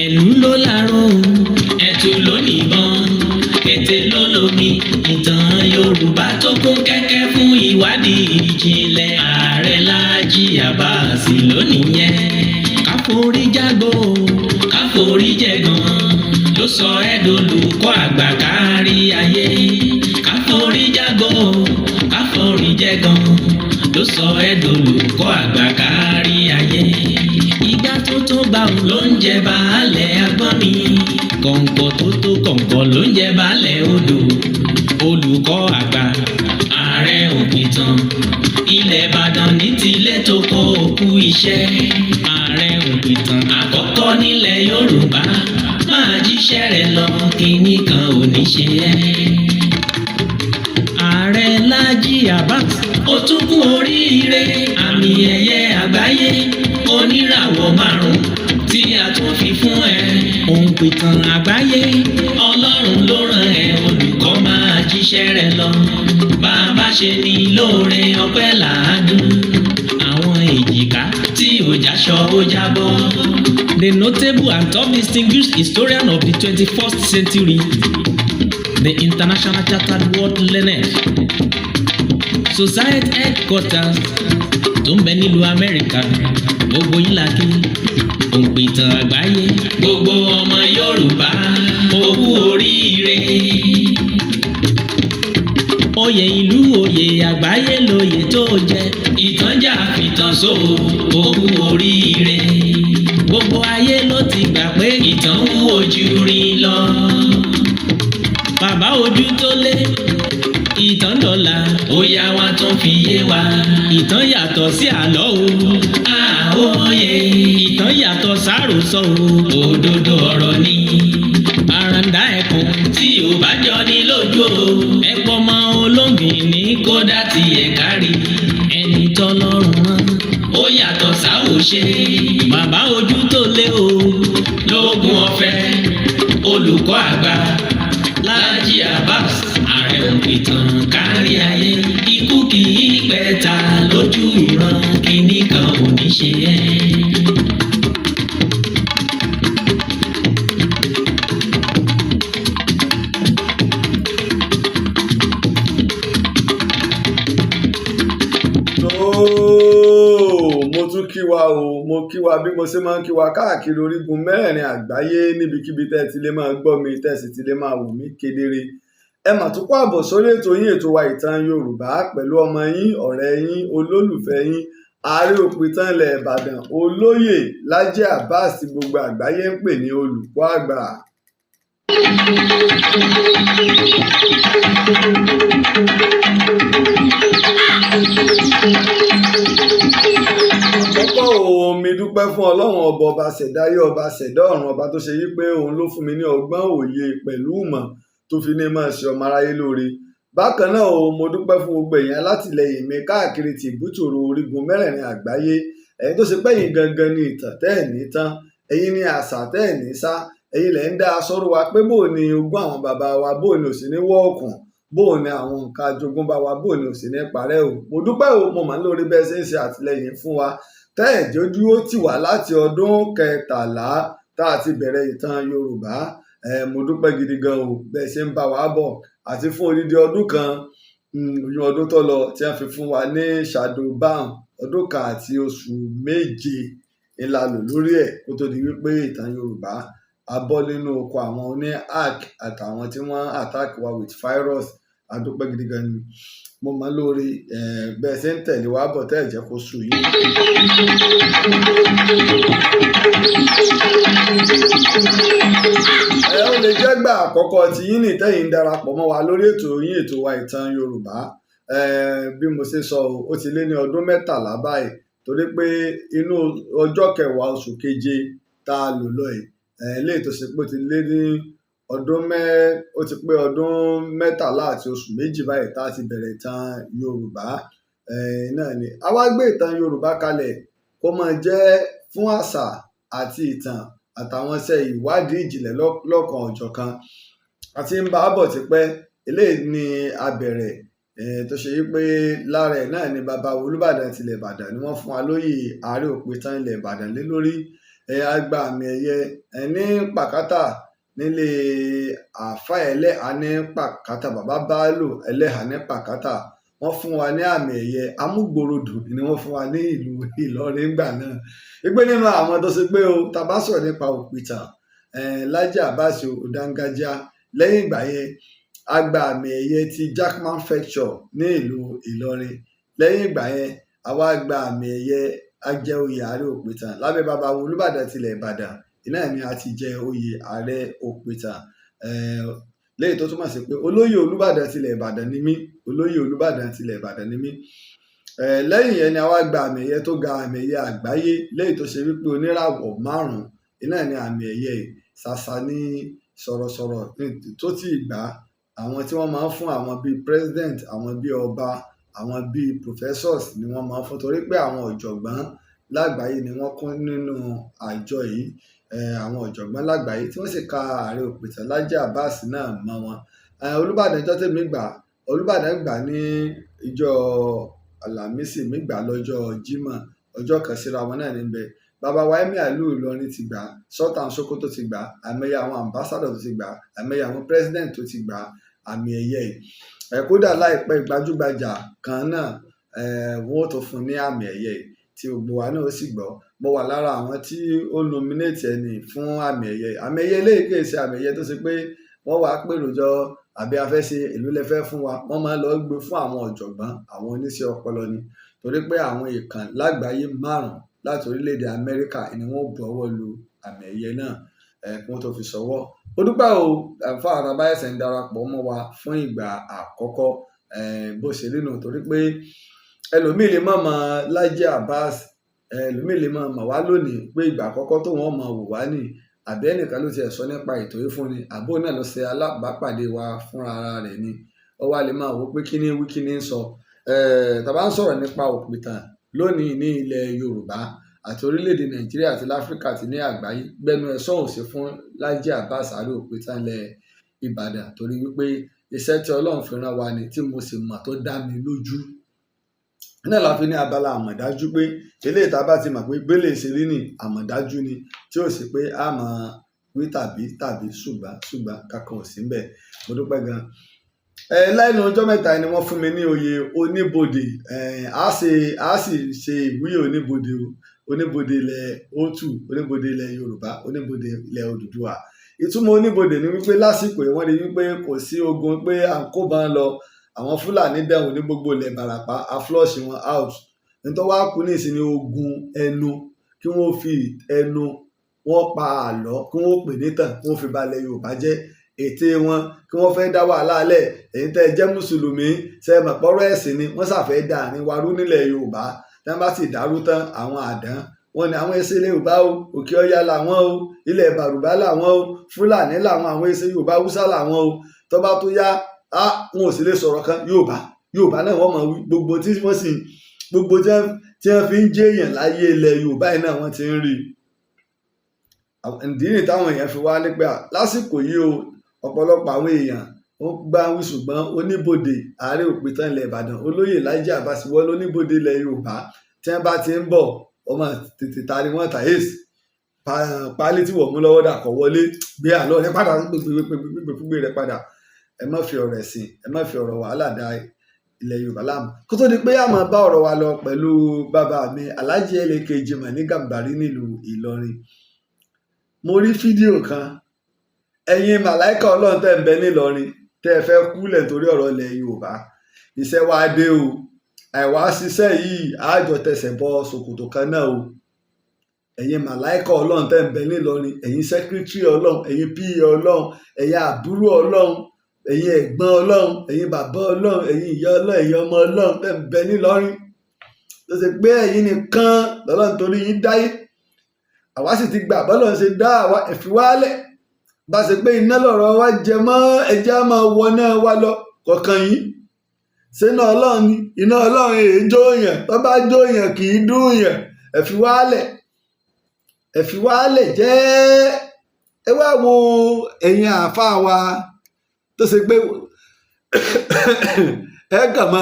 Ẹ̀lú ló láró, ẹ̀tù ló níbọn, kété ló lómi. Ìtàn Yorùbá tó kún kẹ́kẹ́ fún ìwádìí ìjìnlẹ̀, Ààrẹ Láàjì Àbáàsì lónìí yẹn. Káforí jágbó, káforí jẹ̀gàn ló sọ ẹ́ dolùkọ́ àgbà kárí ayé. Káforí jágbó, káforí jẹ̀gàn ló sọ ẹ́ dolùkọ́ àgbà kárí ayé. Ìgbà tó tó bá òun ló ń jẹ baálẹ̀ agbọ́n mi. Kọ̀ǹkọ̀ tó tó kọ̀ǹkọ̀ ló ń jẹ baálẹ̀ odò. Olùkọ́ àgbà, ààrẹ òpìtàn ilẹ̀ Ìbàdàn ní tilẹ̀ tó kọ́ òkú iṣẹ́. Ààrẹ òpìtàn àkọ́kọ́ nílẹ̀ Yorùbá, máa jíṣẹ́ rẹ̀ lọ, kínní kan ò ní ṣe ẹ́. Ààrẹ Láàjì Abbas, ó tún kú oríire àmì ẹ̀yẹ àgbáyé oníràwọ̀ márùn tí a tún fi fún ẹ. Òǹpìtàn àgbáyé, Ọlọ́run ló rán ẹ. Olùkọ́, máa jíṣẹ́ rẹ lọ. Bàbá ṣe ní lóore, ọpẹ́ làádùn. Àwọn èjìká tí ò jáṣọ ó jábọ́. The notable and top distinguished historian of the 21st century, the International Chartered World Learned Society headquarters tó ń bẹ nílùú Amẹ́ríkà, gbogbo yín la kí. Òǹpìtàn àgbáyé, gbogbo ọmọ Yorùbá, ó kú oríire. Oyè ìlú, oyè àgbáyé lóyè tó jẹ. Ìtànjà fìtàn so, ó kú oríire. Gbogbo ayé ló ti gbà pé ìtàn wúwo ju rin lọ. Bàbá ojú tó lé, ìtàn dọ̀là, ó yá wa tún fi yé wa. Ìtàn yàtọ̀ sí àlọ́ o, àwòye. Ìtàn yàtọ̀ sáròsọ o, òdodo ọ̀rọ̀ ni. Àràǹdà ẹkùn tí ò bá jọ ní lójú o, ẹ̀pọ̀ mọ́ olóngìn ní kódà tí ẹ̀ kárí. Ẹni tọ́lọ́run rán, ó yàtọ̀ sáwòṣe. Bàbá ojú tó lé o, lógún ọ̀fẹ́, olùkọ́ àgbà Láàjì Abbas, ààrẹ òpìtàn kárí ayé. Ikú kì í pẹ́ta lójú ìran, kínní kan ò ní ṣe ẹ́. Tóó, mo tún kí wa o. Mo kí wa bí mo ṣe máa ń kí wa káàkiri orígun mẹ́rẹ̀ẹ̀rin àgbáyé, níbikíbi tẹ́ ẹ ti lè máa gbọ́ mi, tẹ́ ẹ sì ti lè máa wò mí kedere. Ẹ mà tún kó àbọ̀ sórí ètò yín, ètò wa, Ìtàn Yorùbá, pẹ̀lú ọmọ yín, ọ̀rẹ́ yín, olólùfẹ́ yín, ààrẹ òpìtàn ilẹ̀ Ìbàdàn, olóyè Láàjì Abbas, tí gbogbo àgbáyé ń pè ní olùkọ́ àgbà. Àkọ́kọ́ o, mi dúpẹ́ fún Ọlọ́run ọba, ọba ṣẹ̀dáyé, ọba ṣẹ̀dá ọ̀run, ọba tó ṣe yí pé òun ló fún mi ní ọgbọ́n, òye pẹ̀lú ìmọ̀ tó fi ní máa ṣe ọmọ aráyé lóore. Bákan náà o, mo dúpẹ́ fún gbogbo èèyàn alátìlẹyìn mi káàkiri tìbútòrò orígun mẹ́rẹ̀ẹ̀rin àgbáyé, ẹ̀yin tó ṣe pé ẹ̀yin gangan ni ìtàn tẹ́ ẹ̀ ní tán, ẹ̀yin ni àṣà tẹ́ ẹ̀ ní sá, ẹ̀yin lẹ̀ ń dá aṣọ́rò wa pé bó ni ogún àwọn bàbá wa, bó ni ò sí ní wọ́ọ̀kùn, bó ni àwọn nǹkan àjogúnbá wa, bó ni ò sí ní parẹ́ o. Mo dúpẹ́ o, mo mà ń lórí bẹ́ẹ̀ ṣe ń ṣe àtìlẹyìn fún wa, tẹ́ ẹ̀ jójú ó tì wá láti ọdún 13 tá a ti bẹ̀rẹ̀ Ìtàn Yorùbá. Mo dúpẹ́ gidi gan o, bẹ́ẹ̀ ṣe ń bá wa bọ̀ àti fún odidi ọdún kan, oyún ọdún tó lọ tí wọ́n fi fún wa ní shadow ban, ọdún kan àti oṣù 7 ńlá lò lórí ẹ̀ kó tó di wípé Ìtàn Yorùbá a bọ́ nínú oko àwọn oní hack àtàwọn tí wọ́n attack wa with virus. A dúpẹ́ gidi gan ni, mo mọ̀ lórí bẹ́ẹ̀ ṣe ń tẹ̀lé wa bọ̀, tẹ́ ẹ̀ jẹ́ kó sú yín. Ẹ ó lè jẹ́ gbà àkọ́kọ́ tí yín ní tẹ́yìn ń darapọ̀ mọ́ wa lórí ètò yín, ètò wa, Ìtàn Yorùbá. Bí mo ṣe sọ, ó ti lé ní ọdún 13 báyìí, torí pé inú ọjọ́ 10 oṣù keje tá a lò lọ yìí, eléyìí tó ṣe pé ó ti lé ní ọdún mẹ́ ó ti pé ọdún 13 àti oṣù 2 báyìí tá a ti bẹ̀rẹ̀ Ìtàn Yorùbá náà ni. A wá gbé Ìtàn Yorùbá kalẹ̀ kó máa jẹ́ fún àṣà àti ìtàn àtàwọn iṣẹ́ ìwádìí ìjìnlẹ̀ lọ́kan òjọ̀kan. A ti ń bá a bọ̀ tipẹ́. Eléyìí ni a bẹ̀rẹ̀ Tó ṣe wípé lára ẹ̀ náà ni bàbá Olúbàdàn tilẹ̀ Ìbàdàn ni wọ́n fún wa lóyè Ààrẹ Òpìtàn ilẹ̀ Ìbàdàn lé lórí. A gba àmì ẹ̀yẹ ní Pàkátà nílé àáfà ẹlẹ́hà ní Pàkátà, bàbá Báálò ẹlẹ́hà ní Pàkátà. Wọ́n fún wa ní àmì ẹ̀yẹ amúgbòròdù ni wọ́n fún wa ní ìlú Ìlọrin nígbà náà. Wípé nínú àwọn tó ṣe pé o, tá bá sọ̀rọ̀ nípa òpìtàn, Lájí Abbas ó dángájíá. Lẹ́yìn ìgbà yẹn, a gba àmì ẹ̀yẹ ti Jackman Venture ní ìlú Ìlọrin. Lẹ́yìn ìgbà yẹn, a wá gba àmì ẹ̀yẹ, a jẹ oyè Ààrẹ Òpìtàn lábẹ́ bàbá Olúbàdàn tilẹ̀ Ìbàdàn. Iná ni a ti jẹ oyè Ààrẹ Òpìtàn. Léyìí tó túmọ̀ sí pé olóyè Olúbàdàn tilẹ̀ Ìbàdàn ni mí, olóyè Olúbàdàn tilẹ̀ Ìbàdàn ni mí. Lẹ́yìn yẹn ni a wá gba àmì ẹ̀yẹ tó ga, àmì ẹ̀yẹ àgbáyé, léyìí tó ṣe wípé oníràwọ̀ 5 iná ni àmì ẹ̀yẹ yìí. Ṣàṣà ní sọ̀rọ̀sọ̀rọ̀ tó ti gbà. Àwọn tí wọ́n máa ń fún, àwọn bíi president, àwọn bíi ọba, àwọn bíi professors ni wọ́n máa ń fún, torí pé àwọn ọ̀jọ̀gbọ́n lágbàáyé ni wọ́n kún nínú àjọ yìí. Àwọn ọ̀jọ̀gbọ́n lágbàáyé tí wọ́n sì ka Ààrẹ Òpìtàn Lájí Abbas náà mọ́ wọn. Olúbàdàn ìjọ tèmi gbà, Olúbàdàn gbà ní ìjọ Àlàmísì, mi gbà lọ́jọ́ Jímọ̀, ọjọ́ kan síra wọn náà níbẹ̀. Bàbá wa Emir ìlú Ìlọrin ti gbà, Sultan Sokoto ti gbà, àìmọye àwọn ambassador tó ti gbà, àìmọye àwọn president tó ti gbà àmì ẹ̀yẹ yìí. Kódà láìpẹ́, gbajúgbajà kan náà, wọ́n ó tó fún ní àmì ẹ̀yẹ yìí tí gbogbo wa náà ó sì gbọ́. Mo wà lára àwọn tí ó nominate ẹni fún àmì ẹ̀yẹ. Àmì ẹ̀yẹ eléyìí kì í ṣe àmì ẹ̀yẹ tó ṣe pé wọ́n wá pèrò jọ àbí a fẹ́ ṣe èló lẹ fẹ́ fún wa. Wọ́n máa ń lọ gbé fún àwọn ọ̀jọ̀gbọ́n, àwọn oníṣẹ́ ọpọlọ ni. Torí pé àwọn ìkàn lágbàáyé 5 láti orílẹ̀-èdè Amẹ́ríkà ni wọ́n bu ọwọ́ lu àmì ẹ̀yẹ náà, kí wọ́n tó fi ṣọwọ́. Ó dúpẹ́ o, fún àwọn tá bá ṣẹ̀ṣẹ̀ ń darapọ̀ mọ́ wa fún ìgbà àkọ́kọ́, bó ṣe rí nù, torí pé ẹlòmíì lè má mọ Lájí Abbas, ẹlòmíì lè má mọ̀ wá lónìí pé ìgbà àkọ́kọ́ tó wọ́n mọ̀ wò wá nì, àbí ẹnìkan ló ti ẹ̀ sọ nípa ètò yìí fún ni, àbó náà ló ṣe alábàápàdé wa fúnra ara rẹ̀ ni. Ó wá lè máa wò pé kíní wí, kíní ń sọ. Tá bá ń sọ̀rọ̀ nípa òpìtàn lónìí ní ilẹ̀ Yorùbá àti orílẹ̀-èdè Nàìjíríà àti láfíríkà àti ní àgbáyé, gbẹnu ẹ̀ sọ̀hún sí fún Lájí Abbas Ààrẹ Òpìtàn ilẹ̀ Ìbàdàn, torí wípé iṣẹ́ tí Ọlọ́run fi rán wa ni, tí mo sì mọ̀ tó dá mi lójú. Náà la fi ní abala àmọ̀dájú pé eléyìí tá a bá ti mọ̀ pé gbélé ṣe rí ní àmọ̀dájú ni, tí ó sì pé a mọ̀ wí tàbí tàbí ṣùgbọ́n ṣùgbọ́n kankan ò sí ńbẹ̀. Mo dúpẹ́ gan. Lẹ́nu ọjọ́ mẹ́ta ni wọ́n fún mi ní oyè oníbodè. A sì ṣe ìwúyè oníbodè o, oníbodè ilẹ̀ Òtù, oníbodè ilẹ̀ Yorùbá, oníbodè ilẹ̀ Odùduwà. Ìtumọ̀ oníbodè ni wípé lásìkò yìí wọ́n rí wípé kò sí ogun pé à ń kó bọn lọ. Àwọn Fúlàní dẹ̀wọ̀n ní gbogbo ilẹ̀ Ìbàràpá, a flush wọn out. Nítorí wàá kú ní ìsinmi ogun ẹnu, kí wọ́n fi ẹnu wọ́n pa àlọ́, kí wọ́n pè nítàn, kí wọ́n fi balẹ̀ Yorùbá jẹ́. Ète wọn kí wọ́n fẹ́ dá wàhálà lẹ̀. Èyí tẹ́ ẹ jẹ́ mùsùlùmí, ṣe é mọ̀ pọ́rọ́ ẹ̀sìn ni wọ́n ṣàfẹ́ dá àárín wa rú nílẹ̀ Yorùbá. Tí wọ́n bá sì dàrú tán, àwọn àdán wọn ni àwọn ẹsẹ̀ ilẹ̀ Yorùbá o, Òkè Ọya làwọn o, ilẹ̀ Bàrùbá làwọn o, Fúlàní làwọn, àwọn ẹsẹ̀ Yorùbá, Haúsá làwọn o. Tó bá tó yá, á wọn ò sì lè sọ̀rọ̀ kan Yorùbá, Yorùbá náà wọ́n mọ̀ wí. Gbogbo tí wọ́n sì gbogbo tí wọ́n fi ń jẹ́ èèyàn láyé ilẹ̀ Yorùbá yìí náà wọ́n ti ń rí. Ìdí nìyí táwọn èèyàn fi wá ní pé lásìkò yìí o, ọ̀pọ̀lọpọ̀ àwọn èèyàn ó gbá wí, ṣùgbọ́n oníbodè Ààrẹ Òpìtàn ilẹ̀ Ìbàdàn, olóyè Lájí Abbas, wọ́n lóníbodè ilẹ̀ Yorùbá. Tí wọ́n bá ti ń bọ̀, ọmọ tètè ta ni wọ́n ta ace páálí tí wọ́n mú lọ́wọ́ dà kọ́ wọlé, gbé àlọ́ rẹ padà, gbégbégbégbé rẹ padà. Ẹ má fi ọ̀rọ̀ ẹ̀sìn, ẹ má fi ọ̀rọ̀ wàhálà da ilẹ̀ Yorùbá láàmú. Kó tó di pé a máa bá ọ̀rọ̀ wa lọ pẹ̀lú bàbá mi Alhaji L.A.K. Jimoh ní Gàmbàrí nílùú Ìlọrin, mo rí fídíò kan. Ẹ̀yin màláìka Ọlọ́run tẹ́ ń bẹ nílọrin, tẹ́ ẹ fẹ́ kúlẹ̀ torí ọ̀rọ̀ ilẹ̀ Yorùbá, iṣẹ́ wa dé o. Àìwá ṣiṣẹ́ yìí, àjọ tẹsẹ̀ bọ ṣòkòtò kan náà o. Ẹ̀yin màláìka Ọlọ́run tẹ́ ń bẹ nílọrin, ẹ̀yin secretary Ọlọ́run, ẹ̀yin PA Ọlọ́run, ẹ̀yin àbúrò Ọlọ́run, ẹ̀yin ẹ̀gbọ́n Ọlọ́run, ẹ̀yin bàbá Ọlọ́run, ẹ̀yin ìyá Ọlọ́run, ẹ̀yin ọmọ Ọlọ́run tẹ́ ń bẹ nílọrin, tó ṣe pé ẹ̀yin nìkan lọ́lọ́run torí yín dáyé, àwa sì ti gbà bọ́lọ́run ṣe dá àwa, ẹ̀fíwálẹ̀ bá ṣe pé iná lọ̀rọ̀ wa jẹ mọ́, ẹjẹ́ á máa wọ náà wá lọ kọ̀ọ̀kan yìí. Ṣé iná Ọlọ́run ni? Iná Ọlọ́run èé jóyàn, tó bá jóyàn kì í dùn yàn. Ẹ̀fíwálẹ̀, ẹ̀fíwálẹ̀ jẹ́. Ẹ wá wo ẹ̀yin àáfàá wa tó ṣe pé Ẹ kàn mọ,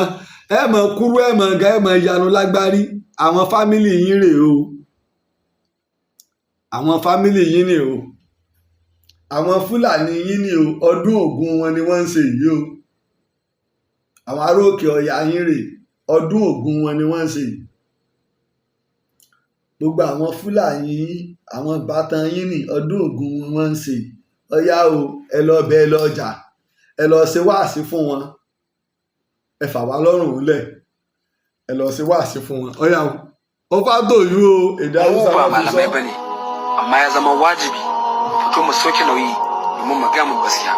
ẹ mọ kúrú, ẹ mọ ga, ẹ mọ yanu lágbárí. Àwọn family yín rèé o, àwọn family yín ni o, àwọn Fúlàní yín ni o. Ọdún Ògún wọn ni wọ́n ń ṣe yìí o. Àwọn ará òkè ọ̀yà yín rèé, ọdún Ògún wọn ni wọ́n ń ṣe yìí. Gbogbo àwọn Fúlàní yín, àwọn ìbátan yín ní ọdún Ògún wọn wọ́n ń ṣe yìí. Ọyá o, ẹ lọ bẹ, ẹ lọ jà, ẹ lọ ṣe wáàsí fún wọn. Ẹ fà wá lọ́rùn lẹ̀, ẹ lọ ṣe wáàsí fún wọn. Ọyá o, ó fà tó yú o, èdè Mu Haúsá ba wọn fi sọ. malamai bane, amma ya zama wajibi mu fito mu sauke nauyi domin mu gaya mu gaskiya,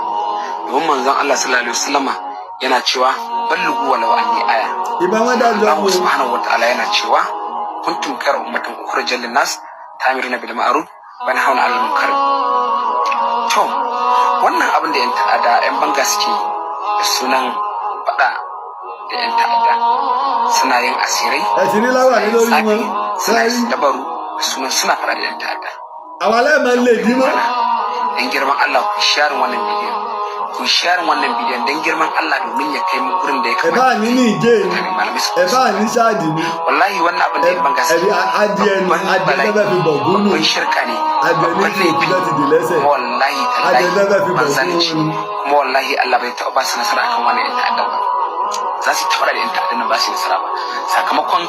domin manzon Allah sallallahu alaihi wasallama yana cewa: "Ballighu walau anni aya." Ìbá wọn dájọ́ Allah o. subhanahu wataala yana cewa: "Kuntum khayra ummatin ukhrijat linnas ta'muruna bil ma'ruf wa tanhauna 'anil munkar." To, wannan abin da yan ta'adda, yan banga suke yi da sunan faɗa da yan ta'adda, suna yin asirai, Ẹ ti ní láwà ní suna yin lórí tsafi, wọn suna yin sẹ́rí. dabaru da sunan suna faɗa da yan ta'adda. Àwọn aláìmọ̀ lè dín mọ́. Dan girman Allah, ku share wannan bidiyon, ku share wannan bidiyon dan girman Allah, domin ya kai mu gurin da ya Ẹ bá kamata. ní Níjẹ̀ ni, Mutane malamai su ẹ bá ní Ṣáàdì ni, wallahi wannan abin da yan banga ẹbí suke adìẹ ni, babban adìẹ bala'i, tẹ́fẹ́ fi bọ̀gún nù. babban shirka ne, Adìẹ ní babban fi laifi. òkúta ti dì lẹ́sẹ̀. Kuma wallahi Adìẹ tallahi tẹ́fẹ́ fi babban bọ̀gún zalunci. wọn ni. Kuma wallahi Allah bai taɓa ba su nasara akan wannan yan ta'adda ba. Za su taɓa da yan ta'adda nan, ba su yi nasara ba, sakamakon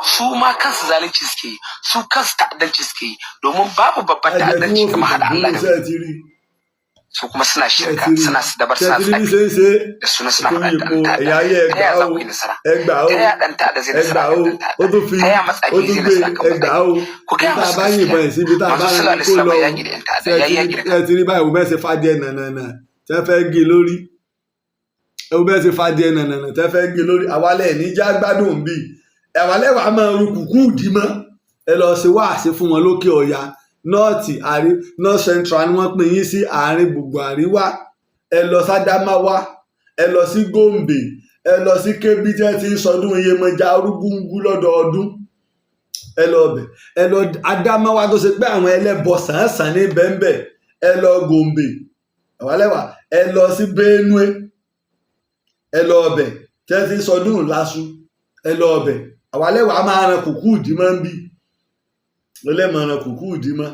su ma kansu zalunci suke yi, su kansu ta'addanci suke yi, domin babu babban Adìẹ tí ta'addanci wọ́n fi kamar haɗa bọ̀gún Allah nù da sẹ́ẹ̀ ti rí. su. Kuma suna Ṣé ẹ shirka, ti rí? suna su dabar, Ṣé ẹ suna ti rí bí tsafi ṣe ń ṣe? da sunan suna Tó faɗa yí da ipò ɗan ta'adda. ẹ̀yà ayé Ta ẹgbàá yaya za o, ku yi nasara? ẹgbàá o, Ta yaya ɗan ta'adda zai nasara ẹgbàá akan o. ɗan Ó ta'adda? tún fi Ta yaya ó matsafi tún zai gbé nasara akan ẹgbàá matsafi? o. Ku Bí gaya tá a musu bá gaskiya. yìnbọn ẹ̀ síbi tá a Manzo bá rán sallallahu ní alaihi kó wasallam lọ o. ya yaƙi da yan ta'adda, Ṣé ẹ ya ti yaƙi rí da ẹ ti rí báyìí? Wo bẹ́ẹ̀ ṣe fàdíẹ̀ nànànà tí wọ́n fẹ́ gé lórí? Ẹ wo bẹ́ẹ̀ ṣe fàdíẹ̀ nànànà tí wọ́n fẹ́ gé lórí? Àwálẹ̀ níjà gbádùn bíi ẹ̀wálẹ̀ wàá máa ru kùkú ìdí mọ́. Ẹ lọ ṣe wáàsí fún wọn lókè ọ̀yà, north àrí, north central ni wọ́n pín yín sí, àárín gbùngbùn àríwá. Ẹ lọ sádámáwá, ẹ lọ sí Gombe, ẹ lọ sí Kebbi tí wọ́n ti ń sọdún Iyemọja Arúgúngú lọ́dọọdún. Ẹ lọ bẹ̀, ẹ lọ Adámáwá tó ṣe pé àwọn ẹlẹ́bọ sàn-án ní bẹ́ńbẹ́. Ẹ lọ Gombe àwálẹ́wà, ẹ lọ sí Benue, ẹ lọ ọbẹ̀ tí wọ́n ti ń sọdún Ìlàsù. Ẹ lọ ọbẹ̀ àwálẹ́wà máa ran kùkú ìdí mọ́ ń bí ẹlẹ́mọ̀ ran kùkú ìdí mọ́.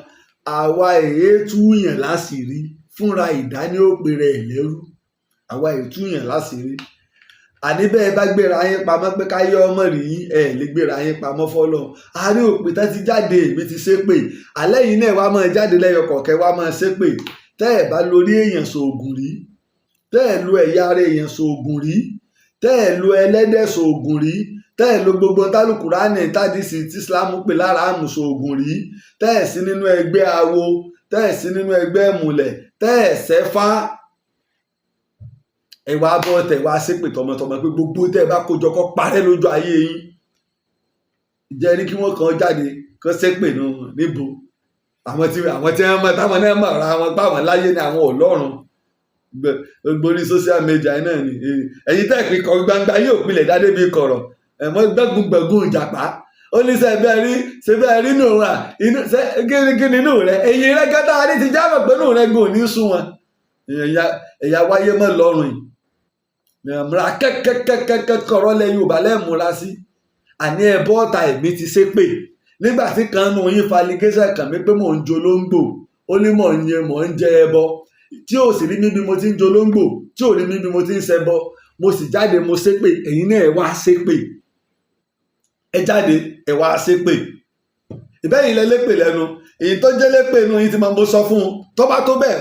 Àwa èé túyàn láṣìírí fúnra ìdání òpè rẹ̀ lẹ́rú. Àwa èé túyàn láṣìírí. Àní bẹ́ẹ̀ bá gbéra yín pamọ́ pé káyé ọmọ rí yín, ẹ̀ lè gbéra yín pamọ́ fọ́lọ́. Àárín òpè tán ti jáde, èmi ti ṣépè. Alẹ́ yìí náà wá máa jáde lẹ́yọ kọ̀ọ̀kẹ́, wá máa ṣépè. Tẹ́ ẹ̀ bá lórí èèyàn ṣoògùn rí, tẹ́ ẹ̀ lo ẹ̀yà ara èèyàn ṣoògùn rí, tẹ́ ẹ̀ lo ẹlẹ́dẹ̀ ṣoògùn rí, tẹ́ ẹ̀ lo gbogbo tálùkùránì tádìsí tí Islam pè lára àmù ṣoògùn rí, tẹ́ ẹ̀ sí nínú ẹgbẹ́ awo, tẹ́ ẹ̀ sí nínú ẹgbẹ́ ìmùlẹ̀, tẹ́ ẹ̀ sẹ́fá, ẹ wá bọ́ tẹ̀ wá ṣépè tọmọtọmọ pé gbogbo tẹ́ ẹ bá kójọ kó parẹ́ lójú ayé yín. Ìjẹ́ ní kí wọ́n kàn jáde kó ṣépè nù níbo? Àwọn tí wọ́n mọ̀ táwọn náà mọ̀ ra wọn páwọn láyé ni àwọn ò lọ́run. Gbogbo orí social media náà ni ẹ̀yin tẹ́ pé kọ gbangba yóò pilẹ̀ dá débi kọ̀rọ̀ ẹ̀mọ́ gbẹ́gun gbẹ̀gùn ìjàpá. Ó ní sẹ́ bẹ́ẹ̀ rí, ṣe bẹ́ẹ̀ rí nù wà inú ṣe kí ni inú rẹ èyí rẹ kẹta ní ti jábọ̀ pé inú rẹ gùn ní sún wọn. Ẹ̀yà wáyé mọ́ lọ́rùn yìí múra kẹ́kẹ́kẹ́kẹ́ kọ̀rọ̀ lẹ Yorùbá lẹ́ẹ̀múra sí. Àní ẹ bọ́ọ̀tà, èmi ti ṣépè nígbà tí kan nù yín faligéṣẹ̀ kàn mí pé mò ń jolóńgbò. Ó ní mò ń yẹn, mò ń jẹ ẹbọ, tí ò sì rí mi bí mo ti ń jolóńgbò, tí ò rí mi bí mo ti ń ṣẹbọ. Mo sì jáde, mo ṣépè. Ẹ̀yin náà ẹ wá ṣépè, ẹ jáde, ẹ wá ṣépè. Ìbẹ́yìn lẹ lépè lẹ́nu. Èyí tó jẹ́ lépè inú yín ti máa mo sọ fún un, tó bá tó bẹ́ẹ̀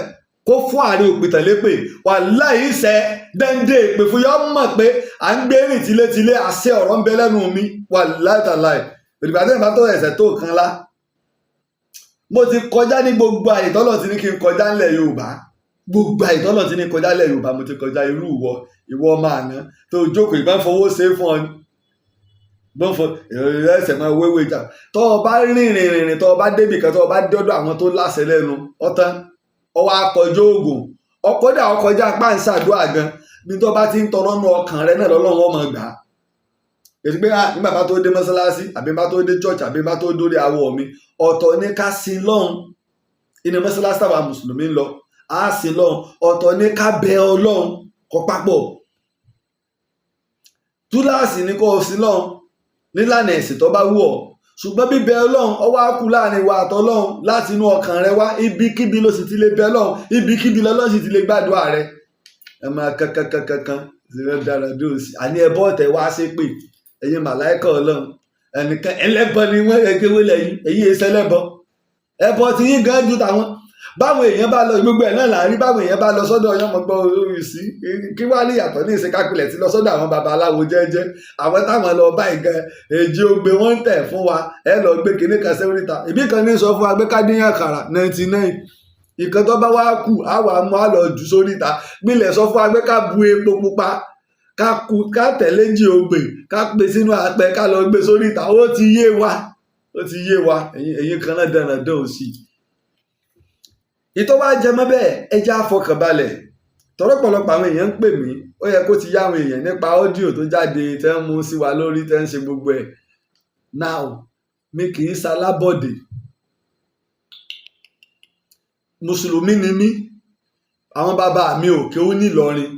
kó fún ààrẹ òpìtàn lépè wà láì ṣẹ dẹ́ndé èpè fún yọ mọ̀ pé à ń gbé rìn tilétilé. Àṣẹ ọ̀rọ̀ ń bẹ lẹ́nu mi wà láìtàláì. Òdìgbà tí ìbá tó ẹ̀sẹ̀ tó kan lá, mo ti kọjá ní gbogbo àyè tọ́lọ̀ ti ní kí n kọjá ńlẹ̀ Yorùbá. Gbogbo àyè tọ́lọ̀ ti ní kọjá ńlẹ̀ Yorùbá mo ti kọjá. Irú ìwọ, ìwọ ọmọ àná tó jókòó, ìbọn fowó ṣe é fún ọ ni gbọ́n fọ ẹsẹ̀ máa wéwé jà. Tọ́ ọ bá rìn rìn rìn rìn, tọ́ ọ bá débì kan, tọ́ ọ bá dọ́dọ̀ àwọn tó láṣẹ lẹ́nu ọ̀tán, ọwọ́ akọjọ́ oògùn ọkọdà ọkọjá páǹsàdúrà gan. Bí tó bá ti ń tọrọ nú ọkàn rẹ náà lọ́lọ́run ọmọ gbà á. Èsì pé nígbà bá tó dé mọ́sálásí, àbí bá tó dé church, àbí bá tó dórí awọ mi, ọ̀tọ̀ ní ká sin lọ́hùn inú mọ́sálásí táwa mùsùlùmí ń lọ, á sin lọ́hùn. Ọ̀tọ̀ ní ká bẹ Ọlọ́run kọ papọ̀. Túláàsì ni kò sí lọ́hùn nílànà ẹ̀sìn tó bá wù ọ́, ṣùgbọ́n bíbẹ Ọlọ́run, ọwọ́ á kú láàrin wa àtọlọ́run láti inú ọkàn rẹ wá. Ibikíbi ló sì ti lè bẹ Ọlọ́run, ibikíbi lọ́lọ́run sì ti lè gbàdúrà rẹ. Ẹ máa kankankankan ṣe dára dúró sí àní ẹbọ ọ̀tẹ̀ wá sí pé ẹ̀yin màláìkà Ọlọ́run ẹnìkan ẹlẹ́bọ ni wọ́n ẹgbẹ́ wọlé yín. Èyí ẹsẹ̀ ẹlẹ́bọ, ẹbọ ti yín gan ju tàwọn. Báwọn èèyàn bá lọ, gbogbo ẹ̀ náà là ń rí. Báwọn èèyàn bá lọ sọ́dọ̀ ọyọ́ mọ́gbọ́ orí sí kí wàá ní ìyàtọ̀ ní ìsìn kápilẹ̀ tí lọ sọ́dọ̀ àwọn babaláwo jẹ́jẹ́, àwọn táwọn lọ báyìí gan èjì ogbe wọ́n ń tẹ̀ fún wa. Ẹ lọ gbé kinní kan sẹ́wọ́rìta ìbí kan ní sọ fún wa pé ká dín àkàrà 99, ìkan tó bá wá kù á wà mú á lọ jù sórí ìta. Gbilẹ̀ sọ fún wa pé ká bu epo pupa, ká ku, ká tẹ̀lé jí ogbè, ká gbé sínú apẹ, ká lọ gbé sórí ìta. Ó ti yé wa, ó ti yé wa. Ẹ̀yin kan náà dáná dán òsì ìtọ́ wá jẹmọ́ bẹ́ẹ̀. Ẹ já fọkànbalẹ̀ tọ́rọ̀pọ̀lọpọ̀. Àwọn èèyàn ń pè mí, ó yẹ kó ti yá àwọn èèyàn nípa audio tó jáde tẹ́ ń mú sí wa lórí, tẹ́ ń ṣe gbogbo ẹ̀. Now, mi kì í ṣalábọ̀dé, mùsùlùmí ni mí. Àwọn bàbá mi ò kéwú nílọrin,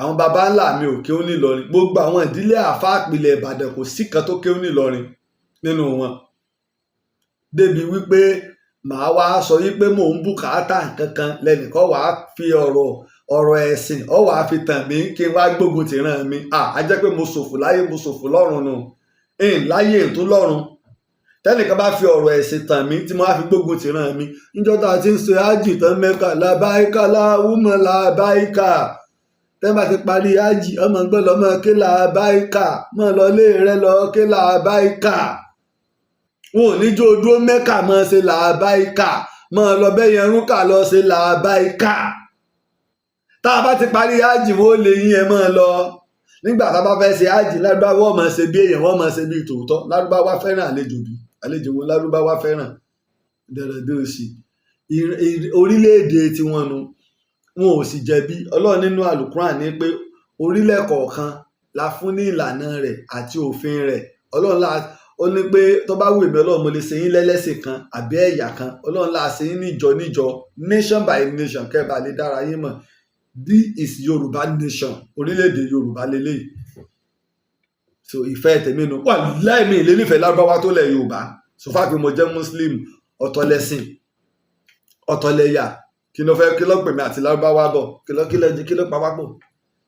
àwọn bàbá ńlá mi ò kéwú nílọrin. Gbogbo àwọn ìdílé àáfàá ìpìlẹ̀ Ìbàdàn, kò sí kan tó kéwú nílọrin nínú wọn, débi wípé màá wá sọ wípé mò ń bùkátà nǹkan kan lẹ́nìkan wàá fi ọ̀rọ̀ ẹ̀sìn ọ wàá fi tàn mí kí n wá gbógun tìran mi. À á jẹ́ pé mo ṣòfò láyé, mo ṣòfò lọ́run nù ń láyé tó lọ́run. Tẹ́nìkan bá fi ọ̀rọ̀ ẹ̀sìn tàn mí tí mo wá fi gbógun tìran mi níjọ́ tá a ti ń ṣe ájì tán, Mẹ́kà, làbáíkà láwùmọ̀ làbáíkà. Tẹ́ bá ti parí ájì, ọmọ gbọ́ lọ́mọ ké làbáíkà mọ́ lọ lé rẹ lọ ké làbáíkà. Wọn ò ní jó dúró Mẹ́kà mọ́ ṣe làbáíkà, mọ́ lọ bẹ́yẹn rúkà lọ ṣe làbáíkà. Tá a bá ti parí ájì, wọn ò lè yín ẹ mọ́ lọ. Nígbà tá a bá fẹ́ ṣe ájì, lárúbáwá wọ́n máa ṣe bí èèyàn, wọ́n máa ṣe bí tòótọ́. Lárúbáwá fẹ́ràn àlejò, bí àlejò wo lárúbáwá fẹ́ràn dẹ̀rẹ̀dẹ̀ òsì orílẹ̀-èdè tiwọn nu. Wọn ò sì jẹ̀bi Ọlọ́run nínú àlùkùránì ní pé orílẹ̀ kọ̀ọ̀kan la fún ní ìlànà rẹ̀ àti òfin rẹ̀. Ọlọ́run la ó ní pé tó bá wù mí Ọlọ́run, mo lè ṣe yín lẹ́lẹ́sìn kan àbí ẹ̀yà kan. Ọlọ́run la ṣe yín níjọ níjọ, nation by nation, kẹ́ ẹ bá lè dára yín mọ̀. This is Yorùbá nation, orílẹ̀-èdè Yorùbá lélẹ́yìí. So ìfẹ́ tèmi nu wà láìmí ìlé nífẹ̀ẹ́ lárúbáwá tó lẹ̀ Yorùbá. So fà pé mo jẹ́ Muslim, ọ̀tọ̀ lẹ̀sìn, ọ̀tọ̀ lẹ̀yà. Kí ló fẹ́, kí ló pè mí àti lárúbáwá bọ̀? Kí ló pa wá pọ̀?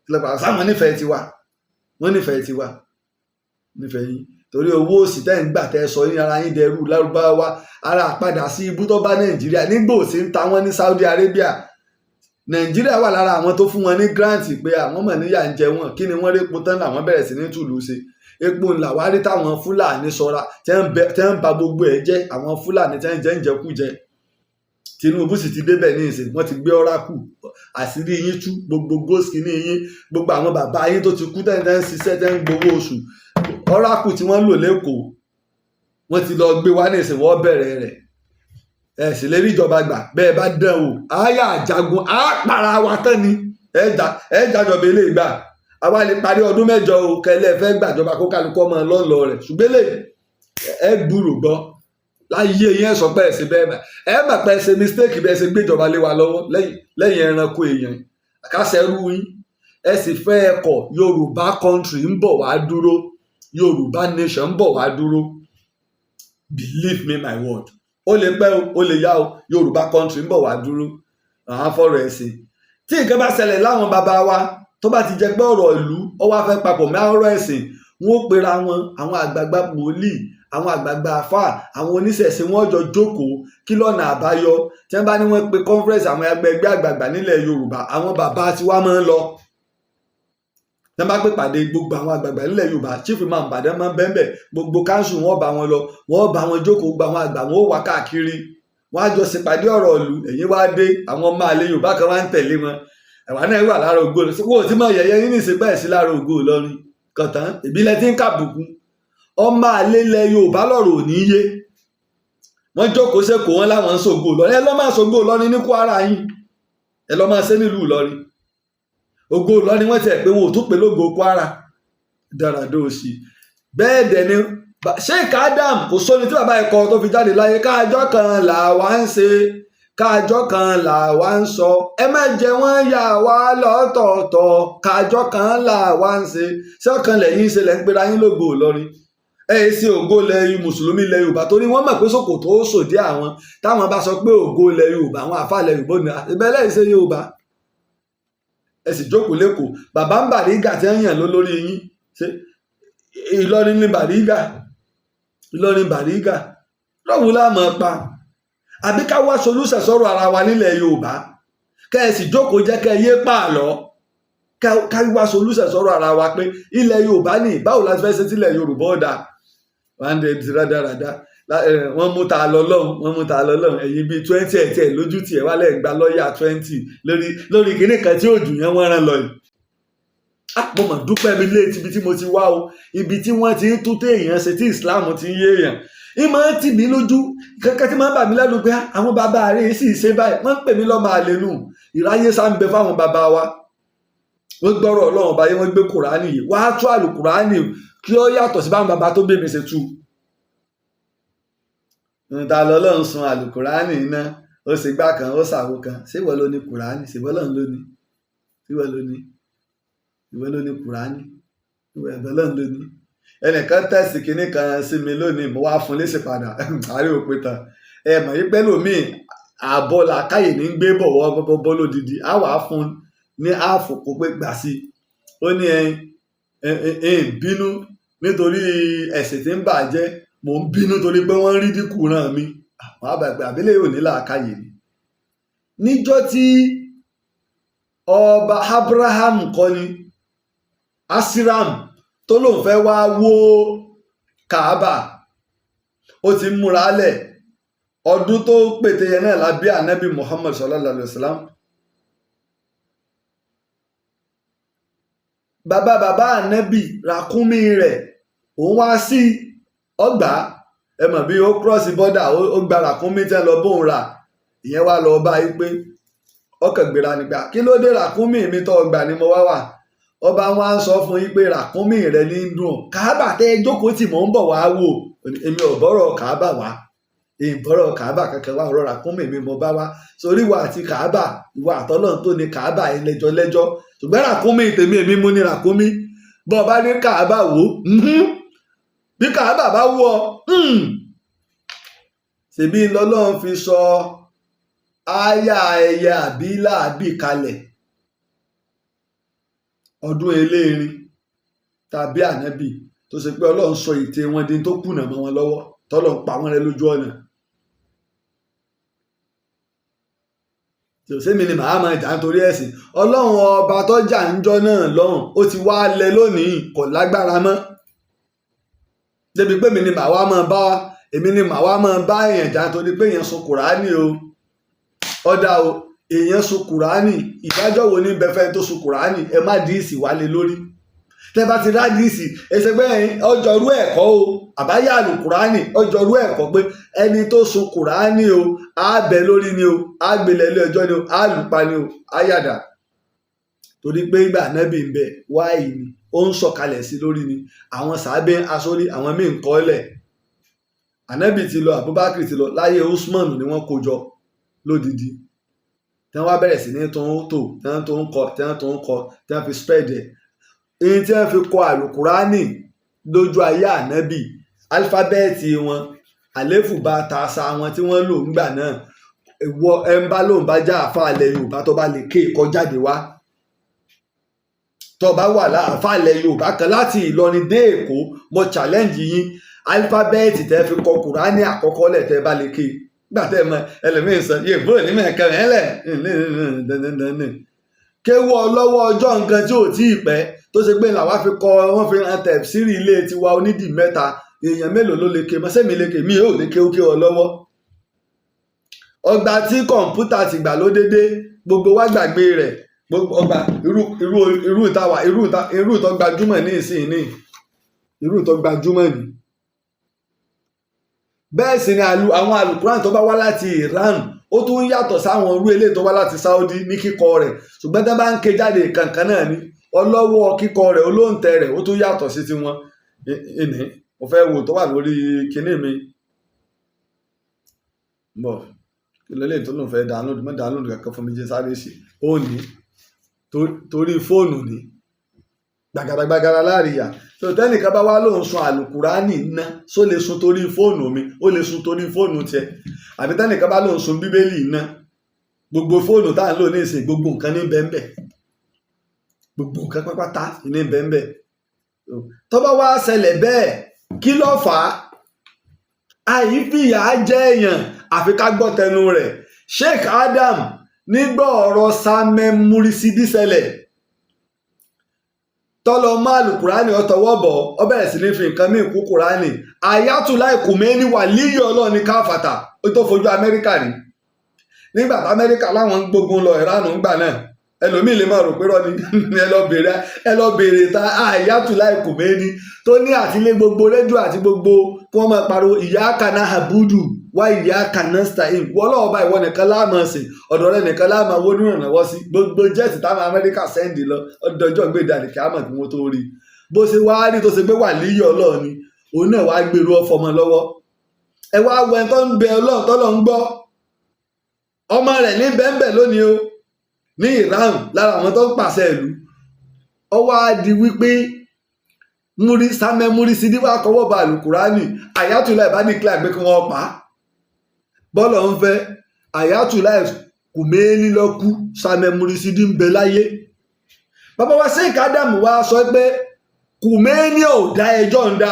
Kí ló pa wá sáwọn? Nífẹ̀ẹ́ tiwa, wọ́n nífẹ̀ẹ́ tiwa, nífẹ̀ẹ́ yín torí owó òsì tẹ́ ń gbà tẹ́ sọ yín ara yín dẹrú lárúbáwá. Ara àpadà sí ibú tó bá Nàìjíríà nígbà òsì ń ta wọ́n ní Saudi Arabia. Nàìjíríà wà lára àwọn tó fún wọn ní grant pé àwọn mọ̀ níyà ń jẹ wọ́n. Kí ni wọ́n rí? Epo tán làwọn bẹ̀rẹ̀ sí ní tùlù ṣe epo ńlá wá rí táwọn Fúlàní sọra tẹ́ ń ba gbogbo ẹ̀ jẹ́. Àwọn Fúlàní tẹ́ ń jẹ ń jẹkújẹ. Tinubu sì ti débẹ̀ ní ìsìn, wọ́n ti gbé ọ́rákù, àṣírí yín tú, gbogbo gósì ní yín, gbogbo àwọn bàbá yín tó ti kú tẹ́ ń ṣiṣẹ́, tẹ́ ń gbowó oṣù. Ọ́rákù tí wọ́n lò lẹ́kọ̀ọ́, wọ́n ti lọ gbé wá ní ìsìn, wọ́n bẹ̀rẹ̀ rẹ̀. Ẹ sì lè rí ìjọba gbà bẹ́ẹ̀ bá dán o. Àyà àjagun á para wa tán ni. Ẹ jàjọba ilé ìgbà àwa lè parí ọdún 8 o, kẹlẹ́ fẹ́ gbàjọba kó kálukú ọmọ lọ́nlọ́ rẹ̀. Ṣùgbọ́n lè ẹ gbúrò gbọ́ láyé yẹn, ẹ sọ pé ẹ ṣe bẹ́ẹ̀, ẹ mà pé ẹ ṣe mistake bẹ́ẹ̀ ṣe gbéjọba lé wa lọ́wọ́ lẹ́yìn ẹranko èèyàn kásẹ̀rú yín. Ẹ sì fẹ́ ẹkọ̀ Yorùbá country ń bọ̀ wá dúró, Yorùbá nation ń bọ̀ wá dúró. Believe me, my word, ó lè pẹ́ o, ó lè yá o, Yorùbá country ń bọ̀ wá dúró. Àwọn afọ̀rọ̀ ẹ̀sìn, tí nǹkan bá ṣẹlẹ̀ láwọn bàbá wa, tó bá ti jẹ́ pé ọ̀rọ̀ ìlú ó wá fẹ́ papọ̀ mọ́ ọ̀rọ̀ ẹ̀sìn, wọn ó pera wọn, àwọn àgbààgbà wòlíì, àwọn àgbààgbà àfáà, àwọn oníṣẹ̀ṣe, wọn jọ jókòó, kí lọ́nà àbáyọ. Tí wọ́n bá ní wọ́n pe conference àwọn ẹgbẹ́ àgbààgbà nílẹ̀ Yorùbá, àwọn bàbá tiwa máa ń lọ. Tí wọ́n bá pè pàdé gbogbo àwọn àgbààgbà nílẹ̀ Yorùbá, Chief Imam Ìbàdàn máa ń bẹ́ẹ̀, gbogbo council, wọn bá wọn lọ, wọ́n bá wọn jókòó, gbogbo àwọn àgbà wọn ó wá káàkiri, wọ́n á jọ ṣèpàdé ọ̀rọ̀ ìlú. Ẹ̀yin wá dé, àwọn ọmọ àlè Yorùbá kan wá ń tẹ̀lé wọn. Ẹ̀wà náà wà lára ògo wọn ò tí mọ yẹ̀yẹ́ yín ní ìsìnkú ẹ̀ sí lára ògo Ìlọrin kọ̀tán ìbílẹ̀ tí ń kàbùkù ọmọ àlè ilẹ̀ Yorùbá lọ́rọ̀ ò ní yé. Wọ́n jókòó sẹ́kọ̀ọ́, wọn láwọn ń ṣògo Ìlọrin. Ẹ lọ́ máa ṣògo Ìlọrin ní Kwara yín, ẹ lọ́ máa ṣe nílùú Ìlọrin. Ògo Ìlọrin wọ́n tiẹ̀ pé wọn ò tún pé lógo Kwara dáradó sí. Bẹ́ẹ̀ dẹ̀ ni Sheikh Adam, kò sóni tí bàbá ẹ̀kọ́ tó fi jáde láyé. Káàjọ kan làwa ń ṣe. Kájọ kan là wá ń sọ, ẹ má jẹ́ wọ́n yà wá lọ́tọ̀ọ̀tọ̀. Kájọ kan là wá ń ṣe. Ṣọ́kan lẹ́yìn ṣe lẹ́ ń pera yín lógo Ìlọrin? Ẹ ẹ ṣe ògo ilẹ̀ mùsùlùmí ilẹ̀ Yorùbá, torí wọ́n mọ̀ pé ṣòkòtò ó sòdí àwọn táwọn bá sọ pé ògo ilẹ̀ Yorùbá. Àwọn àfa ilẹ̀ Yorùbá ní ìbẹ́ lẹ́yìn ṣe Yorùbá. Ẹ sì jókòó lẹ́kọ̀ọ́. Bàbá ń Bàrígà tí wọ́n yàn ló lórí yín. Ṣe Ìlọrin ní Bàrígà? Ìlọrin Bàrígà lọ́wọ́ láàmú pa, àbí ká wá solution sọ̀rọ̀ ara wa nílẹ̀ Yorùbá? Kẹ́ ẹ sì jókòó jẹ́ kẹ́ ẹ yé pààlọ́, ká wá solution sọ̀rọ̀ ara wa pé ilẹ̀ Yorùbá ní, báwo la ti fẹ́ ṣe tílẹ̀ Yorùbá ọ̀dà? Wọ́n á di rádaràda. Wọ́n mú ta lọ lọ́hùn, wọ́n mú ta lọ lọ́hùn. Ẹ̀yin bíi 20 ẹ̀ tiẹ̀ lójú tiẹ̀ wálẹ̀ gba lọ́ọ̀yà 20 lórí kinní kan tí òjò yẹn wọ́n rán lọ yìí. Ah, mo mọ̀ dúpẹ́ mi létí ibi tí mo ti wá o, ibi tí wọ́n ti ń tún téèyàn ṣe, tí Islam ti ń yé èèyàn. Ìmọ̀ ń tì mí lójú kankan tí máa ń bà mí lẹ́nu pé àwọn bàbá rẹ̀ sì ṣe báyìí. Wọ́n ń pè mí lọ́mọ àlè nù. Ìráyé sá ń bẹ fáwọn bàbá wa. Wọ́n gbọ́rọ̀ Ọlọ́run ọba yẹn, wọ́n gbé Kùránì yìí wàá tú àlùkùránì kí ó yàtọ̀ sí báwọn bàbá tó bí mi ṣe tú. Ta lọ́lọ́run sun àlùkùránì iná, ó sì gbá kan, ó ṣàwo kan. Ṣé ìwọ ló ní Kùránì? Ṣé ìwọ lọ́run ló ní? Ṣé ìwọ ló ní? Ìwọ ló ní Kùránì? Ìwọ lọ́run ló ní? Ẹnìkan tẹ̀sí kinní kan sí mi lónìí, mo wá fún lésì padà. Àárẹ̀ òpin tán, ẹ mọ̀ yí pé lómi àbọ̀ làákàyè ní gbé bọ̀wọ́ bọ́ lódìdí, á wàá fún ní ààfò kó pé gbà sí. Ó ní ẹ ẹ ń bínú nítorí ẹ̀sìn tí ń bàjẹ́, mò ń bínú torí pé wọ́n ń rí dínkù ràn mí. Àwọn àbàgbà àbílẹ̀ yóò ní làákàyè ni. Níjọ́ tí ọba Abraham kọ́ ni Asiram tó lóun fẹ́ wá wó Kaaba, ó ti ń múra lẹ̀. Ọdún tó pété yẹn náà la bí anabi Muhammad sallallahu alayhi wa sallam. Bàbá bàbá anabi, ràkúnmí rẹ̀ òun wá sí ọgbà. Ẹ mọ̀ bí ó cross border, ó gba ràkúnmí tẹ́ lọ bóun rà. Ìyẹn wá lọ bá yí pé ọkàn gbéra nígbà, kí ló dé? Ràkúnmí mi tó ọgbà ni mo wá wà. Ọba wọn á sọ fún yín pé ràkúnmí rẹ ní í dùn, Káàbà tẹ ẹ jókòó tì mò ń bọ̀ wá wò. Èmi ò bọ́rọ̀ Káàbà wá, ìbọ̀rọ̀ Káàbà kankan wá, ọ̀rọ̀ ràkúnmí mi mo bá wá sórí. Ìwà àti Káàbà, ìwà àtọ́lọ́run tó ní Káàbà ẹlẹ́jọ́ lẹ́jọ́, ṣùgbọ́n ràkúnmí tèmi, èmi mú ní ràkúnmí. Bọ́ ọ bá ní Káàbà wò, bí Káàbà bá wù ọ, ṣèbí lọ́lọ́run fi sọ áyà ẹyẹ àbí láàbì kalẹ̀. Ọdún eléèrin tàbí ànábì tó ṣe pé Ọlọ́run sọ ète wọn di tó kùnà mọ́ wọn lọ́wọ́, tọ́lọ́run pa wọ́n rẹ́ lójú ọ̀nà. Tòsẹ́mi ni màá máa jà nítorí ẹ̀sìn Ọlọ́run. Ọba tó jà ń jọ́ náà lọ́hùn, ó ti wá lẹ lónìí, kò lágbára mọ́ débi pé èmi ni màá wá máa bá èèyàn jà nítorí pé èèyàn sun Kùránì o. Ọ̀dà o, èèyàn sun Kùránì, ìdájọ́ wo ní bẹ fẹ́ tó sun Kùránì? Ẹ má díìsì wálé lórí. Tẹ bá ti rádìsì ẹsẹ pé ọjọ́rú ẹ̀kọ́ o, àbáyá àlùkùránì ọjọ́rú ẹ̀kọ́ pé ẹni tó sun Kùránì o, á bẹ lórí ni o, á gbélé ilé ọjọ́ ni o, á lùpa ni o, á yàdà. Torí pé ìgbà Ànábì ń bẹ wáyé ni ó ń sọ̀kalẹ̀ sí lórí ni àwọn sàábé aṣórí, àwọn míì ń kọ́lẹ̀. Ànábì ti lọ, Abubakar ti lọ, láyé Usman ni wọ́n kó jọ lódidi, tí wọ́n wá bẹ̀rẹ̀ sí ní tó ń tò, tí wọ́n tó ń kọ, tí wọ́n tó ń kọ, tí wọ́n fi spread ẹ̀. Èyí tí wọ́n fi kọ àlùkùránì lójú ayé Ànábì, álífábẹ́ẹ̀tì wọn, àléfù bá tasa wọn tí wọ́n lò ńgbà náà, ìwọ ẹ̀ ń bá lóun bá já àfa ilẹ̀ Yorùbá tó bá lè ké kọ jáde wá, tó bá wà láàfáà ilẹ̀ Yorùbá kan láti Ìlọrin dé Èkó, mo challenge yín, álífábẹ́ẹ̀tì tẹ́ fi kọ Kùránì àkọ́kọ́ lẹ̀, tẹ́ bá lè ké nígbà tẹ́ ẹ mọ ẹlòmíín sọ yé bó ní mẹ́ẹ̀kan rẹ̀ lẹ̀ kéwú ọlọ́wọ́ ọjọ́ nǹkan tí ò tí ì pẹ́ tó ṣe pé làwa fi kọ, wọ́n fi hàn tẹ̀síìrì ilé tiwa onídìí mẹ́ta. Èèyàn mélòó ló lè ké mọ́? Sẹ́mi lè ké? Mi ò lè ké ó ké ọ lọ́wọ́. Ọgbà tí kọ̀ǹpútà ti gbà ló dédé, gbogbo wa gbàgbé rẹ̀. Gbogbo ọgbà irú irú irú ìtawà irú ìta irú ìtọ́ gbajúmọ̀ ní ìsìn ní irú ìtọ́ gbajúmọ̀ ní. Bẹ́ẹ̀ sì ni àwọn alukuran tó bá wá láti Iran, ó tún yàtọ̀ sáwọn irú eléyìí tó wá láti Saudi ní kíkọ rẹ̀, ṣùgbọ́n tẹ́ bá ń ké jáde kankan náà ni ọlọ́wọ́ kíkọ rẹ̀, olóǹtẹ̀ rẹ̀, ó tún yàtọ̀ sí tiwọn. Ìní mo fẹ́ wò tó wà lórí kinní mi bọ̀. Kí Ìlọlẹ́ tó lóun fẹ́ download, mọ́ download kankan fún mi, jẹ́ sáré ṣe. Ó ní torí fóònù ní gbàgàdàgbàgàdà láàríyá tó tẹ́nìkan bá wá lóun sun àlùkùránì ná, só lè sun torí fóònù mi? Ó lè sun torí fóònù tiẹ̀? Àbí tẹ́nìkan bá lóun sun Bíbélì ná? Gbogbo fóònù tá à ń lò ní ìsìn, gbogbo nǹkan ní bẹ́ńbẹ́, gbogbo nǹkan pápátá ní bẹ́ńbẹ́. Tó bá wá ṣẹlẹ̀ bẹ́ẹ̀, kí ló fà á? Àìfìyà jẹ èèyàn àfi ká gbọ́ tẹnu rẹ̀. Sheikh Adam, nígbà ọ̀rọ̀ Samuel Murisidi ṣẹlẹ̀, tọ́lọ máàlù kùránì, ọ̀tọ̀wọ́ bọ̀, ọ bẹ̀rẹ̀ sí ní fi nǹkan míì kú kùránì. Ayatollah Khomeini wà líyọ̀ Ọlọ́ọ̀ni káfàtà, ó tó fojú Amẹ́ríkà rí nígbà tí Amẹ́ríkà láwọn ń gbógun lọ Ìránù ńgbà náà. Ẹlòmíì lè máa rò pé rọ́ni. Ẹ lọ bèrè, ẹ lọ bèrè ta Ayatollah Khomeini tó ní àtìlé gbogbo rédíò àti gbogbo kí wọ́n máa pariwo "Iyyaka na'budu wa iyyaka nasta'in", wọ́n lọ́wọ́ bá ìwọ nìkan láàmú sìn, ọ̀dọ̀ rẹ nìkan láàmú owó nírànlọ́wọ́ sí. Gbogbo jet táwọn Amẹ́ríkà send lọ ọdọọjọ́ gbé ìdàlẹ̀ kí á mọ̀ kí wọ́n tó rí bó ṣe wá rí tó ṣe pé wà líyọ̀ Ọlọ́run ni, òun náà wá gbèrú ọfọmọ lọ́wọ́. Ẹ wá wọ ẹni tó ń bẹ Ọlọ́run tọ́lọ́ ń gbọ́. Ọmọ rẹ̀ ní bẹ́ńbẹ̀ lónìí o, ní Iran, lára àwọn tó ń pàṣẹ ìlú. Ó wá di wípé múrí Samuel Murisidi wá kọwọ́ ba àlùkùránì. Ayatollah bá declare pé kí wọ́n pa á. Bọ́lọ̀ ń fẹ́, Ayatollah Khomeini ló kú, Samuel Murisidi ń bẹ láyé. Bàbá wa Sheikh Adam wá sọ pé Khomeini ò dá ẹjọ́ ń dá,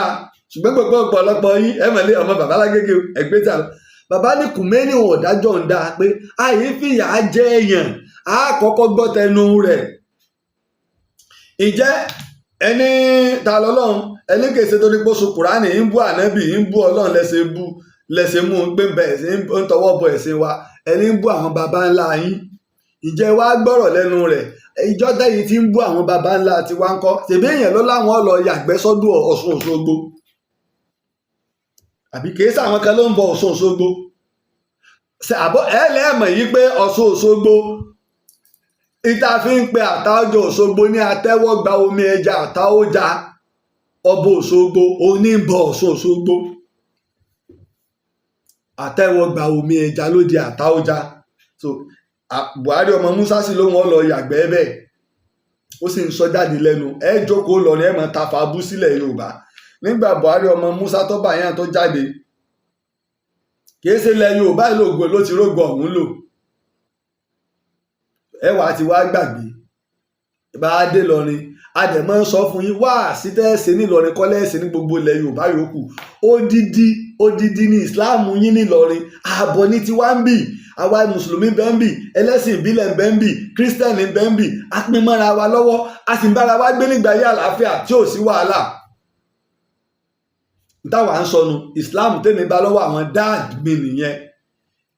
ṣùgbọ́n gbogbo ọ̀pọ̀lọpọ̀ yín ẹ mọ̀lẹ́ ọmọ bàbá lágége ẹgbẹ́ tí a lọ. Bàbá ní Khomeini ò dájọ́ ń dá, pé àyè fìyà jẹ èèyàn, á kọ́kọ́ gbọ́ tẹnu rẹ̀. Ìjẹ́ ẹni ta lọ́lọ́run, ẹni kìí ṣe torí pé ó sun Kùránì ń bú ànábì, ń bú Ọlọ́run, lẹ́sẹ̀ bú lẹ́sẹ̀ mú un pé ń bẹ ẹ̀sìn, ń tọwọ́ bọ ẹ̀sìn wa, ẹni ń bú àwọn baba ńlá yín. Ìjẹ́ wá gbọ́rọ̀ lẹ́nu rẹ̀? Ìjọ tẹ́yìn tí ń bú àwọn baba ńlá tiwa ń kọ́? Ṣèbí èèyàn ló láwọn lọ yàgbẹ́ sọ́dún Ọ̀ṣun Òṣogbo, àbí kìí sáwọn kan ló ń bọ Ọ̀ṣun Òṣogbo? Àbọ̀ ẹ lẹ́ẹ̀mọ̀ yìí pé Ọ̀ṣun Òṣogbo ìta fi ń pe Àtaọ́jà Òṣogbo ní atẹ́wọ́gba omi ẹja. Àtaọ́jà ọba Òṣogbo oníbọ̀ Ọ̀ṣun Òṣogbo, àtẹ́wọ́gba omi ẹja ló di Àtaọ́jà. So Buhari ọmọ Musa sì ló wọn lọ yàgbẹ́ bẹ́ẹ̀, ó sì ń sọ jáde lẹ́nu. Ẹ jókòó lọ ní ẹ mọ̀ tafa bú sílẹ̀ Yorùbá. Nígbà Buhari ọmọ Musa tó bá yàn tó jáde, kìí ṣe ilẹ̀ Yorùbá ìlògbò ló ti rógbò ọ̀hún lò. Ẹ wàá ti wá gbàgbé bá a dé lọrin, a dẹ̀ máa ń sọ fún yín wá sí tẹ́ẹ̀sì nílọrin kọ́lẹ́ẹ̀sì ní gbogbo ilẹ̀ Yorùbá yòókù. Odidi odidi ní Islam yín nílọrin, ààbọ̀ ní tiwa ń bì. Àwa mùsùlùmí bẹ́ẹ̀ ń bì, ẹlẹ́sìn ìbílẹ̀ ń bẹ́ẹ̀ ń bì, kírísítẹ́nì bẹ́ẹ̀ ń bì. A pín mọ́ra wa lọ́wọ́, a sì ń bára wa gbé nígbà ayé àlàáfíà tí ò sí wàhálà. Táwa ń sọnù, Islam tèmi bá lọ́wọ́ àwọn dad mi nìyẹn.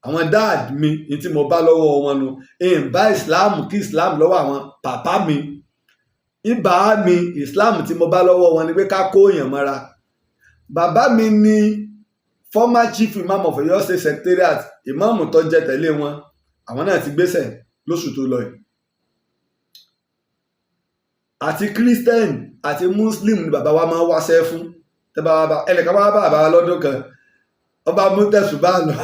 Àwọn dad mi ní tí mo bá lọ́wọ́ wọn nu. Ń bá Islam kí Islam lọ́wọ́ àwọn bàbá mi, ìbá mi. Islam tí mo bá lọ́wọ́ wọn ni pé ká kó èèyàn mọ́ra. Bàbá mi ní former chief imam of Oyo State Secretariat, ìmáàmù tó jẹ tẹ̀lé wọn, àwọn náà ti gbéṣẹ̀ lóṣù tó lọ yìí. Àti Christian àti Muslim ni bàbá wa máa ń wáṣẹ́ fún. Tẹ́ bá wá bá ẹnìkan, bá bá bàbá wa lọ́dún kan, ọba mú tẹ̀sùbá lọ,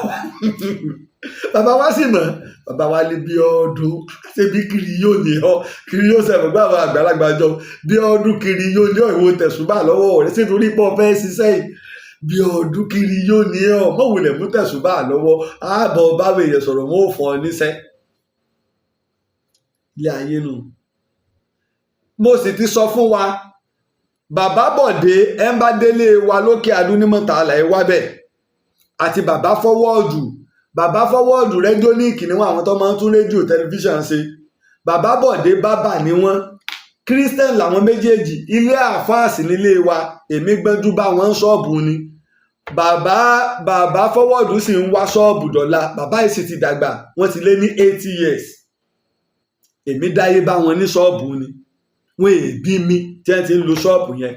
bàbá wa sì mọ̀. Bàbá wa lé bí ọdún ṣé bí kiri yóò ní ọ, kiri yóò sẹ̀fọ̀ gbọ́ àwọn àgbàlagbà jọ bí ọdún kiri yóò ní ọ, ìwò tẹ̀sùbá lọ́wọ́ rẹ̀ ṣé torí pé ọ fẹ́ ṣiṣẹ́ yìí? Bí ọdún kiri yóò ní ọ, mọ̀ wulẹ̀ mú tẹ̀sùbá lọ́wọ́, ààbọ̀ báwo èèyàn sọ̀rọ̀, wọn ò fọ́ ọ níṣẹ́. Ilé ayé nu. Mo sì ti sọ fún wa, bàbá Bọ̀dé ẹ̀ ń bá délé wa lókè adúnímọ̀tà àlàyé wá bẹ̀ àti bàbá fọwọ́ọ̀dù. Bàbá fọwọ́ọ̀dù rẹ́díónìkì ni wọ́n, àwọn tó máa ń tún rédíò tẹlifíṣàn ṣe. Bàbá Bọ̀dé bábà ni wọ́n, Christian làwọn méjèèjì. Ilé àfáàsì nílé wa, èmi gbẹ́jú bá wọn ṣọ́ọ̀bù ni. Bàbá fọwọ́ọ̀dù sì ń wá ṣọ́ọ̀bù dọ̀la. Bàbá yìí sì ti dàgbà, wọ́n ti lé ní 80 years. Èmi dáyé bá wọn ní ṣọ́ọ̀bù ni, wọn èbí mi tí wọ́n ti ń lo ṣọ́ọ̀bù yẹn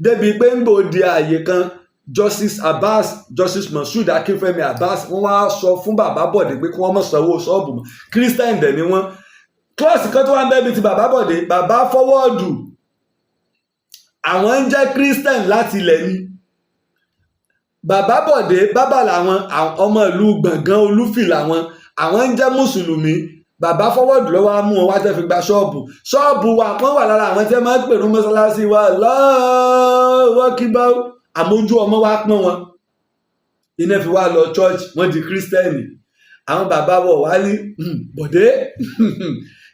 débi pé ń gbòde ààyè kan. Justice Abbas, Justice Moshood Akínfẹ́mi Abbas, wọ́n wá sọ fún bàbá Bọ̀dé pé kí wọ́n má sanwó ṣọ́ọ̀bù mọ́. Christian dẹ̀ ni wọ́n. Klọ́ọ̀sì kan tó wà ń bẹ́ẹ̀ bíi ti bàbá Bọ̀dé, bàbá fọwọ́ọ̀dù, àwọn ń jẹ́ Christian láti ilẹ̀ ni. Bàbá Bọ̀dé bábà làwọn, ọmọ ìlú Gbọ̀ngàn Olúfì làwọn, àwọn ń jẹ́ mùsùlùmí. Bàbá Forward lọ́wọ́ á mú wọn wá tẹ́ fi gba ṣọ́ọ̀bù. Ṣọ́ọ̀bù wa, wọ́n wà lára àwọn tí wọ́n máa ń pèrú mọ́sálásí wa lọ́wọ́ kí bá àmójú ọmọ wa pọ́n wọn, iná fi wá lọ church, wọ́n di Christian. Àwọn bàbá wọ̀ wá ní Bọ̀dé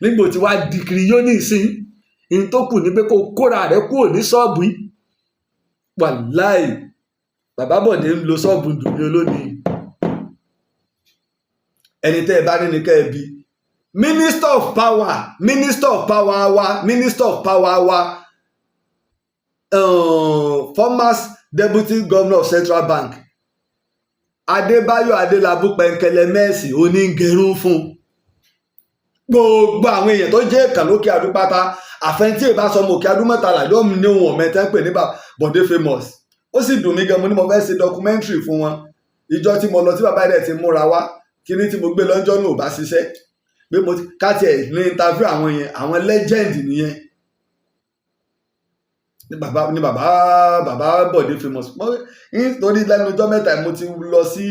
nígbò tí wàá di kiri yóò ní ìsín ní tó kù ní pé kó kóra rẹ̀ kúrò ní ṣọ́ọ̀bù yìí. Wàláì, bàbá Bọ̀dé ń lo ṣọ́ọ̀bù dùnmí olónìí. Ẹni tẹ́ ẹ bá ní ní kẹ́ ẹ bí. Minister of power, minister of power wa, minister of power wa, former deputy governor of Central Bank, Adébáyọ̀ Adélábù Pẹ̀ǹkẹ̀lẹ̀mẹ́sì, onígẹrun fún gbogbo àwọn èèyàn tó jẹ́ ìkàn lókè adúpátá. Àfẹntí ìbá sọmọ òkè adúmọ̀tàlá yóò ní ohun ọ̀mẹ́tẹ́ ń pè ní Bọ̀dé Famous. Ó sì dùn mí gan. Mo ní mo fẹ́ ṣe documentary fún wọn. Ìjọ tí mo lọ tí bàbá rẹ̀ ti múra wá, kíní tí mo gbé lọ́jọ́ náà ò bá ṣiṣẹ́ pé mo ká tiẹ̀ ní interview àwọn yẹn. Àwọn legend nìyẹn ní bàbá Bọ̀dé Famous. Nítorí lẹ́nu ọjọ́ mẹ́ta, mo ti lọ sí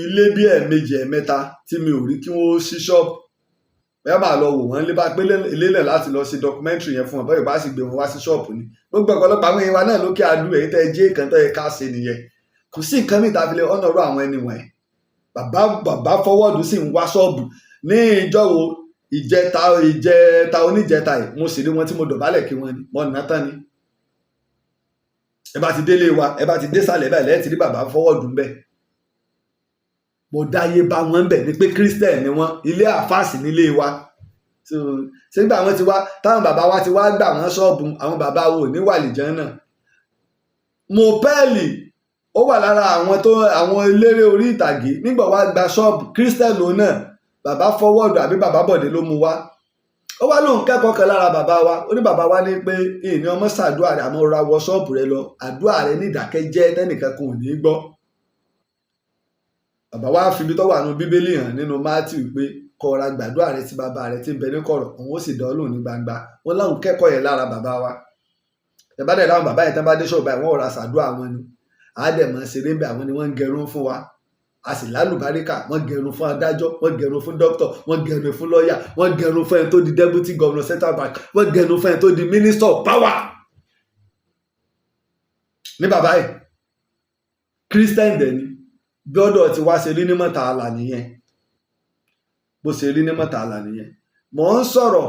ilé bí ẹ̀ẹ̀mejì, ẹ̀ẹ̀mẹ́ta tí mi ò rí kí wọ́n ṣí ṣọ́ọ̀bù. Bẹ́ẹ̀ máa lọ wò wọ́n lé bá pé ilé náà láti lọ ṣe documentary yẹn fún wọn. Bẹ́ẹ̀ bá sì gbé wọn wá sí ṣọ́ọ̀bù ni gbogbo ọ̀pọ̀lọpọ̀ àwọn èèyàn wa náà lókè adú. Èyí tẹ́ ẹ jẹ́ ìkàn tó yẹ ká ṣe nìyẹn. Kò sí nǹkan mìíràn tàbí ọ̀nà ọ̀rọ̀ àwọn ẹni wọ̀nyí. Bàbá Forward sì ń wá ṣọ́ọ̀bù ní ìjọ wo, ìjẹta, ìjẹta oníjẹta yìí. Mo sì rí wọn tí mo dọ̀bálẹ̀ kí wọ́n ni mo nà tán ni. Ẹ bá ti délé wa, ẹ bá ti dé sàlẹ̀ báyìí, lẹ́yìn tí rí bàbá Forward ń bẹ̀. Mo dáyé bá wọn bẹ̀ ni pé Christian ni wọ́n. Ilé àfáàsì nílé wa. Sígbà wọn ti wá, táwọn bàbá wa ti wá gbà wọ́n ṣọ́ọ̀bù, àwọn bàbá wo ní wàlìjẹ́ náà. Mopẹ́ẹ̀lì, ó wà lára àwọn tó àwọn eléré orí ìtàgé. Nígbà wá gba ṣọ́ọ̀bù, Christian lòun náà. Bàbá Forward àbí bàbá Bọ̀dé ló mú wá. Ó wá lóun kẹ́kọ̀ọ́ kan lára bàbá wa. Ó ní bàbá wa ní pé ìní ọmọ ṣàdúrà rẹ̀, àmọ́ ra wọ ṣọ́ọ̀bù rẹ lọ, àdúrà rẹ ní ìdákẹ́jẹ́ tẹ́nìkan kan ò ní gbọ́. Bàbá wa fi ibi tó wà nínú Bíbélì hàn nínú Matthew pé kó ra gbàdúrà rẹ tí bàbá rẹ ti ń bẹ ní kọ̀rọ̀, òun ó sì dán lóhùn ní gbangba. Wọn láwọn kẹ́kọ̀ọ́ yẹn lára bàbá wa. Ìbá dẹ̀ láwọn bàbá yẹn tán bá dé ṣọ́ọ̀bù báyìí, wọ́n ò ra ṣàdúrà wọn ni àádẹ́mọ̀ ṣeré ń bẹ. Àwọn ni wọ́n ń gẹrun fún wa, a sì lálùbáríkà. Wọ́n gẹrun fún adájọ́, wọ́n gẹrun fún dókítà, wọ́n gẹrun fún lọ́ọ̀yà, wọ́n gẹrun fún ẹni tó di deputy governor Central Bank, wọ́n gẹrun fún ẹni tó di minister of power ní bàbá yìí. Christian dẹ̀ ni. Gbọ́dọ̀ ti wá ṣe rí ní mọ̀tàlá nìyẹn, bó ṣe rí ní mọ̀tàlá nìyẹn. Mò ń sọ̀rọ̀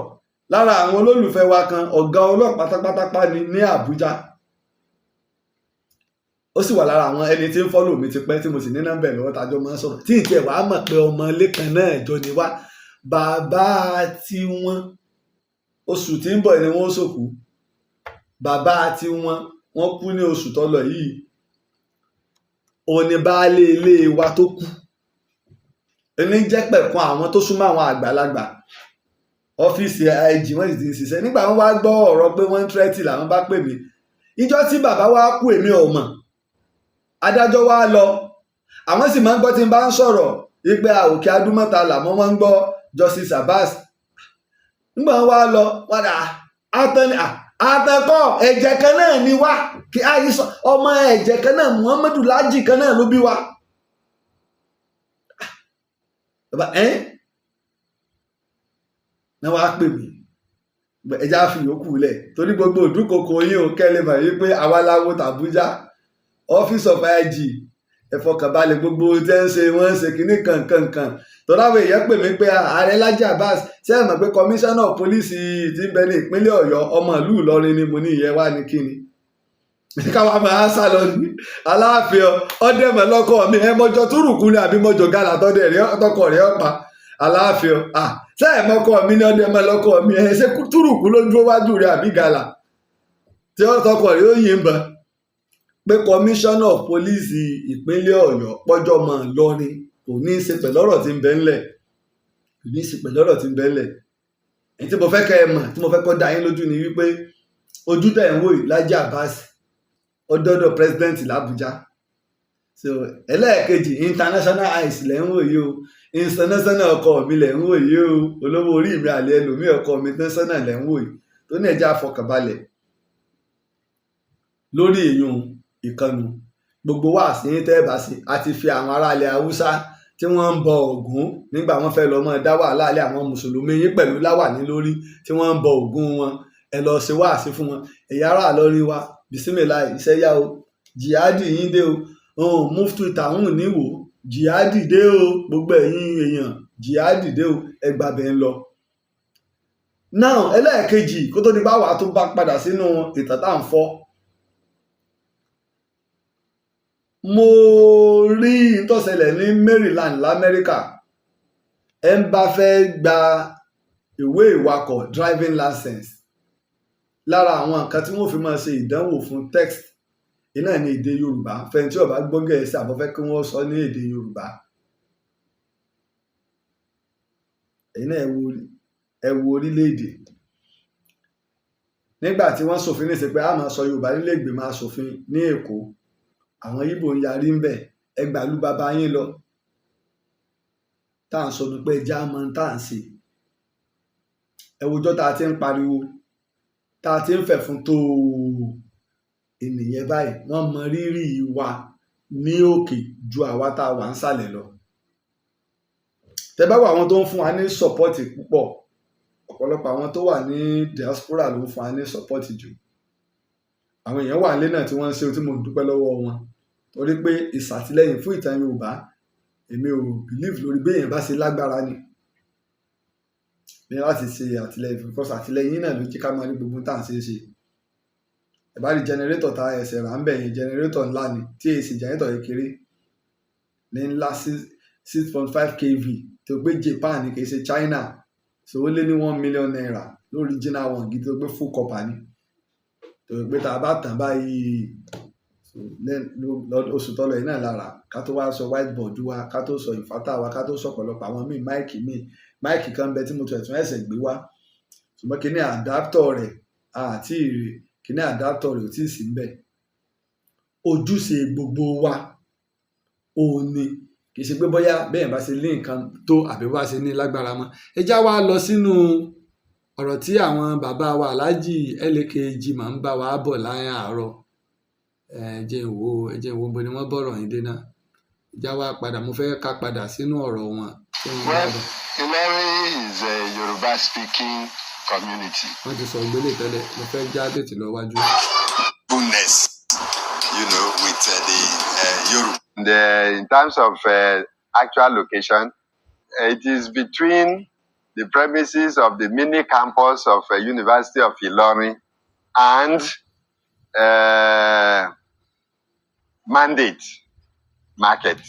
lára àwọn olólùfẹ́ wa kan, ọ̀gá ọlọ́pàá pátápátá ni ní Àbújá. Ó sì wà lára àwọn ẹni tí ń follow mi ti pẹ́, tí mo sì ní nọ́mbà ẹ̀ lọ́wọ́, tájọ́ máa ń sọ̀rọ̀, tí ìtì ẹ̀ wàá mọ̀ pé ọmọ ilé kan náà jọ ni wá. Bàbá tiwọn, oṣù tí ń bọ̀ ni wọ́n sòkú bàbá tiwọn. Wọ́n kú ní oṣù tó lọ yìí. Òun ni baálé ilé wa tó kú. Ẹni jẹ́ pẹ̀kun àwọn tó súnmọ́ àwọn àgbàlagbà. Ọ́fíìsì IG wọ́n sì ti ń ṣiṣẹ́. Nígbà wọn wá gbọ́ ọ̀rọ̀ pé wọ́n ń threaten, làwọn bá pè mí. Ìjọ tí bàbá wa kú, èmi ò mọ̀. Adájọ́ wa lọ, àwọn sì máa ń gbọ́ tí n bá ń sọ̀rọ̀ wípé òkè adúmọ̀ta làmọ́ wọ́n ń gbọ́ Justice Abbas. Nígbà wọn wá lọ, wọn dà àtàn àtàkọ́ ẹ̀jẹ̀ kan náà ni wá kí àìsàn ọmọ ẹ̀jẹ̀ kan náà, Muhammadu Lájì kan náà ló bí wa. Bàbá ẹ́ náà wàá pè mí, ẹja fi yòókù lẹ̀ torí gbogbo òdúkokò yín ò kẹ́lẹ́ mọ̀ wípé àwa láwo tàbújá, Office of IG. Ẹ fọkànbalẹ̀, gbogbo tẹ́ ń ṣe, wọ́n ń ṣe kínní kankankan. Tọ́lá àwọn èèyàn pè mí pé ààrẹ Laji Abbas, ṣé ẹ mọ̀ pé commissioner of police tí ń bẹ ní ìpínlẹ̀ Ọ̀yọ́, ọmọ ìlú Ìlọrin ni? Mo ní ìyẹn wá ní kíni káwa máa sá lọ ní Aláàfin ọdẹ mọ lọkọ mi. Ẹ mọjọ túrùkù ni àbí mọjọ gàlà tọdẹ rí tọkọ rẹ ọpa Aláàfin à ṣé ẹ mọkọ mi ní ọdẹ mọ lọkọ mi? Ẹ ṣe túrùkù ló dúró wájú rẹ àbí gàlà tí tọkọ rẹ ó yìnbọn pé commissioner of police ìpínlẹ̀ Ọ̀yọ́ pọ́jọ́ mọ́ Ìlọrin? Kò ní í ṣe pẹ̀lú ọ̀rọ̀ tí ń bẹ ńlẹ̀, kò ní í ṣe pẹ̀lú ọ̀rọ̀ tí ń bẹ ńlẹ̀. Èyí tí mo fẹ́ kẹ́ ẹ mọ̀, tí mo fẹ́ kọ́ da yín lójú ni wípé ojú tẹ̀ ń wò yìí, Laji Abbas, ó dọ́dọ̀ president l'Abuja. So ẹlẹ́ẹ̀kejì, international eyes lẹ̀ ń wò yìí o. International ọkọ mi lẹ̀ ń wò yìí o. Olówó orí mi, àlẹ́ ẹlòmíì, ọkọ mi international lẹ̀ ń wò yìí tó ní ẹja àfọkànbalẹ̀ lórí èèyàn ìkànnù. Gbogbo wáàsí yín tẹ́ ẹ bá sí, a ti fi àwọn aráàlẹ̀ Haúsá tí wọ́n ń bọ Ògún nígbà wọ́n fẹ́ lọ mọ́ dá wàhálà lé àwọn mùsùlùmí yín pẹ̀lú láwàní lórí tí wọ́n ń bọ Ògún wọn. Ẹ lọ ṣe wáàsí fún wọn. Ẹ̀yà ará lórí wa, bisimilahi, iṣẹ́ yá o, jihadi yín dé o. Ohun muftu ìtàhùn níwò, jihadi dé o. Gbogbo ẹ̀yin èèyàn, jihadi dé o, ẹ gbàbẹ̀ ń lọ. Now, ẹlẹ́ẹ̀kejì, kó tó di bá wàá tó bá padà sínú ìtàn tá à ń fọ́, mo rí n tó ṣẹlẹ̀ ní Maryland lamẹ́ríkà. Ẹ ń bá fẹ́ gba ìwé ìwakọ̀, driving license, lára àwọn nǹkan tí wọ́n fi máa ṣe ìdánwò fún test iná ní èdè Yorùbá. Fẹ́ni tí ó bá gbọ́ Gẹ̀ẹ́sì àbọ̀ fẹ́ kí wọ́n sọ ní èdè Yorùbá. Ẹ̀yin náà ẹ wo orílẹ̀-èdè nígbà tí wọ́n ṣòfin ní ìsìn pé a máa sọ Yorùbá nílé ìgbìmọ̀ aṣòfin ní Èkó, àwọn Ìgbò ń yarí ń bẹ̀. Ẹ gbàlú bàbá yín lọ. Tá à ń sọ ni pé ẹja mọ tá à ń ṣe. Ẹ wojọ́ tá a ti ń pariwo, tá a ti ń fẹ̀ fún tóo ènìyàn báyìí, wọ́n mọ rírì wa ní òkè ju àwa tá a wà ń sàlẹ̀ lọ. Tẹ bá wà, àwọn tó ń fún wa ní support púpọ̀, ọ̀pọ̀lọpọ̀ àwọn tó wà ní diaspora ló ń fún wa ní support jù. Àwọn èèyàn wà nílé náà tí wọ́n ń ṣe, tí mo dúpẹ́ lọ́wọ́ wọn, torí pé ìṣàtìlẹ́yìn fún ìtàn Yorùbá, èmi ò believe lórí bí èèyàn bá ṣe lágbára ni ní láti ṣe àtìlẹ́yìn fún, because àtìlẹ́yìn náà ló jẹ́ ká máa rí gbogbo tá à ń ṣe é ṣe. Ẹ bá rí generator tá ẹsẹ̀ rà ń bẹ̀ yẹn, generator ńlá ni, tí èsì generator kékeré ní ńlá, 6.5 kV, tó gbé Japan ni, kì í ṣe China. So ó lé ní ₦1 million lórí original one gidi, tó gbé full copper ni, tó gbé tá a bá tàn báyìí. So oṣù tọ́lọ̀ yìí náà lára, ká tó wá sọ whiteboard wa, ká tó sọ inverter wa, ká tó sọ ọ̀pọ̀lọpọ̀ àwọn míì, mic míì, mic kan bẹ tí mo tún ẹ̀sẹ̀ gbé wá, ṣùgbọ́n kíní adapter rẹ̀ àti kíní adapter rẹ̀ ò tí ì sí níbẹ̀. Ojúṣe gbogbo wa òun ni, kì í ṣe pé bóyá bẹ́ẹ̀ bá ṣe ní nǹkan tó àbí bá ṣe ní lágbára mọ́. Ẹ já wa lọ sínú ọ̀rọ̀ tí àwọn bàbá wa Alhaji LAKG máa ń bá wa bọ̀ láyé àárọ̀. Ẹ jẹ́ n wò ó, ẹ jẹ́ n wò ó, bó ni wọ́n bọ̀rọ̀ yín dé náà. Ẹ já wa padà, mo fẹ́ ká padà sínú ọ̀rọ̀ wọn tí wọ́n bá Well, bọ̀. Ilorin is a Yoruba speaking community. Wọ́n ti sọ gbélé tẹ́lẹ̀, mo fẹ́ já tètè lọ wájú. Goodness, with the Yoruba. And, in terms of actual location, it is between the premises of the mini campus of University of Ilorin and Mandate Market.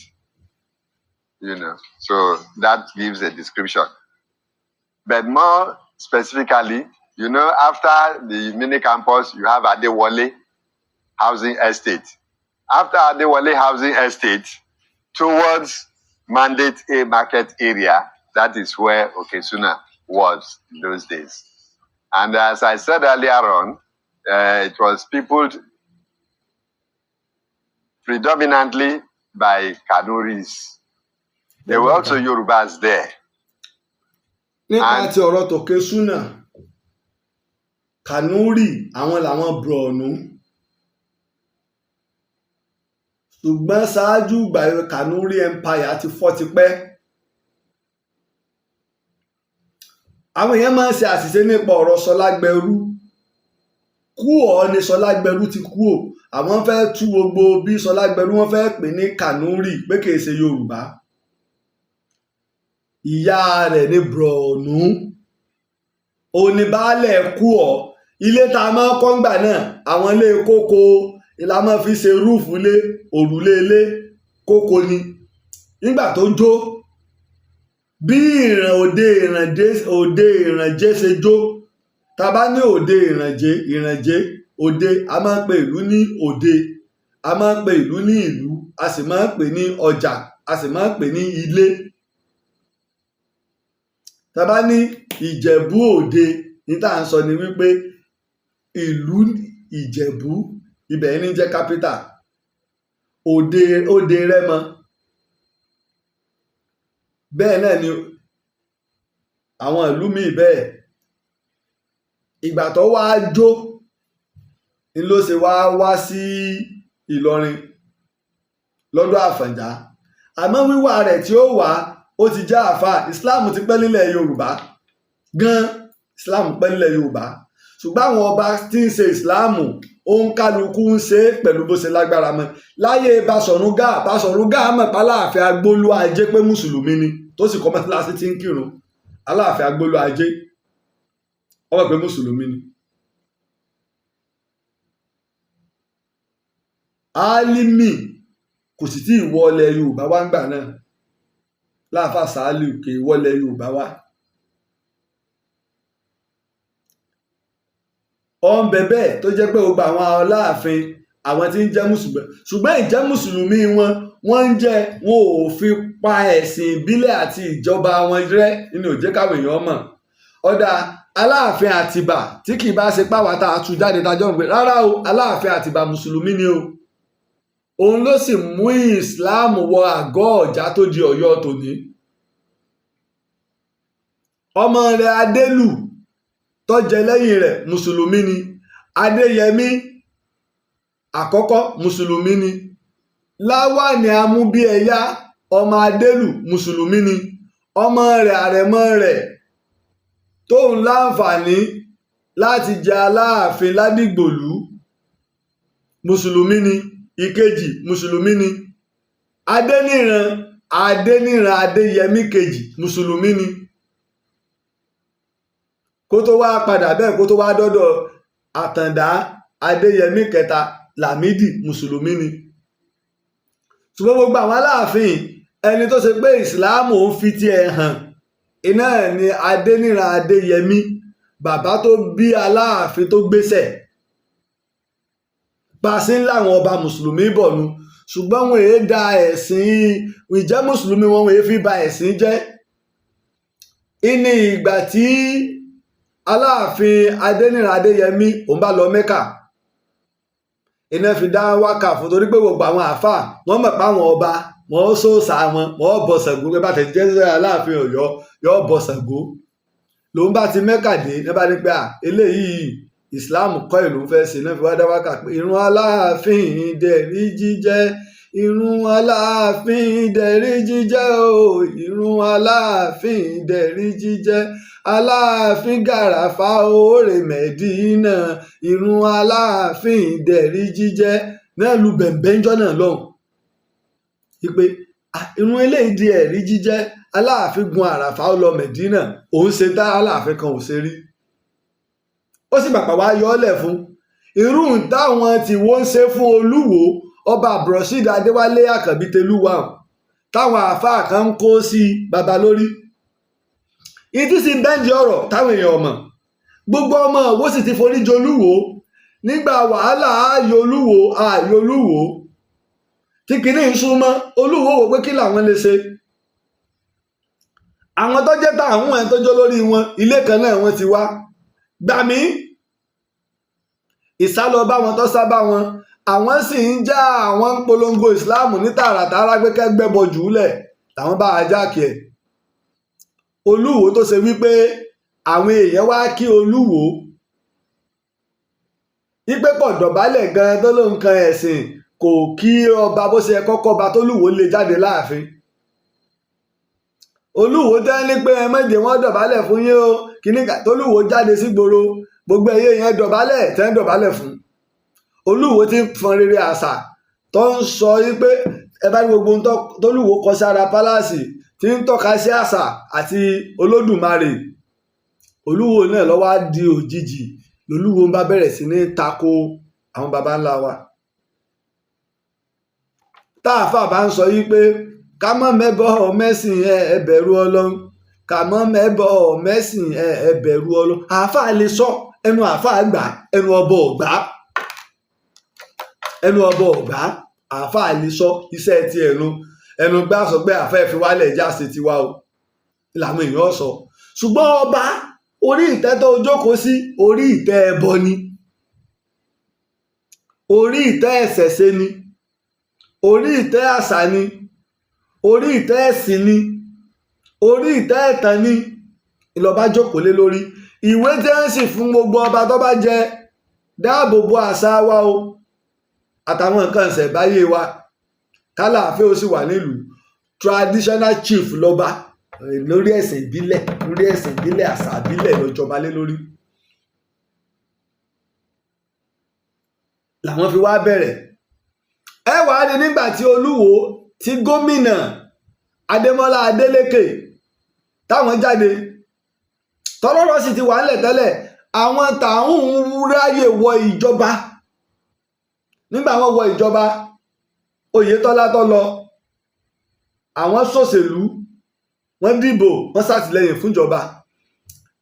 So that gives a description. But more specifically, after the mini campus, you have Adewale Housing Estate. After Adewale Housing Estate, towards Mandate A Market area, that is where Okesuna was in those days. And as I said earlier on, it was peopled predominantly by Kanuris. There were also Yorubas there. Nípa And ti ọ̀rọ̀ tòkè súnà Kanuri, àwọn làwọn Borno, ṣùgbọ́n ṣáájú ìgbà yẹn, Kanuri Empire ti fọ́ tipẹ́. Àwọn èèyàn máa ń ṣe àṣìṣe nípa ọ̀rọ̀ Ṣọlágbẹrú. Kú ọ̀ ni Ṣọlágbẹrú ti kú ò. Àwọn fẹ́ tú gbogbo bí Ṣọlágbẹrú, wọ́n fẹ́ pè ní Kanuri, pé kìí ṣe Yorùbá. Ìyá rẹ̀ ní Borno, òní baálẹ̀ kú ọ̀. Ilé tá a máa ń kọ́ ńgbà náà, àwọn ilé kókó la máa fi ṣe roof ilé, òrùlé ilé kókó ni. Nígbà tó jó, bí ìràn òde ìrànjẹ, òde ìrànjẹ ṣe jó. Tá a bá ní òde ìrànjẹ, ìrànjẹ òde, a máa ń pe ìlú ní òde, a máa ń pe ìlú ní ìlú, a sì máa ń pè ní ọjà, a sì máa ń pè ní ilé. Tá a bá ní Ìjẹ̀bú Òde, ní tá à ń sọ ni wípé ìlú Ìjẹ̀bú, ibẹ̀ ní jẹ́ capital. Òde, òde Rẹ́mọ. Bẹ́ẹ̀ náà ni àwọn ìlú míì bẹ́ẹ̀. Ìgbà tó wá jó ni ló ṣe wá wá sí Ìlọrin. Lọ́dọ̀ Àfọ̀njá, àmọ́ wíwá rẹ̀ tí ó wá, ó ti jẹ́ àáfàá. Islam ti pẹ́ nílẹ̀ Yorùbá gan. Islam pẹ́ nílẹ̀ Yorùbá, ṣùgbọ́n àwọn ọba tí ń ṣe Islam, òun kálukú ń ṣe é pẹ̀lú bó ṣe lágbára mọ́. Láyé Basọ̀run Gáà, Basọ̀run Gáà mọ̀ pé Aláàfin Agbólú Ajé, pé mùsùlùmí ni, tó sì kọ́ mọ́sálásí tí ń kírun. Aláàfin Agbólú Ajé, ó mọ̀ pé mùsùlùmí ni. Álímì kò sì tí ì wọlé Yorùbá wá ńgbà náà. Láàfáà Sàálù kì í wọlé Yorùbá wá. Ó ń bẹ bẹ́ẹ̀ tó jẹ́ pé gbogbo àwọn aláàfin, àwọn tí ń jẹ́ mùsùlùmí, ṣùgbọ́n ìjẹ́ mùsùlùmí wọn, wọ́n ń jẹ́, wọn ò fi pa ẹ̀sìn ìbílẹ̀ àti ìjọba wọn rẹ́ nínú òjé káwọn èèyàn mọ̀. Ọ̀dà Aláàfin Àtìbà, tí kì í bá ṣe páwa tá a tú jáde tájọ́ ń pè rárá o, Aláàfin Àtìbà mùsùlùmí ni o. Òun ló sì mú Islam wọ àgọ́ ọ̀já tó di Ọ̀yọ́ tòní. Ọmọ rẹ̀ Adélù tó jẹ lẹ́yìn rẹ̀, mùsùlùmí ni. Adéyẹmí àkọ́kọ́, mùsùlùmí ni. Láwàní Amúbíẹyá, ọmọ Adélù, mùsùlùmí ni. Ọmọ rẹ̀, àrẹ̀mọ rẹ̀, tóun láǹfààní láti jẹ Aláàfin Ládìgbòlú, mùsùlùmí ni. Ìkejì, mùsùlùmí ni. Adéníran, Adéníran Adéyẹmí kejì, mùsùlùmí ni. Kó tó wá padà bẹ́ẹ̀, kó tó wá dọ́dọ̀ Àtàndá Adéyẹmí kẹta, Lámìdí, mùsùlùmí ni. Ṣùgbọ́n gbogbo àwọn aláàfin, ẹni tó ṣe pé ìsìláàmù ń fi tiẹ̀ hàn iná ẹ̀ ni Adéníran Adéyẹmí, bàbá tó bí Aláàfin tó gbéṣẹ̀ pàṣẹ ńlá. Àwọn ọba mùsùlùmí bọ̀ nu, ṣùgbọ́n wọn èé da ẹ̀sìn ìjẹ́ mùsùlùmí wọn, èé fi ba ẹ̀sìn jẹ́. Ìní ìgbà tí Aláàfin Adéníran Adéyẹmí òun bá lọ Mẹ́kà, iná fi dá wákà fún, torí pé gbogbo àwọn àáfàá wọ́n mọ̀ pé àwọn ọba wọn ó sòòsà wọn, wọn ó bọ Ṣàngó, pé bá tẹ̀ jẹ́ Aláàfin Ọ̀yọ́ yóò bọ Ṣàngó. Lòun bá ti Mẹ́kà dé ní bá ní pé à eléyìí Islam kọ́ ìlú ń fẹ́ ṣe náà, fi wá dá wákà pé irun Aláàfin dẹ̀rí jíjẹ́, irun Aláàfin dẹ̀rí jíjẹ́ o, irun Aláàfin dẹ̀rí jíjẹ́, Aláàfin gàràfà òòrè Mẹ̀dínà, irun Aláàfin dẹ̀rí jíjẹ́ náà lu bẹ̀m̀bẹ́ńjọ́ náà lọ́hùn wípé irun eléyìí di ẹ̀rí jíjẹ́, Aláàfin gun Àràfà, ó lọ Mẹ̀dínà, òun ṣe tá Aláàfin kan ò ṣe rí. Ó sì pàpà wá yọ ọ́ lẹ̀ fún irú táwọn tí wọ́n ń ṣe fún Olúwo, ọba Abdulrasheed Adéwálé Àkànbí Tẹlúwà, táwọn àáfàá kan ń kó sí baba lórí. Ìtí sì bẹ́ǹdì ọ̀rọ̀ táwọn èèyàn mọ̀, gbogbo ọmọ òwò sì ti forí jolúwo nígbà wàhálà ààyò Olúwo, ààyò Olúwo tí kìíní ń súnmọ́. Olúwo wò pé kí làwọn lè ṣe. Àwọn tó jẹ́ táwọn ẹ̀ tó jọ lórí wọn, ilé kan náà wọ́n ti wá gbà mí ìsálọ bá wọn tó sábà wọn, àwọn sì ń já àwọn ń polongo ìsìláàmù ní tààràtàrà pé kẹgbẹ́bọ jùúlẹ̀ làwọn bá ajá kí ẹ̀. Olúwo tó ṣe wípé àwọn èèyàn wá kí Olúwo wípé kò dọ̀bálẹ̀ gan tó ló ń kan ẹ̀sìn, kò kí ọba bó ṣe kọ́kọ́ ọba tólúwo lè jáde láàfin. Olúwo tẹ́ ní pé ẹ méje wọ́n dọ̀bálẹ̀ fún yín o, kíní tólúwo jáde sígboro, gbogbo ẹyẹ yẹn dọ̀bálẹ̀ tẹ́ ń dọ̀bálẹ̀ fún Olúwo tí ń fọn rere àṣà, tó ń sọ wípé ẹ bá ní gbogbo ohun tólúwo kọ sára pálásì tí ń tọ́ka sí àṣà àti Olódùmarè. Olúwo náà ló wá di òjijì lolúwo ń bá bẹ̀rẹ̀ sí ní tako àwọn baba ńlá wa. Táàfà bá ń sọ yí pé ká mọ́ mẹ́bọ̀ mẹ́sìn, ẹ bẹ̀rù Ọlọ́run, ká mọ́ mẹ́bọ̀ mẹ́sìn, ẹ bẹ̀rù Ọlọ́run, àáfàá lè sọ, ẹnu àáfàá gbà, ẹnu ọbọ̀ ọ̀gbá, ẹnu ọbọ̀ ọ̀gbá. Àáfàá lè sọ iṣẹ́ ti ẹnu ẹnu gbá sọ pé àfẹ́ fi wálẹ̀ já ṣe tiwa o làwọn èèyàn sọ. Ṣùgbọ́n ọba orí ìtẹ́ tó jókòó sí, orí ìtẹ́ ẹbọ ni, orí ìtẹ́ ẹ̀sẹ̀ṣe ni, orí ìtẹ́ àṣà ni, orí ìtẹ́ ẹ̀sìn ni, orí ìtẹ́ ẹ̀tàn ni ìlọba jókòó lé lórí. Ìwé tí wọ́n sì fún gbogbo ọba tó bá jẹ, dáàbò bo àṣà wa o àtàwọn nǹkan ìṣẹ̀báyé wa. Kálàáfíà ó sì wà nílùú. Traditional chief lọ́ba lórí ẹ̀sìn ìbílẹ̀, lórí ẹ̀sìn ìbílẹ̀, àṣà ìbílẹ̀ ló jọba lé lórí. Làwọn fi wá bẹ̀rẹ̀. Ẹ wàá rí nígbà tí Olúwo, tí gómìnà Adémọ́lá Adélékè táwọn jáde, tọ́lọ́rọ̀ sì ti wà ńlẹ̀ tẹ́lẹ̀. Àwọn tààrùn ń ráyè wọ ìjọba. Nígbà wọn wọ ìjọba, Oyètọ́lá tó lọ, àwọn ṣòṣèlú, wọ́n dìbò, wọ́n ṣàtìlẹ́yìn fúnjọba.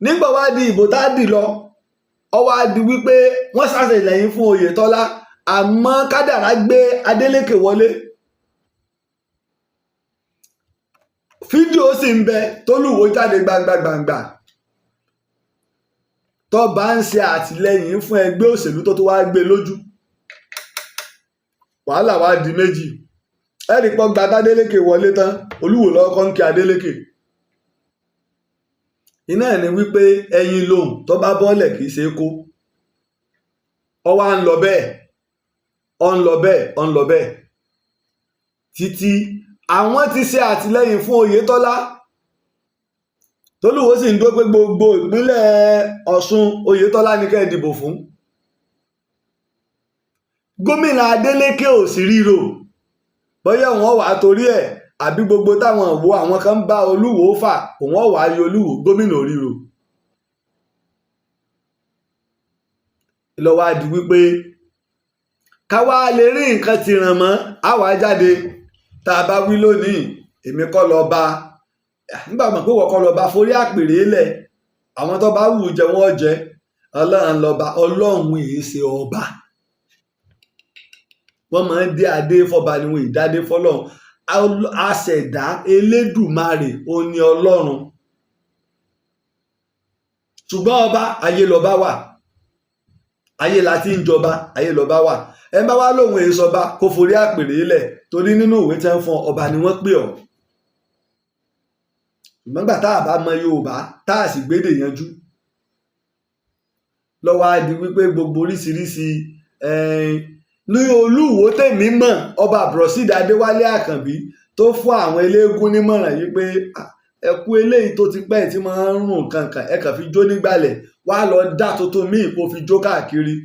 Nígbà wá di ìbò tá a dì lọ, ó wá di wípé wọ́n ṣàtìlẹ́yìn fún Oyètọ́lá, àmọ́ kádàrá gbé Adélékè wọlé. Fídíò sì ń bẹ tólúwo jáde gbangba gbangba tó bá ń ṣe àtìlẹ́yìn fún ẹgbẹ́ òṣèlú tó tó wá gbé lójú. Wàhálà wá di méjì. Ẹ̀rí pọ́ gba Adélékè wọlé tán, Olúwo lọ́kọ́ ń kí Adélékè. Iná ẹ̀ ni wípé ẹyin lòun tó bá bọ́ọ̀lẹ̀ kì í ṣe é kó. Ọ wá ń lọ bẹ́ẹ̀, ọ ń lọ bẹ́ẹ̀, ọ ń lọ bẹ́ẹ̀ títí àwọn ti ṣe àtìlẹ́yìn fún Oyètọ́lá. Tolúwo sì ń dúró pé gbogbo ìpínlẹ̀ Ọ̀ṣun, Oyètọ́lá ní kẹ́ ẹ dìbò fún. Gómìnà Adélékè ò sì ríro bóyá òun wà á torí ẹ̀ àbí gbogbo táwọn wo àwọn kan ń bá Olúwo fà, òun wà á yọ Olúwo, gómìnà ò ríro. Lọ́wọ́ á di wípé káwá lè rí nǹkan ti ràn mọ́ àwa jáde. Tá a bá wí lónìí, èmi kọ́ lọ bá nígbà mọ̀ pé wọ́n kọ́ lọ bá forí àpèrè lẹ̀. Àwọn tó bá wù jẹ wọ́n jẹ. Ọlọ́run lọ́ba, Ọlọ́run èé ṣe ọba. Wọ́n máa ń dé adé fọba ni, wọn ìdádé fọlọ́run. Aṣẹ̀dá Elédùmarè ó ní Ọlọ́run, ṣùgbọ́n ọba ayé lọ́ba wà, ayé la ti ń jọba, ayé lọ́ba wà. Ẹ bá wá lóhun èso ọba, kó forí àpèrè lẹ̀, torí nínú ìwé tí wọ́n fún ọba ni wọ́n pè ọ́. Ṣùgbọ́n gbà tá a bá mọ Yorùbá, tá a sì gbédè yanjú, lọ́wọ́ á di wípé gbogbo oríṣiríṣi ní Olúwo tèmi mọ̀, ọba Abdulrasheed Adéwálé Àkànbí tó fún àwọn eléégún nímọ̀ràn yìí pé ẹkú eléyìí tó ti pẹ́ tí máa ń rùn kankan, ẹ kàn fi jó nígbàlẹ̀, wá lọ dá tuntun míì kó fi jó káàkiri.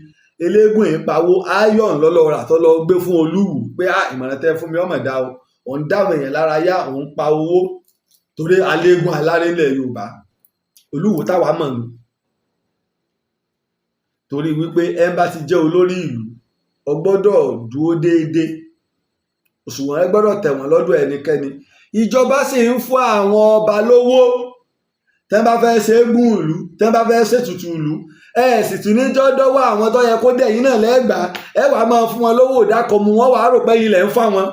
Eléégún yìí pawó iron lọ́lọ́ra tó lọ gbé fún Olúwo pé ìmọ̀ràn tẹ́ fún mi ọmọ dá o, òun dáwọn èèyàn lára yá, òun pa owó torí aléégún aláré ilẹ̀ Yorùbá. Olúwo táwa mọ̀ nù, torí wípé ẹ bá ti jẹ́ olórí ìlú, o gbọ́dọ̀ dúró déédéé, òṣùwọ̀n rẹ gbọ́dọ̀ tẹ̀wọ̀n lọ́dọ̀ ẹnikẹ́ni. Ìjọba sì ń fún àwọn ọba lówó tẹ́ bá fẹ́ ṣe é gún ìlú, tẹ́ bá fẹ́ ṣètùtù ìlú. Ẹ sì tún ní jọ́dọ́wọ́ àwọn tó yẹ kó dẹ̀ yín náà lẹ́gbàá, ẹ wàá máa fún wọn lówó ìdákọ̀mù, wọn wàá rò pé ilẹ̀ ń fà wọn.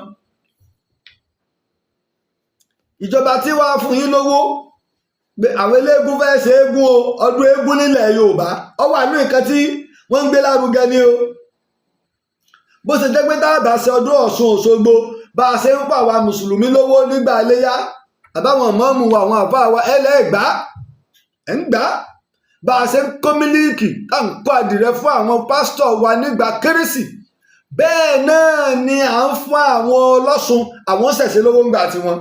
Ìjọba tí wàá fún yín lówó pé àwọn eléégún fẹ́ ṣe égún o, ọdún eégún nílẹ̀ Yorùbá ọ wà ní nǹkan tí wọ́n ń gbé lárugẹ ni o. Bó ṣe jẹ́ pé tá a bá ṣe ọdún Ọ̀ṣun Òṣogbo, bá a ṣe ń pa àwa mùsùlùmí lówó nígbà iléyá, àbáwọn mọ́ọ̀mù wa, àwọn àfáà wa ẹlẹ́gbàá ẹ̀ ń gbà, bá a ṣe ń kó mílíìkì tá à ń kó àdìrẹ fún àwọn pásítọ̀ wa nígbà kérésì, bẹ́ẹ̀ náà ni à ń fún àwọn ọlọ́ṣun, àwọn ṣẹ̀ṣẹ̀ lówó ń gbà tiwọn.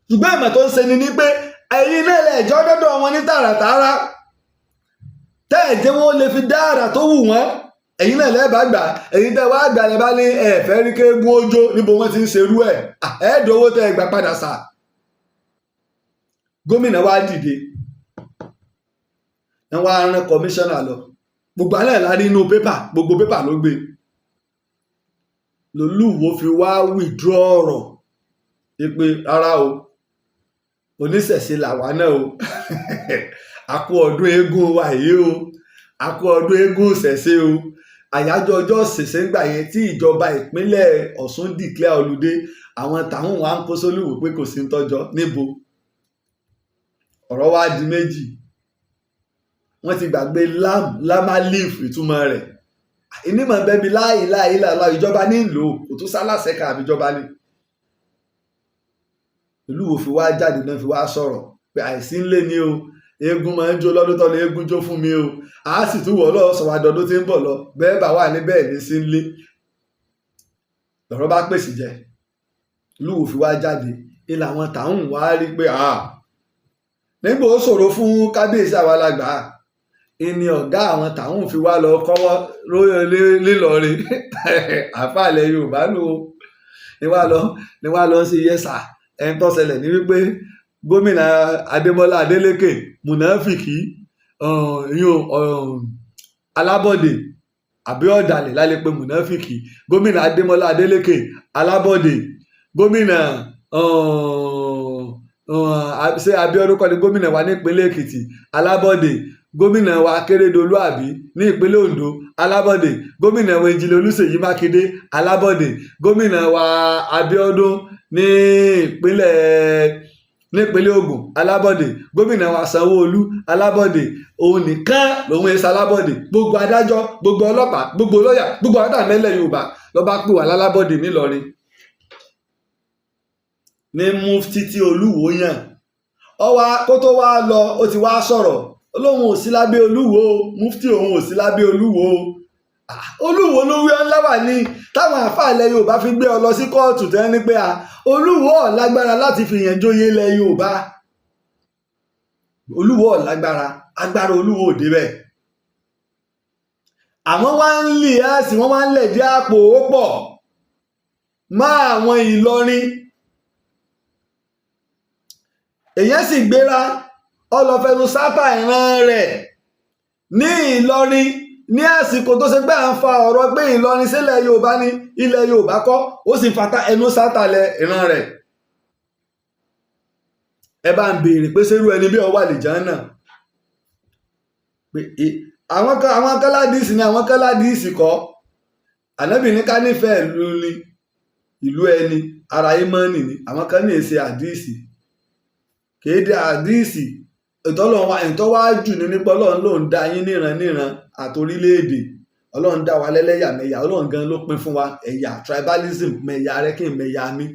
Ṣùgbọ́n ìmọ̀ tó ń ṣe ni pé ẹ̀yin náà lè jọ́ dọ́dọ̀ wọn ní tààràtààrà, tẹ́ ẹ̀ jẹ́ wọn lè fi dá àrà tó wù wọ́n. Ẹ̀yin náà lẹ́ẹ̀bá gbà, ẹ̀yin tẹ́ wá gbà lẹ́ bá ní ẹ̀fẹ́ rí kéégún ojó níbo wọ́n ti ń ṣerú ẹ̀, ẹ̀ẹ́dọ̀wọ́ tẹ́ ẹ gbà padà sà. Gómìnà wa dìde, ẹ wá rán kọmíṣánná lọ. Gbogbo alẹ́ la rí inú pépà, gbogbo pépà ló gbé. Lolúwo fi wá withdraw ọ̀rọ̀ pé rárá o, oníṣẹ̀ṣe làwa náà o, a kú ọdún eégún wa yìí o, a kú ọdún eégún ìṣẹ̀ṣe o. Àyájọ́ ọjọ́ ìṣẹ̀ṣe ń gbà yẹn tí ìjọba ìpínlẹ̀ Ọ̀ṣun declare holiday, àwọn táwọn wà ń kó sólùwò pé kò sí ń tọ́jọ́ níbo. Ọ̀rọ̀ wá di méjì. Wọ́n ti gbàgbé lam lamalif, ìtumọ̀ rẹ̀ ìnímọ̀ bẹ́bi láì láì láì ìjọba ní ìlò kò tún sálàsẹ̀ kan àbíjọba ní. Olúwo fi wá jáde náà fi wá sọ̀rọ̀ pé àìsí ńlé ni o, eégún máa ń jó lọ́dún tọ́lọ́, eégún jó fún mi o, a sì tún wọ̀ lọ́wọ́ sọ̀rọ̀ àdọ́dún tí ń bọ̀ lọ bẹ́ẹ̀ bá wà níbẹ̀ ní sí ńlé. Lọ́rọ̀ bá pèsè jẹ, Olúwo fi wá jáde ní làwọn táwọn wá rí pé nígbà ó ṣòro fún kábíyèsí, àwa la gbà á ìní ọ̀gá àwọn táwọn fi wá lọ kọ́wọ́ lílọrin. Àfàlẹ̀ Yorùbá nù ó ní wá lọ sí yẹsà. Ẹni tó ṣẹlẹ̀ ní wípé gómìnà Adémọ́lá Adélékè, mùnàfìkì alábọ̀dé àbí ọ̀dàlẹ̀ lálẹ́ pé mùnàfìkì, gómìnà Adémọ́lá Adélékè alábọ̀dé, gómìnà ṣé Abíọ́dún kọ́ ni gómìnà wa nípínlẹ̀ Èkìtì, alábọ̀dé, gómìnà wa Akérédolú àbí ní ìpínlẹ̀ Ondo, alábọ̀dé, gómìnà wa Engineer Olúṣèyí Mákindé, alábọ̀dé, gómìnà wa Abíọ́dún ní ìpínlẹ̀ Ògùn, alábọ̀dé, gómìnà wa Sanwó-Olú, alábọ̀dé. Òun nìkan lòun ẹ̀sẹ̀ alábọ̀dé. Gbogbo adájọ́, gbogbo ọlọ́pàá, gbogbo lọ́yà, gbogbo àwọn àmẹ́lẹ̀ Yorùbá ló bá pè wá lálábọ̀dé nílọrin. Ní mufti tí Olúwo yàn ọwá kó tó wá lọ, ó ti wá sọ̀rọ̀, olóhùn ò sí lábẹ́ Olúwo, mufti òun ò sí lábẹ́ Olúwo. Olúwo ló wí ọ́nlá wà ní táwọn àáfàá ilẹ̀ Yorùbá fi gbé ọ lọ sí kóòtù tẹ́ ní pé Olúwo ò lágbára láti fi yàn jóyè ilẹ̀ Yorùbá. Olúwo ò lágbára, agbára Olúwo ò débẹ̀. Àwọn wá ń lè áàsì, wọ́n wá ń lẹ̀dí àpò ó pọ̀ má àwọn Ìlọrin. Èyàn sì gbéra ọlọ́fẹnu sátà ìran rẹ̀ ní Ìlọrin ní àsìkò tó ṣe pé à ń fa ọ̀rọ̀ pé Ìlọrin sílẹ̀ Yorùbá ní ilẹ̀ Yorùbá kọ́, ó sì fata ẹnu sátà lẹ ìran rẹ̀. Ẹ bá ń béèrè pé sẹ́rú ẹni bí ọ wà lè jẹun náà pé àwọn kan, àwọn káládìsì ni, àwọn káládìsì kọ́. Ànábì ní ká nífẹ̀ẹ́ ìlú ni, ìlú ẹni ara ìmọ̀ọ́nì ni. Àwọn kan ní èsì àdìsì kéde àdìsì ìtọ́lọ́wà ìtọ́wá jù ní nípa Ọlọ́run ló ń dá yín níran níran àtorílẹ̀-èdè. Ọlọ́run dá wa lẹ́lẹ́yàmẹ̀yà, Ọlọ́run gan ló pín fún wa ẹ̀yà, tribalism, mẹ̀yà rẹ kí n mẹ̀yà mi.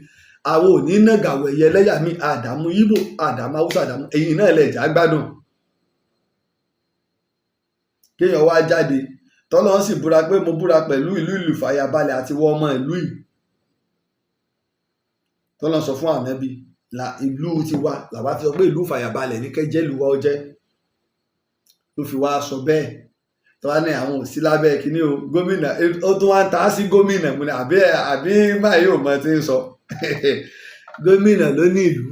Àwọn ò ní nàgàwọ̀ ẹ̀yẹ ẹlẹ́yà mi, àdàmú Ìgbò, àdàmú Haúsá, àdàmú ẹ̀yìn náà lẹ̀ já gbádùn. Kéèyàn wá jáde, tọ́lọ́run sì búra pé mo búra pẹ̀lú ìlú ìlú fàyàbalẹ̀ àti wọ́n ọmọ ìlú yìí. Tọ́lọ́run sọ fún ànábì la ìlú tiwa làwa fi sọ pé ìlú fàyàbalẹ̀ ní kẹjẹ́ ìlú wa ó jẹ́, ló fi wá sọ bẹ́ẹ̀. Tọ́wá ní àwọn ò sí lábẹ́ kínní o. Gómìnà ó tún wá ń ta sí gómìnà mo ní àbí báyìí ò mọ tí ń sọ. Gómìnà ló ní ìlú,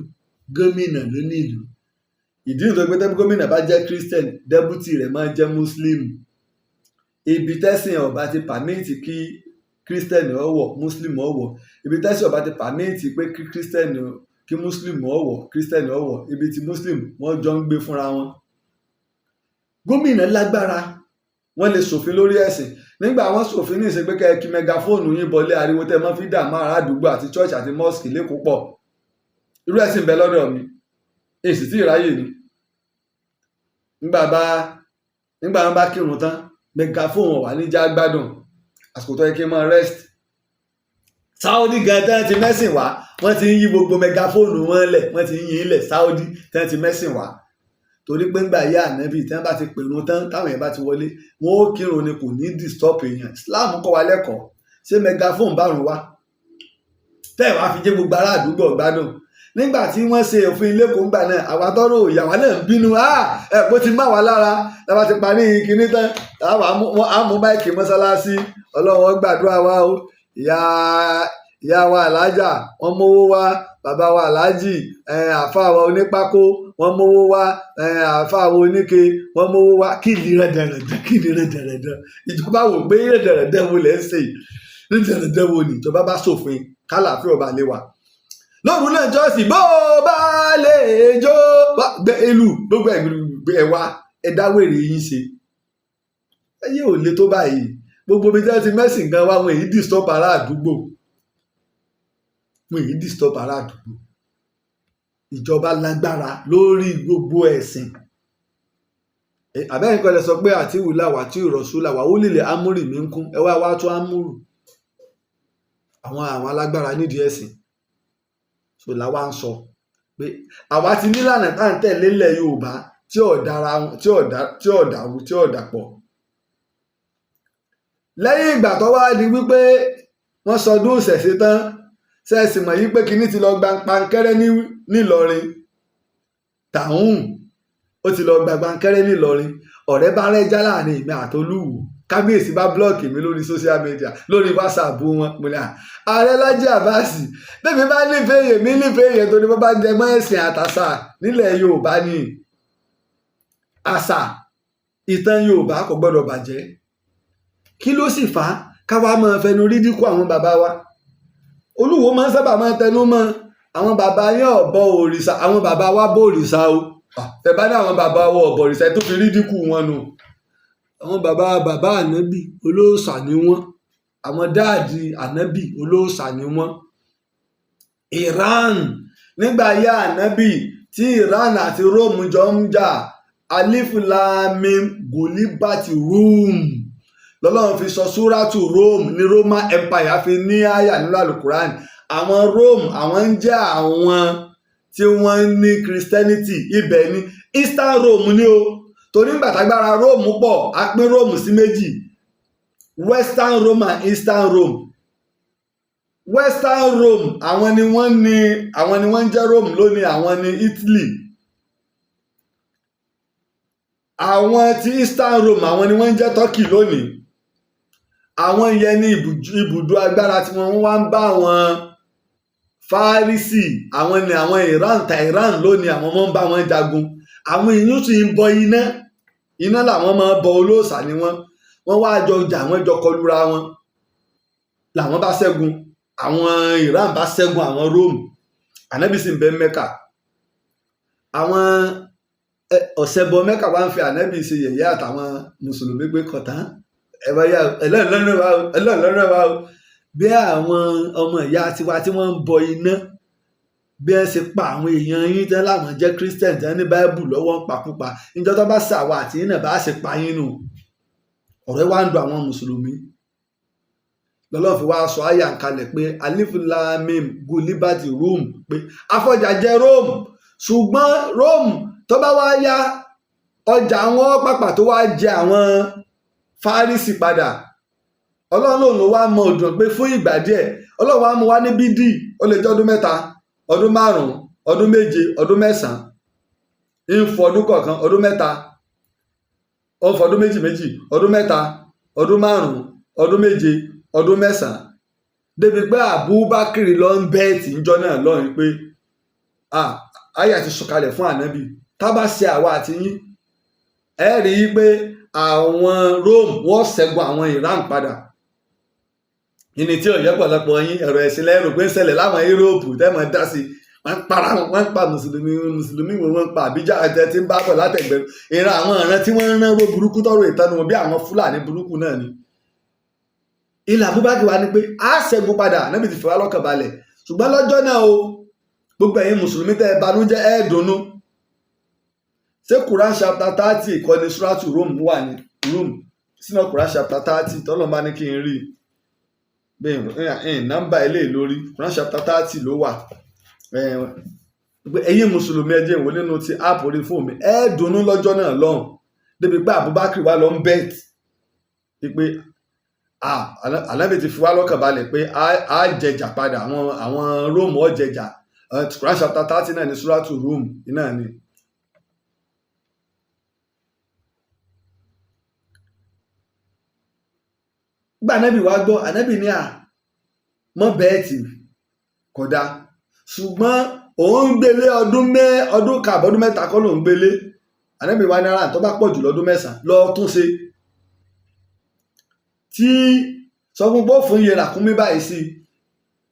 gómìnà ló ní ìlú. Ìdí nìyí tó pé tẹ́ gómìnà bá jẹ́ Christian, deputy rẹ̀ máa ń jẹ́ Muslim. Ibi tẹ́sìn ọba ti permit kí Christian ó wọ̀, Muslim ó wọ̀. Ibi tẹ́sìn ọba ti permit pé kí Christian, kí Muslim ó wọ̀, Christian ó wọ̀. Ibi tí Muslim wọ́n jọ ń gbé fúnra wọn. Gómìnà lágbára, wọ́n lè ṣòfin lórí ẹ̀sìn. Nígbà wọ́n ṣòfin ní ìsìn pé kẹ́ ẹ kí megaphone yín bọlé, ariwo tẹ́ ẹ mọ́ fi dààmú ará àdúgbò àti church àti mosque lẹ́kọ̀ọ́ pọ̀. Irú ẹ̀sìn bẹ lọ́dọ̀ mi, èsì tí ìráyè ni. Nígbà wọn bá kírun tán, megaphone wà níjà gbádùn àsìkò tó yẹ kí n máa rest. Saudi gan tán ti mẹ́sìn wá, wọ́n ti ń yí gbogbo megaphone wọn lẹ̀, wọ́n ti ń yí ilẹ̀. Saudi tán ti mẹ́sìn wá, torí pé ńgbà yá ànábì tí wọ́n bá ti pèrun tán, táwọn èèyàn bá ti wọlé, wọn ó kírun ni, kò ní disturb èèyàn. Islam kọ́ wa lẹ́kọ̀ọ́. Ṣé megaphone bárùn wá tẹ́ ẹ̀ wá fi jẹ́ gbogbo ará àdúgbò gbádùn? Nígbà tí wọ́n ṣe òfin lẹ́kọ̀ọ́ ńgbà náà, àwa tọ́rọ̀ òyà wa náà ń bínú ẹ̀ bó ti má wa lára. Táwa ti parí kinní tán, á mú mic mọ́sálásí. Ọlọ́run gbàdúrà wa o. Ìyá wa alájà wọ́n mówó wá, bàbá wa aláàjì, àáfàá wa onípákó wọ́n mówó wá, àáfàá wa oníke wọ́n mówó wá. Kí ni rẹ̀dẹ̀rẹ̀dẹ̀? Kí ni rẹ̀dẹ̀rẹ̀dẹ̀? Ìjọba wò pé rẹ̀dẹ̀rẹ̀dẹ̀ wo lẹ́ ń ṣe yìí? Rẹ̀dẹ̀rẹ̀dẹ̀ wo ni? Ìjọba bá ṣòfin kálàáfíà ọba lé wa lóru náà jọ́sìn bó bá lè jó gbẹ ìlú gbogbo ẹ̀ wá ẹ dáwèrè yín ṣe. Ẹyẹ ò le tó báyìí. Gbogbo ibi tí wọ́n ti mẹ́sìn gan wá, wọn èyí disturb ará àdúgbò, wọn èyí disturb ará àdúgbò. Ìjọba lágbára lórí gbogbo ẹ̀sìn. Àbẹ́yìn kọ́ lẹ sọ pé àti wùlà wà tí ìrọ̀sùlà wà ó lè amúrì mi ń kún ẹ wá wá tó amúrù àwọn alágbára nídìí ẹ̀sìn. So làwa ń sọ pé àwa ti nílànà tá à ń tẹ̀lé ilẹ̀ Yorùbá tí ò dára, tí ò dá, tí ò dàrú, tí ò dàpọ̀. Lẹ́yìn ìgbà tó wá di wípé Wọ́n sọdún ìṣẹ̀ṣe tán. Ṣẹ́ẹ̀sì mọ̀ yí pé kinní ti lọ gba pankẹ́rẹ́ nílọrin tàún, ó ti lọ gba pankẹ́rẹ́ nílọrin. Ọ̀rẹ́ bá rẹ́jà láàrin èmi àtolúwo. Kábíyèsí bá block mi lórí social media, lórí WhatsApp wọn. Mo ní à, ààrẹ Lájí Àbáàsì, bẹ́ẹ̀ mi bá nífẹ̀ẹ́ yèmí, nífẹ̀ẹ́ yẹn torí bó bá jẹ mọ́ ẹ̀sìn àtàṣà nílẹ̀ Yorùbá ni. Àṣà, ìtàn Yorùbá kò gbọ́dọ̀ bàjẹ́. Kí ló sì fà á káwa máa fẹnu rí dínkù àwọn bàbá wa? Olúwo máa ń sábà máa tẹnu mọ́, àwọn bàbá yẹn ò bọ òrìṣà, àwọn bàbá wa bọ òrìṣà o. Tẹ bá ní àwọn bàbá wa ò bọ òrìṣà, tó fi rí dínkù wọn nù. Àwọn bàbá bàbá ànábì, olóòṣà ni wọ́n. Àwọn daddy ànábì, olóòṣà ni wọ́n. Iran nígbà ayé ànábì, tí Iran àti Rome jọ ń jà, alif lam mim gulibati Rome lọ́lọ́run fi sọ súrátù Rome ní Roman Empire fi ní àyà nínú alukuran. Àwọn Rome, àwọn ń jẹ́ àwọn tí wọ́n ní Christianity. Ibẹ̀ ní Eastern Rome ní o, torí nígbà tágbára Rome pọ̀, á pín Rome sí méjì, Western Rome and Eastern Rome. Western Rome, àwọn ni wọ́n ní, àwọn ni wọ́n ń jẹ́ Rome lónìí, àwọn ní Italy. Àwọn ti Eastern Rome, àwọn ni wọ́n ń jẹ́ Turkey lónìí. Àwọn yẹn ní ibùdó agbára tí wọ́n wá ń bá àwọn Fárísì, àwọn ni àwọn Iran, Tehran lónìí, àwọn máa ń bá wọn jagun. Àwọn èèyàn sì ń bọ iná, iná làwọn máa ń bọ, olóòṣà ni wọ́n. Wọ́n wá jọ jà, wọ́n jọ kọlura wọn, làwọn bá ṣẹ́gun, àwọn Iran bá ṣẹ́gun àwọn Rome. Ànábì sì ń bẹ Mẹ́kà. Àwọn ọ̀sẹ̀bọ Mẹ́kà wá ń fi ànábì ṣe yẹ̀yẹ́ àtàwọn mùsùlùmí pé kọ̀tán ẹ bá yà, ẹlọ́run wa o, ẹlọ́run wa o. Bí àwọn ọmọ ìyá tiwa tí wọ́n ń bọ iná, bí ẹ ṣe pa àwọn èèyàn yín tán láwọn jẹ́ Christian tán ní Báíbù lọ́wọ́ ń pakúpa, níjọ́ tó bá ṣàwọ̀ àti yín náà bá ṣe pa yín nù. Ọ̀rẹ́ wa ń dùn àwọn mùsùlùmí lọ́lọ́run fi wá sọ àyà ń kalẹ̀ pé alif lam mim gulibati Rome, pé afọ̀jàjẹ Rome, ṣùgbọ́n Rome tó bá wá yá, ọjà wọn pàpà tó wá jẹ àwọn Fárísì padà. Ọlọ́run lòun ló wá mọ òdùn pé fún ìgbà díẹ̀ Ọlọ́run wá mú wá ní bídì. Ó lè jẹ́ ọdún 3, ọdún 5, ọdún 7, ọdún 9, ń fọ ọdún kọ̀ọ̀kan, ọdún 3, ó ń fọ ọdún méjì méjì, ọdún 3, ọdún 5, ọdún 7, ọdún 9, débi pé Abubakar lọ ń bet ńjọ́ náà lọ́run pé àyà ti sọ̀kalẹ̀ fún ànábì, tá bá ṣe àwa àti yín, ẹ rí i pé àwọn Rome wọ́n ṣẹ́gun àwọn Iran padà. Ìní tí ò yẹ pọ̀lọpọ̀ yín, ẹ̀rọ ẹ̀sìn lẹ́rù pé ń ṣẹlẹ̀ láwọn Yúróòpù tẹ́mọ̀ dá sí, wọ́n ń para wọn, wọ́n ń pa mùsùlùmí, mùsùlùmí wo wọ́n ń pa àbíjà àti tí ń bá bọ̀ látẹ̀gbẹ́ ìran àwọn ìran tí wọ́n ń rán ró burúkú tọrọ ìtọ́nu wọn bí àwọn Fúlàní burúkú náà ni. Ilẹ̀ Abubakar wa ni pé a ṣẹ́gun padà, ànábì ti fi wá lọ́kàn balẹ̀, ṣùgbọ́n lọ́jọ́ náà o, gbogbo ẹ̀yin mùsùlùmí tẹ́ ẹ banújẹ́, ẹ dùnnú. Ṣé Quran chapter 30 kọ́ ni suratu Rome wà ní Rome sínú Quran chapter 30? Tọ́lọ́ bá ní kí n rí bẹ́ẹ̀ nọ́mbà eléyìí lórí Quran chapter 30 ló wà. Ẹ̀yin mùsùlùmí, ẹ jẹ́ n wò nínú ti app orí fóònù mi. Ẹ dùnnú lọ́jọ́ náà lọ́hùn débi pé Abubakar wà lọ ń bet pé ànábì ti fi wá lọ́kàn balẹ̀ pé á jẹjà padà, àwọn Róòmù ó jẹjà. Quran chapter 30 náà ní suratu Rome náà ni. Gbà ànábì wá gbọ́, ànábì ní à mọ́ bet kódà, ṣùgbọ́n òun gbélé ọdún mẹ́ ọdún kàbọ̀ ọdún 3 kọ́ lòún gbélé. Ànábì wá ní ara tó bá pọ̀ jù lọ́dún 9 lọ tún ṣe tí sọ fún pé ó fún iye ràkúnmí báyìí sí.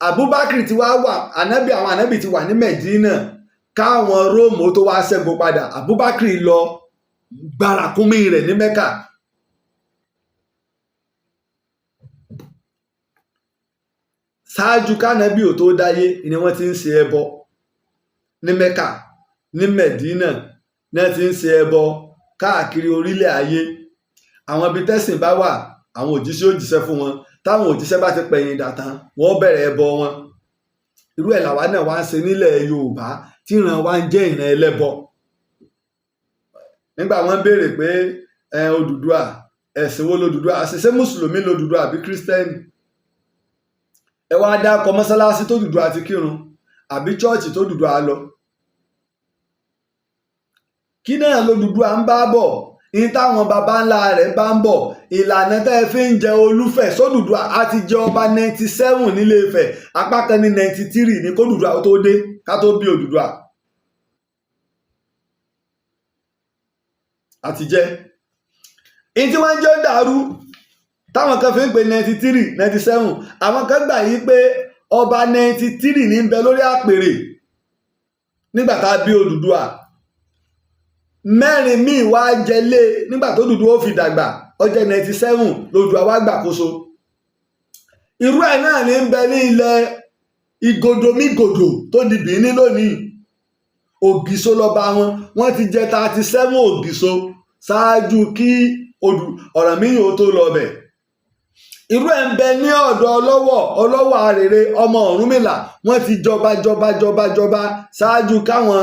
Abubakar ti wá wà, ànábì, àwọn ànábì ti wà ní Medina káwọn Róòmù tó wá ṣẹ́gun padà. Abubakar lọ gba ràkúnmí rẹ̀ ní Mẹ́kà. Ṣáájú kánábì ò tó dáyé ni wọ́n ti ń ṣe ẹbọ ní Mẹ́kà, ní Mẹ̀dínà ní wọ́n ti ń ṣe ẹbọ káàkiri orílẹ̀ ayé. Àwọn ibi tẹ́sìn bá wà, àwọn òjíṣẹ́ ó jíṣẹ́ fún wọn. Táwọn òjíṣẹ́ bá ti pẹ̀yìn dà tán, wọ́n bẹ̀rẹ̀ ẹbọ wọn. Irú ẹ̀ làwa náà wá ń ṣe nílẹ̀ Yorùbá tí ìran wa ń jẹ́ ìran ẹlẹ́bọ. Nígbà wọ́n béèrè pé ẹ Odùduwà, ẹ̀sìn wo lOdùduwà? Àṣìṣe mùsùlùmí lOdùduwà àbí kírísítẹ́nì? Ẹ wá dárúkọ mọ́sálásí tó Odùduwà ti kírun àbí church tó Odùduwà lọ. Kí náà lOdùduwà ń bá bọ̀ ní táwọn baba ńlá rẹ̀ bá ń bọ̀? Ìlànà tẹ́ ẹ fi ń jẹ Olúfẹ̀ sódùduwà á ti jẹ ọba 97 nílé Ifẹ̀, apá kan ní 93 ní kódùduwà tó dé, ká tó bí Odùduwà àti jẹ́ ìyí tí wọ́n ń jẹ́ ó dàrú, táwọn kan fi ń pè 93, 97. Àwọn kan gbà yí pé ọba 93 ní ń bẹ lórí àpèrè nígbà tá a bí Odùduwà. Mẹ́rin míì wá jẹlé nígbà tó Odùduwà ó fi dàgbà, ó jẹ́ 97 lOdùduwà wá gbàkóso. Irú ẹ̀ náà ní ń bẹ ní ilẹ̀ Ìgòdòmígòdò tó di Bìíní lónìí. Ògìso lọ́ba wọn. Wọ́n ti jẹ 37 Ògìso ṣáájú kí Ọ̀rànmíyàn ó tó lọ bẹ̀. Irú ẹ̀ ń bẹ ní ọ̀dọ̀ Ọlọ́wọ̀, Ọlọ́wọ̀ Àrèrè, ọmọ Ọ̀rúnmìlà. Wọ́n ti jọba jọba jọba jọba ṣáájú káwọn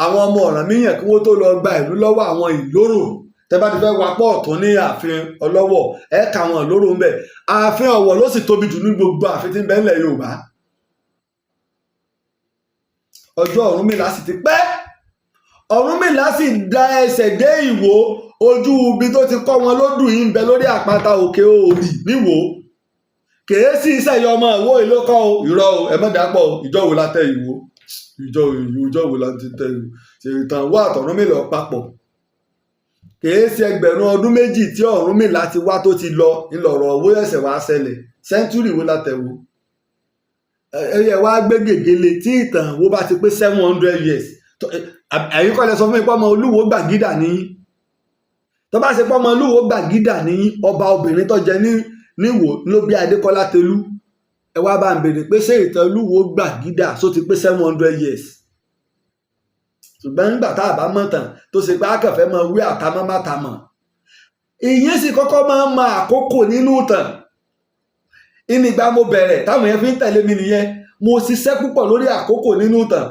àwọn ọmọ Ọ̀rànmíyàn kí wọ́n tó lọ gba ìlú lọ́wọ́ àwọn Ìlórò. Tẹ́ bá ti fẹ́ wapọ̀ ọ̀tún ní ààfin Ọlọ́wọ̀, ẹ̀ ká àwọn Ìlórò ń bẹ̀. Ààfin Ọ̀wọ̀ ló sì tóbi jù ní gbogbo ààfin tí ń bẹ nílẹ̀ Yorùbá. Ọjọ́ Ọ̀rúnmìlà sì ti pẹ́. Ọ̀rúnmìlà sì da ẹsẹ̀ dé Ìwó. Ojú ibi tó ti kọ́ wọn lódù yìí ń bẹ lórí àpáta Òkè Òrì níwò. Kèé sì sẹ́yọ ọmọ Ìwó ìlú kọ́ o. Irọ́ o, ẹ má dàpọ̀ o. Ìjọ wo la tẹ Ìwó? Ìjọ wo la ti tẹ Ìwó? Ìtàn wà àtọ̀rúnmìlà papọ̀. Kèé ṣe 2000 tí Ọ̀rúnmìlà ti wá tó ti lọ ńlọrọ̀ owó ẹ̀sẹ̀ wá ṣẹlẹ̀. Century wo la tẹ̀ wò? Ẹ wá gbé gègéle tí ìtàn wo bá ti pé 700 years. Ẹ̀yin kọ́ lẹ sọ fún mi pé ọmọ Olúwo Gbàgídà ní. Tó bá ṣe pé ọmọ Olúwo Gbàgídà ní, ọba obìnrin tó jẹ ní níwò ló bí Adékọ́lá Tẹlú. Ẹ wá bá ń béèrè pé ṣé ìtàn Olúwo Gbàgídà só ti pé 700 years? Ṣùgbọ́n nígbà tá a bá mọ̀ tán, tó ṣe pé akẹ́fẹ́ máa wí àtàmọ́ mátàmọ́, ìyẹn sì kọ́kọ́ máa ń mọ àkókò nínú ìtàn. Ìnìgbà mo bẹ̀rẹ̀ táwọn yẹn fi ń tẹ̀lé mi nìyẹn. Mo ṣiṣẹ́ púpọ̀ lórí àkókò nínú ìtàn.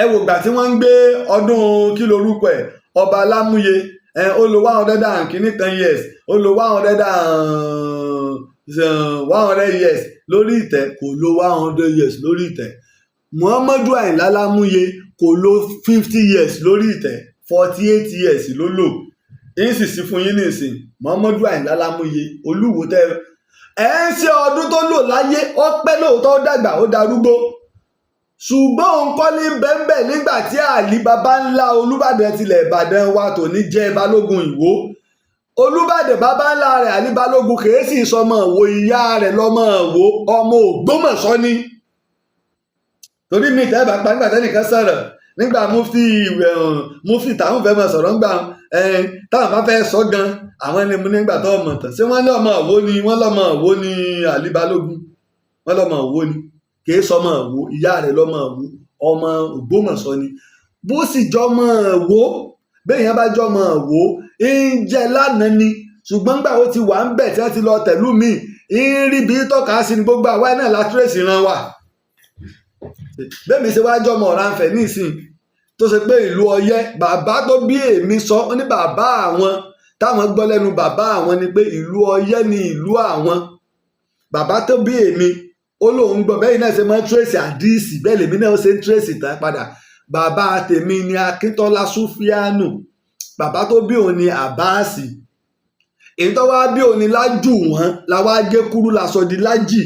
Ẹ wò gbà tí wọ́n ń gbé ọdún kí lorúkọ ẹ̀, ọba Lámúye, ó lo 100 and kìíní kan years, ó lo 100 years lórí ìtẹ́. Kò lo 100 years lórí ìtẹ́. Muhammadu Àyìnlá Lámúye kò lo 50 years lórí ìtẹ́, 48 years ló lò. Yín sì sí fún yín nísìn. Muhammadu Àyìnlá Lámúye, Olúwo tẹ ẹ ń ṣe ọdún tó lò láyé, ó pẹ́ lóòótọ́, ó dàgbà, ó darúgbó, ṣùgbọ́n òun kọ́ ní bẹ́ńbẹ́ nígbà tí Àlí, baba ńlá Olúbàdàn tilẹ̀ Ìbàdàn wa tòní, jẹ́ Balógun Ìwó. Olúbàdàn, baba ńlá rẹ̀ Àlí Balógun kèé sì sọmọ Ìwó, ìyá rẹ̀ lọ́mọ Ìwó, ọmọ Ògbómọ̀ṣọ́ ni. Torí mi tẹ́ bá pa nígbà tẹ́nìkan sọ̀rọ̀ nígbà mufti táwọn fẹ́ máa sọ̀rọ̀ ńgbà táwọn bá fẹ́ sọ gan àwọn ẹni mú nígbà tó ọmọ tán. Ṣé wọ́n ní ọmọ Ìwó ni? Wọ́n lọ́mọ Ìwó ni Àlí Balógun, wọ́n lọ́mọ Ìwó ni. Kìí sọmọ Ìwó, ìyá rẹ̀ lọ́mọ Ìwó, ọmọ Ògbómọ̀ṣọ́ ni. Bó sì jọmọ Ìwó, béèyàn bá jọmọ Ìwó ń jẹ lánàá ni, ṣùgbọ́n gbà ó ti wà ń bẹ̀ tí wọ́n ti lọ tẹ̀lú mi ń rí bí tọ́ka sí ni. Gbogbo àwa náà la trace ìran wa. Bẹ́ẹ̀ mi ṣe wá jọmọ Ọ̀rànfẹ̀ nísìn, tó ṣe pé ìlú Ọ̀yẹ́, bàbá tó bí èmi sọ, ó ní bàbá àwọn, táwọn gbọ́ lẹ́nu bàbá àwọn ni pé ìlú Ọ̀yẹ́ ni ìlú àwọn. Bàbá tó bí èmi ó lóun gbọ́ bẹ́ẹ̀ náà ṣe máa ń trace àdíìsì, bẹ́ẹ̀ lèmi náà ṣe ń trace tán padà. Bàbá tèmi ni Akíntọ́lá Súfíánù, bàbá tó bí òun ni Àbáàsì. Èyí tó wá bí òun ni Lájù, wọn la wá gé kúrú la sọ di Lájì,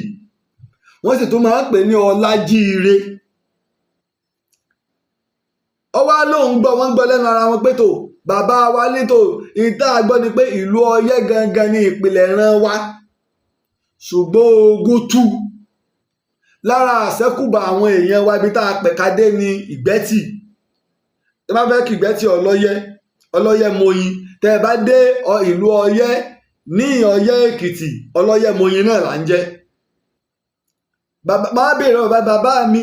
wọ́n sì tún máa ń pè ní Ọlájíire. Ó wá lóun gbọ́, wọ́n gbọ́ lẹ́nu ara wọn pé tó bàbá wa ní tó ìta gbọ́ ni pé ìlú Ọ̀yẹ́ gangan ní ìpìlẹ̀ ìran wa, ṣùgbọ́n ogun tú lára àṣẹ́kùbà àwọn èèyàn wa. Ibi tá a pẹ̀ka dé ní Ìgbẹ́tì. Tẹ́ bá fẹ́ kí Ìgbẹ́tì, Ọlọ́yẹ́, Ọlọ́yẹ́ Moyin. Tẹ́ ẹ bá dé ìlú Ọ̀yẹ́ ní Ọ̀yẹ́ Èkìtì, Ọlọ́yẹ́ Moyin náà là ń jẹ́. Bàbá máa bèèrè ọ̀rọ̀ bàbá mi,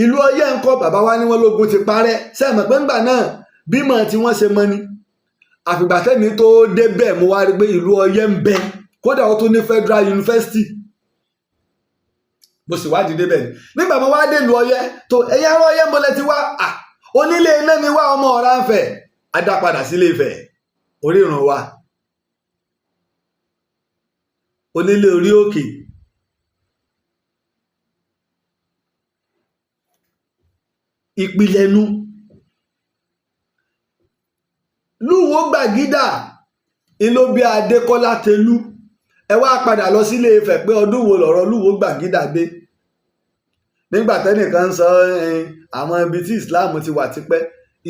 ìlú Ọ̀yẹ́ ńkọ́? Bàbá wa ní wọ́n lógun ti parẹ́. Sẹ́ẹ̀mọ̀ pé ńgbà náà bímọ tí wọ́n ṣe mọ́ ni? Àfìgbà tẹ́mi tó débẹ̀, mo wá rí pé ìlú Ọ̀yẹ́ ń bẹ, kódà ó tún ní Federal University. Mo sì wádìí débẹ̀ ni. Nígbà mo wá dé ìlú Ọ̀yẹ́ tó ẹ̀yà ará Ọ̀yẹ́, mo lẹ ti wá à onílé iná ni wá, ọmọ Ọ̀rànfẹ̀ adápadà sílé Ifẹ̀, orírun wa onílé orí òkè. Ìpìlẹ̀ nu. Lúwo Gbàgídà ló bí Adékọ́lá Tẹ̀lú. Ẹ wá padà lọ sílé Ifẹ̀ pé ọdún wo lọ̀rọ̀ Lúwo Gbàgídà dé, nígbà tẹ́nìkan ń sọ àwọn ibi tí Islam ti wà tipẹ́.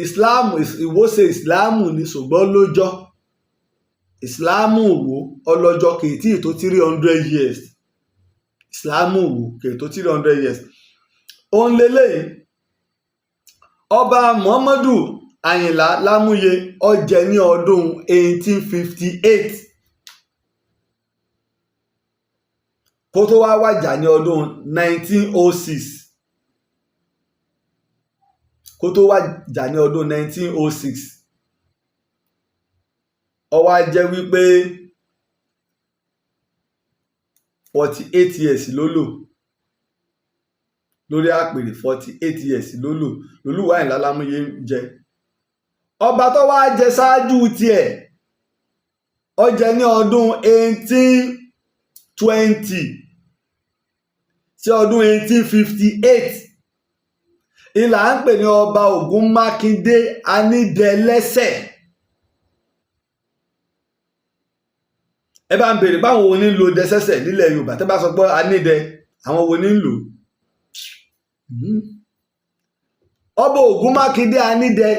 Islam Ìwó ṣe Islam ní, ṣùgbọ́n lójọ́ Islam Ìwó ọlọ́jọ́ kì í tí ì tó 300 years. Islam Ìwó kì í tó 300 years. Òun leléyìí, Ọba Muhammadu Àyìnlá Lámúyẹ, ó jẹ ní ọdún 1858, kó tó wá wàjà ní ọdún 1906. Kó tó wàjà ní ọdún 1906, ó wá jẹ́ wípé 48 years ló lò lórí àpèrè. 48 years ló lò lolúwa Àyìnlá Lámúyẹ jẹ. Ọba tó wá jẹ ṣáájú tiẹ̀, ó jẹ ní ọdún 1820 sí ọdún 1858. Ìlà ń pè ní Ọba Ògúnmákindé Anídẹlẹ́sẹ̀. Ẹ bá ń béèrè báwọn wo ní ń lo dẹsẹsẹ nílẹ̀ Yorùbá. Tẹ́ bá sọ pé anídẹ, àwọn wo ní ń lò? Ọba Ògúnmákindé Anídẹ,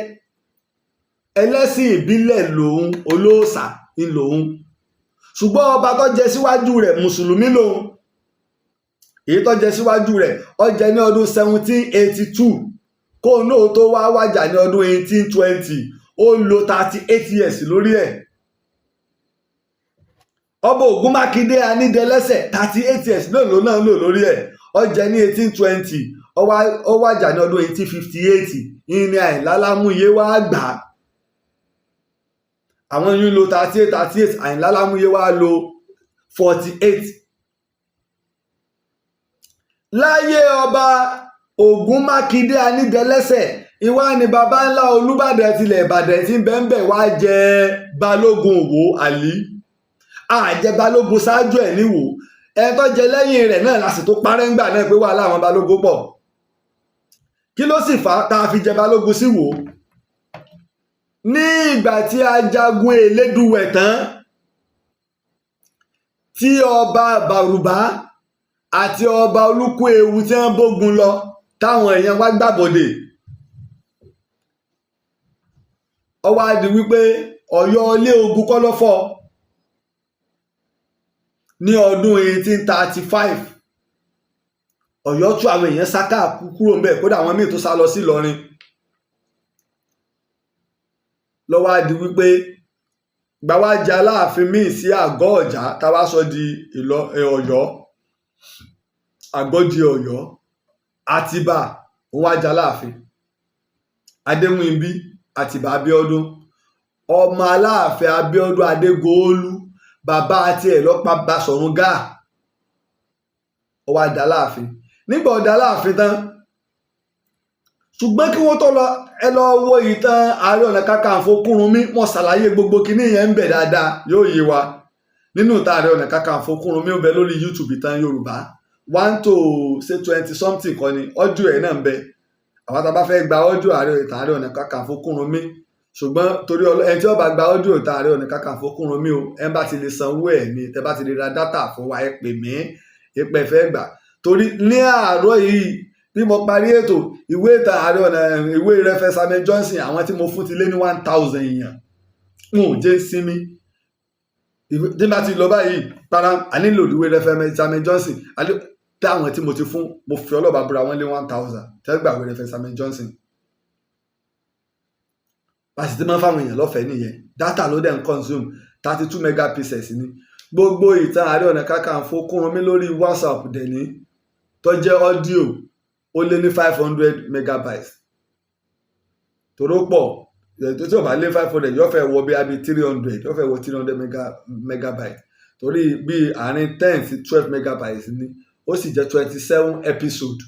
ẹlẹ́sìn ìbílẹ̀ lòun, olóòṣà ń lòun, ṣùgbọ́n ọba tó jẹ síwájú rẹ̀, mùsùlùmí lòun. Èyí tó jẹ síwájú rẹ̀, ó jẹ ní ọdún 1782, kó náà tó wá wàjà ní ọdún 1820. Ó lò 38 years lórí ẹ̀. Ọba Ògúnmákindé Anídẹlẹ́sẹ̀, 38 years náà ló náà lò lórí ẹ̀. Ó jẹ ní 1820, ó wàjà ní ọdún 1858. Ìní Àyìnlá Lámúyẹ wá gbà á. Àwọn yìí ń lo 38, 38. Àyìnlá Lámúyẹ wá lo 48. Láyé Ọba Ògúnmákindé Anídẹlẹ́sẹ̀, ìwá ni baba ńlá Olúbàdàn tilẹ̀ Ìbàdàn tí ń bẹ́ẹ̀ bẹ́ẹ̀ wá jẹ Balógun Òwò Àlí. Àjẹ balógun ṣáájú ẹ̀ níwò. Ẹni tó jẹ lẹ́yìn rẹ̀ náà la sì tó parẹ́ ńgbà náà pé wàhálà àwọn balógun pọ̀. Kí ló sì fà á tá a fi jẹ balógun sí Wò? Ní ìgbà tí a jagun Elédùwẹ̀ tán, tí Ọba Bàrùbá àti Ọba Olúkúewu tí wọ́n bógun lọ, táwọn èèyàn wá gbàbọ̀dè, ó wá di wípé Ọ̀yọ́ ilé ogun kọ́ ló fọ́ ní ọdún 1835. Ọ̀yọ́ tú, àwọn èèyàn sá káàkiri kúrò ńbẹ̀, kódà àwọn míì tó sá lọ sí Ìlọrin. Ló wá di wípé gbà wá jẹ aláàfin míì sí àgọ́ ọ̀já, tá a wá sọ di Ọ̀yọ́, àgọ́ di Ọ̀yọ́. Àtìbà òun wá jẹ aláàfin, Adéwìnbí Àtìbà Abíọ́dún, ọmọ Aláàfin Abíọ́dún Adégòólú, bàbá tiẹ̀ lọ́pa Basọ̀run Gáà. Ó wá dá láàfin. Nígbà ó dá láàfin tán, ṣùgbọ́n kí wọ́n tó lọ, ẹ lọ wo ìtàn Ààrẹ Ọ̀nà Kakanfò Kúrúnmí. Wọ́n ṣàlàyé gbogbo kinní yẹn ń bẹ̀ dáadáa, yóò yé wa nínú ìtàn Ààrẹ Ọ̀nà Kakanfò Kúrúnmí. Ó bẹ lórí YouTube, ìtàn Yorùbá one to say twenty something kọ́ ni audio ẹ̀ náà ń bẹ. Àwọn tá a bá fẹ́ gba audio ààrẹ, ìtàn Ààrẹ Ọ̀nà Kakanfò Kúrúnmí, ṣùgbọ́n torí ẹni tí ó bá gba audio ìtàn Ààrẹ Ọ̀nà Kakanfò Kúrúnmí o, ẹ bá ti lè sanwó ẹ̀ ní, tẹ bá ti lè ra data fún wa, ẹ pè mí, ìpè fẹ́ gbà. Torí ní àárọ̀ yìí bí mo parí ètò, ìwé ìtàn Ààrẹ Ọ̀nà, ìwé Reverend Samuel Johnson, àwọn tí mo fún ti lé ní 1,000 èèyàn. N ò jẹ́ sinmi. Tí n bá ti lọ báyìí para, a nílò ìwé Reverend Samuel Johnson tí àwọn tí mo ti fún, mo fi ọlọ́ba búra, wọ́n lé 1,000 tẹ́ gbà ìwé Reverend Samuel Johnson. A sì ti máa ń fáwọn èèyàn lọ́fẹ̀ẹ́ nìyẹn. Data ló dẹ̀ ń consume, 32 megapixels ni gbogbo ìtàn Ààrẹ Ọ̀nà Kakanfò Kúrúnmí lórí WhatsApp dẹ̀ ní, tó jẹ́ audio, ó lé ní 500 megabytes. Toró pọ̀ tó, tí ò bá lé 500, yóò fẹ́ wọ bí abi 300, yóò fẹ́ wọ 300 megabytes, torí bí àárín 10 sí 12 megabytes ni. Ó sì jẹ́ 27 episode.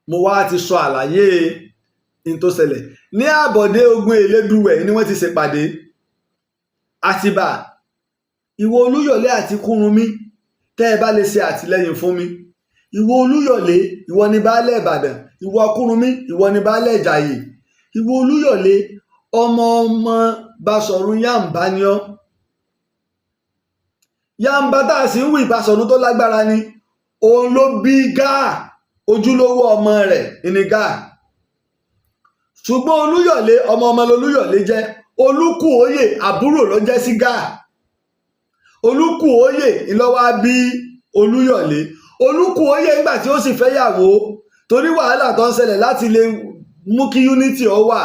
Mo wá ti sọ àlàyé ní tó ṣẹlẹ̀ ní àbọ̀dé ogun Elédùwẹ̀ ni wọ́n ti ṣèpàdé. Àtìbà, ìwọ Olúyọ̀lé àti Kúrúnmí, tẹ́ ẹ bá lè ṣe àtìlẹ́yìn fún mi, Ìwọ Olúyọ̀lé, ìwọ ni baálẹ̀ Ìbàdàn. Ìwọ Kúrúnmí, ìwọ ni baálẹ̀ Ìjàyè. Ìwọ Olúyọ̀lé, ọmọ ọmọ Basọ̀run Yàǹbá ni ọ́. Yàǹbá tá a sì ń wí, Basọ̀run tó lágbára ni. Òun ló bí Gáà, ojúlówó ọmọ rẹ̀ ní Gáà. Ṣùgbọ́n Olúyọ̀lé, ọmọ ọmọ lolúyọ̀lé jẹ́. Olúkúoyè àbúrò ló jẹ́ sí Gáà. Olúkúoyè ńlọ́wọ́ bí Olúyọ̀lé. Olúkúoyè, ńgbà tí ó sì fẹ́yàwó, torí wàhálà tó ń ṣẹlẹ̀ láti lè mú kí unity ó wà,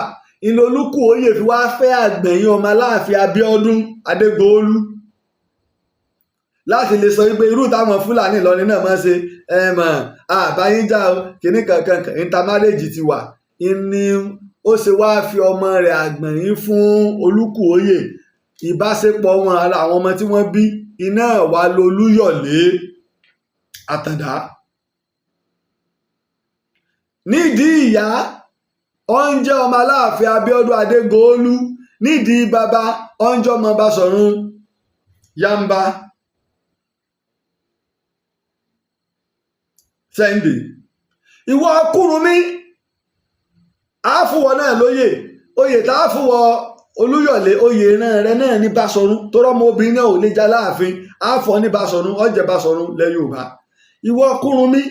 ìlú Olúkúoyè fi wá fẹ́ àgbẹ̀yìn ọmọ Aláàfin Abíọ́dún Adégbòólú, láti lè sọ wípé irú táwọn Fúlàní Ìlọrin náà máa ń ṣe, ẹ mọ̀ àbáyínjà o, kìíní kankan intermarriage ti wà ní. Ó ṣe wá fi ọmọ rẹ̀ àgbọ̀nyín fún Olúkúoyè. Ìbáṣepọ̀ wọn, ara àwọn ọmọ tí wọ́n bí iná wà lolúyọ̀lé Àtàndá. Nídìí ìyá, ó ń jẹ́ ọmọ Aláàfin Abíọ́dún Adégòólú. Nídìí bàbá, ó ń jẹ́ ọmọ Basọ̀run Yamba Sunday. Ìwọ Kúrúnmí, àáfùwọ náà lóyè. Oyè tá a fún wọ Olúyọ̀lé, oyè ìran rẹ náà ní Basọ̀run, tó rọ́mọ obìnrin náà ò lè já láàfin. Àáfọ̀ ní Basọ̀run, ọ̀jẹ̀ Basọ̀run lẹ Yorùbá. Ìwọ Kúrúnmí,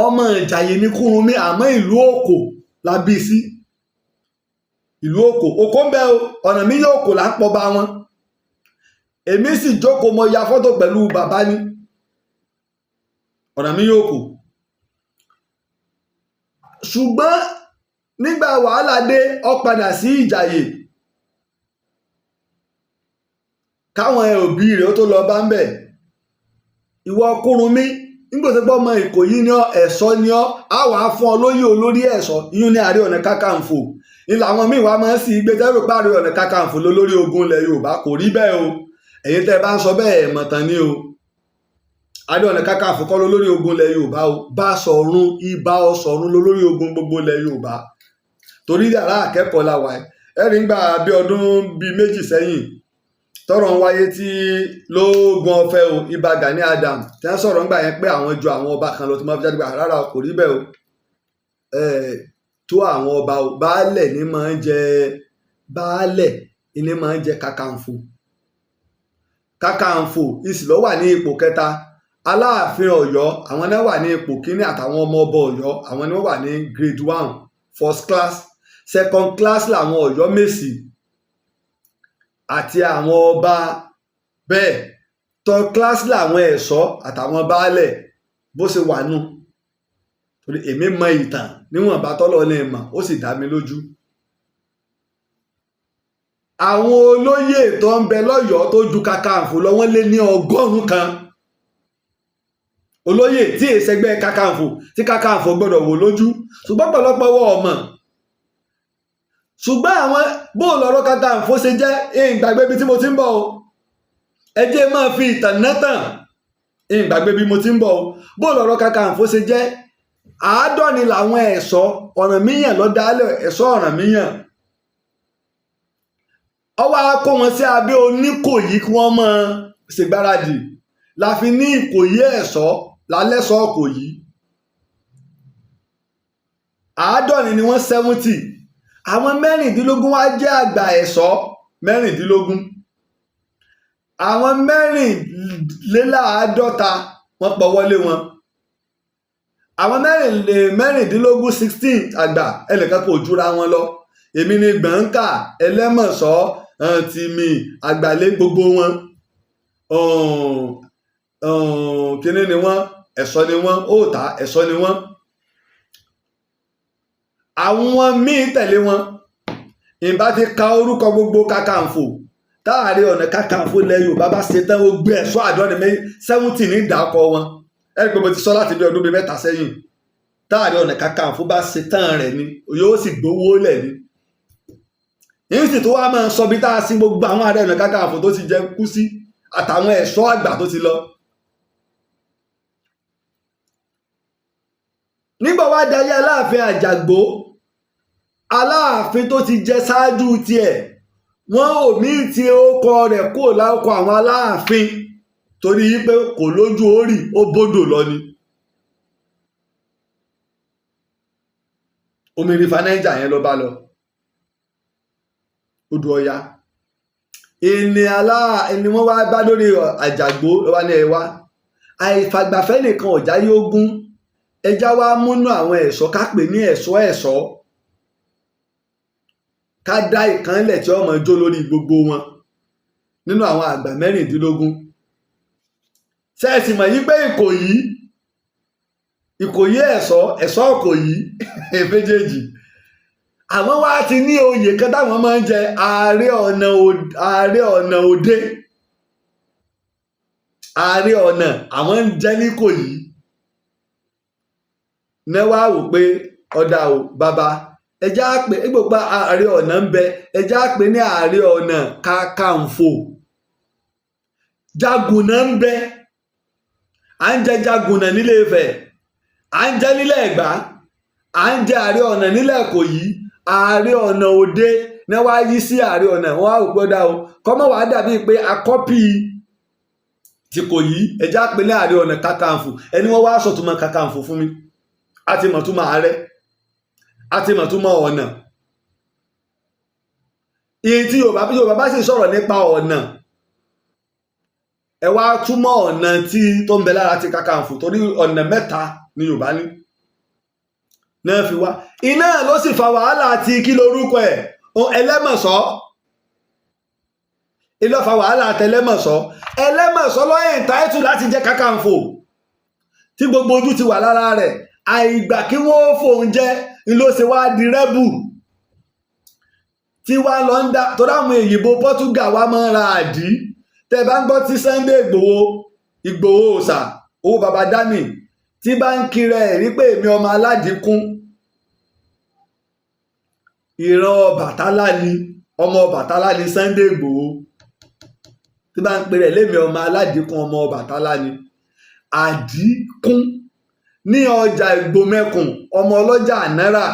ọmọ Ìjàyè ní Kúrúnmí, àmọ́ ìlú Òkò la bí sí. Ìlú Òkò, Òkò ń bẹ o. Ọ̀nà mi yóò kò là ń pọ̀ bá wọn. Èmi sì jókòó, mo ya fọ́tò pẹ̀lú bàbá ní ọ̀nà mi yóò kò. Ṣùgbọ́n nígbà wàhálà dé, ó padà sí Ìjàyè káwọn òbí rẹ̀ ó tó lọ bá ń bẹ̀. Ìwọ Kúrúnmí, nígbà tó gbọ́ ọmọ Ìkòyí ní ọ, ẹ̀ṣọ́ ni ọ́, á wàá fún ọ lóyè olórí ẹ̀ṣọ́, ìyún ní Ààrẹ Ọ̀nà Kakanfò. Ní làwọn míì wá máa ń sì gbé tẹ́rù pé Ààrẹ Ọ̀nà Kakanfò lólórí ogun ilẹ̀ Yorùbá. Kò rí bẹ́ẹ̀ o. Ẹ̀yin tẹ́ ẹ bá ń sọ bẹ́ẹ̀, ẹ̀ mọ̀tàn ni o. Ààrẹ Ọ̀nà Kakanfò kọ́ lólórí ogun ilẹ̀ Yorùbá o. Báṣọ̀run, Ibà Ọ̀ṣọ̀run lólórí ogun gbogbo ilẹ̀ Yorùbá. Torí yàrá akẹ́kọ̀ọ́ la wà. Ẹ̀rí ńgbà bí ọdún bíi 2 sẹ́yìn tọ́rọ̀ ń wáyé tí lóògùn ọ̀fẹ́ o, Ìbà Gani Adam, tí wọ́n sọ̀rọ̀ ńgbà yẹn pé àwọn ju àwọn ọba kan lọ, tí wọ́n fi jáde gbà. Rárá, kò rí bẹ́ẹ̀ o. Tó àwọn ọba o, baálẹ̀ ní máa ń jẹ baálẹ̀ ní máa ń jẹ kakanfò. Kakanfò ìsì ló wà ní ipò kẹta. Aláàfin Ọ̀yọ́, àwọn náà wà ní ipò kíní, àtàwọn ọmọ ọba Ọ̀yọ́, àwọn ni wọ́n wà ní grade one, first class. Second class làwọn Ọ̀yọ́ Mèsì àti àwọn ọba bẹ́ẹ̀. Third class làwọn ẹ̀ṣọ́ àtàwọn baálẹ̀. Bó ṣe wà nù, torí èmi mọ ìtàn níwọ̀nba tọ́lọ́ ní mọ̀, ó sì dá mi lójú. Àwọn olóyè tó ń bẹ lọ́yọ̀ọ́ tó ju Kakanfò lọ, wọ́n lé ní 100 olóyè tí èsẹgbẹ́ Kakanfò, tí Kakanfò gbọ́dọ̀ wò lójú. Ṣùgbọ́n pọ̀lọpọ̀ wọ ọmọ. Ṣùgbọ́n àwọn bóòlù ọ̀rọ̀ Kakanfò ṣe jẹ́, ìgbàgbé ibi tí mo ti ń bọ̀ o. Ẹ jẹ́ máa fi ìtàn náà tàn. Ìgbàgbé bí mo ti ń bọ̀ o. Bóòlù ọ̀rọ̀ Kakanfò ṣe jẹ́, 70 làwọn ẹ̀ṣọ́. Ọ̀rànmíyàn ló dálẹ̀ ẹ̀ṣọ́ Ọ̀rànmíyàn. Ọwọ́ á kó wọn sí abẹ́ Oníkòyí kí wọ́n máa ṣègbáradì. La fi ní Ìkòyí ẹ̀ṣọ́ lálẹ́sọ̀ Ìkòyí. 70 ni wọ́n, 70. Àwọn 16 wá jẹ́ àgbà ẹ̀ṣọ́, 16. Àwọn 54 wọ́n pọ̀ wọlé wọn. Àwọn 16, 16 àgbà, ẹnìkan kò jura wọn lọ. Èmi ni Gbọ̀ǹkà, Ẹlẹ́mọ̀ṣọ́, Tìmì, Àgbàlẹ̀, gbogbo wọn kíní ni wọ́n, ẹ̀ṣọ́ ni wọ́n, òòtà ẹ̀ṣọ́ ni wọ́n. Àwọn míì tẹ̀lé wọn. Ìbá ti ka orúkọ gbogbo Kakanfò táàrí Ọ̀nà Kakanfò ilẹ̀ Yorùbá bá ṣe tán, ó gbé ẹ̀ṣọ́ 70 70 ní ìdákọ̀ wọn. Ẹ̀rí pé mo ti sọ láti bí ọdún bíi 3 sẹ́yìn, táàrí Ọ̀nà Kakanfò bá ṣe tán rẹ̀ ni yóò sì gbowó lẹ̀ ni. Yìí sì tó wá máa sọ bí tá a sin gbogbo àwọn Ààrẹ Ọ̀nà Kakanfò tó ti jẹ kú sí, àtàwọn ẹ̀ṣọ́ àgbà tó ti lọ. Nígbà wá dayé Aláàfin Àjàgbó, Aláàfin tó ti jẹ ṣáájú tiẹ̀, wọ́n ò mí ti orúkọ rẹ̀ kúrò lákọ àwọn Aláàfin. Torí pé kò lójú orí, ó bódò lọ ni. Omi River Niger yẹn ló bá lọ, odò Ọya. Ìní alá ni wọ́n wá bá lórí Àjàgbó ló wá ní ẹ wá àìfàgbàfẹ́ nìkan ọ̀já yóò gún ẹja wá múnú àwọn ẹ̀ṣọ́, ká pè ní ẹ̀ṣọ́ ẹ̀ṣọ́, ká dá ìkànlẹ̀ tí ọmọ jó lórí gbogbo wọn nínú àwọn àgbà 16. Ṣẹ́ẹ̀sì mọ̀ yí pé Ìkòyí, Ìkòyí ẹ̀ṣọ́, ẹ̀ṣọ́ Ìkòyí méjèèjì, àwọn wá ti ní oyè kan táwọn máa ń jẹ, ààrẹ ọ̀nà, ààrẹ ọ̀nà òde, ààrẹ ọ̀nà àwọn ń jẹ́ ní Ìkòyí. Ní wá wò pé ọ̀dà o bàbá, ẹjẹ́ á pè é gbogbo ààrẹ ọ̀nà ń bẹ, ẹjẹ́ á pè ní Ààrẹ Ọ̀nà Kakanfò. Jagunà ń bẹ, à ń jẹ Jagunà nílé Ifẹ̀, à ń jẹ nílẹ̀ Ẹ̀gbá, à ń jẹ Ààrẹ Ọ̀nà nílẹ̀ Ìkòyí. Ààrẹ Ọ̀nà Òde ní wá yí sí Ààrẹ Ọ̀nà. Wọ́n á rò pé ọ̀dà o, kọ́mọ́ wàá dàbí pé akọ́pì tí kò yí, ẹjẹ́ á pè ní Ààrẹ Ọ̀nà Kakanfò. Ẹni wọ́n wá sọ̀túnmọ̀ Kakanfò fún mi, a ti mọ̀ túmọ̀ ààrẹ, a ti mọ̀ túmọ̀ ọ̀nà. Ìyẹn tí Yorùbá bá sì sọ̀rọ̀ nípa ọ̀nà, ẹ wá túmọ̀ ọ̀nà tí tó ń bẹ lára ti Kakanfò, torí ọ̀nà mẹ́ta ni Yorùbá ní náà fi wá. Iná ló sì fa wàhálà àti kí lorúkọ ẹ̀, Ẹlẹ́mọ̀sọ́. Ilé fa wàhálà àtẹlẹ́mọ̀sọ́. Ẹlẹ́mọ̀sọ́ lọ́yìn táìtù láti jẹ́ Kakanfò tí gbogbo ojú ti wà lára rẹ̀. Àìgbà kí wọ́n fòun jẹ́ ń ló ṣe wá di rebel tí wá lọ ń dá, torí àwọn èyìnbó Portugal wá máa ń ra àdí. Tẹ́ bá ń gbọ́ tí Sunday Ìgbòho, Ìgbòho òòṣà owó baba dami, tí bá ń kiri ẹ̀ rí pé èmi ọmọ aládìkún, ìran Ọbàtálá ni, ọmọ Ọbàtálá ni Sunday Ìgbòho, tí bá ń pè rẹ̀ lémi ọmọ aládìkún, ọmọ Ọbàtálá ni, àdíkún ní ọjà Ìgbòmẹkùn, ọmọ ọlọ́jà ànárà.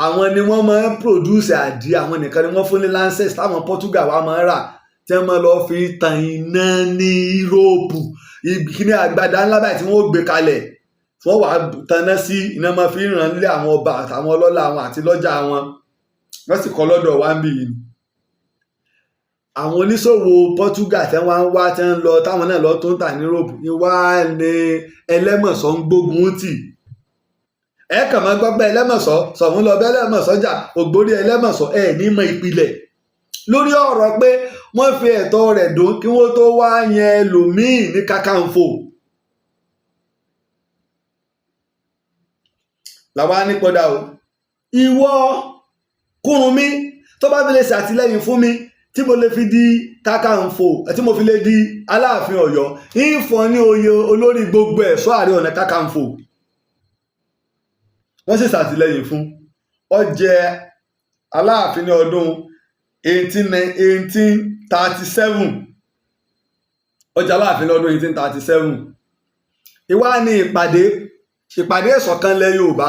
Àwọn ni wọ́n máa ń produce àdí, àwọn nìkan ni wọ́n fún ní license táwọn Portugal wa máa ń rà, tí wọ́n máa lọ fi tan iná ní Yúróòpù. Kíní àgbàdá ńlá báyìí tí wọ́n ó gbé kalẹ̀, tí wọ́n wàá taná sí iná, máa fi ràn lé àwọn ọba àtàwọn ọlọ́lá wọn àti lọ́jà wọn. Wọ́n sì kọ́ lọ́dọ̀ wa ń bì yìí. Àwọn oníṣòwò Portugal tí wọ́n ń wá, tí wọ́n ń lọ, táwọn náà lọ tó ń tà ní Europe ni wá ní Ẹlẹ́mọ̀sọ́ ń gbógun tì. Ẹ kàn máa gbọ́ pé Ẹlẹ́mọ̀sọ́ sọ̀hún lọ bẹ́ Ẹlẹ́mọ̀sọ́ jà, ògbórí Ẹlẹ́mọ̀sọ́. Ẹ ní mọ ìpìlẹ̀ lórí ọ̀rọ̀ pé wọ́n fi ẹ̀tọ́ rẹ̀ dùn kí wọ́n tó wá yan ẹlòmíì ní Kakanfò. Làwa ní pọ́dà o, ìwọ Kúrúnmí tó bá fi lè ṣàtìlẹ́yìn fún mi tí mo lè fi di Kakanfò, tí mo fi lè di Aláàfin Ọ̀yọ́, ń fọn ní oyè olórí gbogbo ẹ̀ṣọ́ Ààrẹ Ọ̀nà Kakanfò. Wọ́n sì ṣàtìlẹ́yìn fún. Ó jẹ Aláàfin ní ọdún 1837. Ó jẹ Aláàfin lọ́dún 1837. Ìwá ní ìpàdé ìṣọ̀kan ilẹ̀ Yorùbá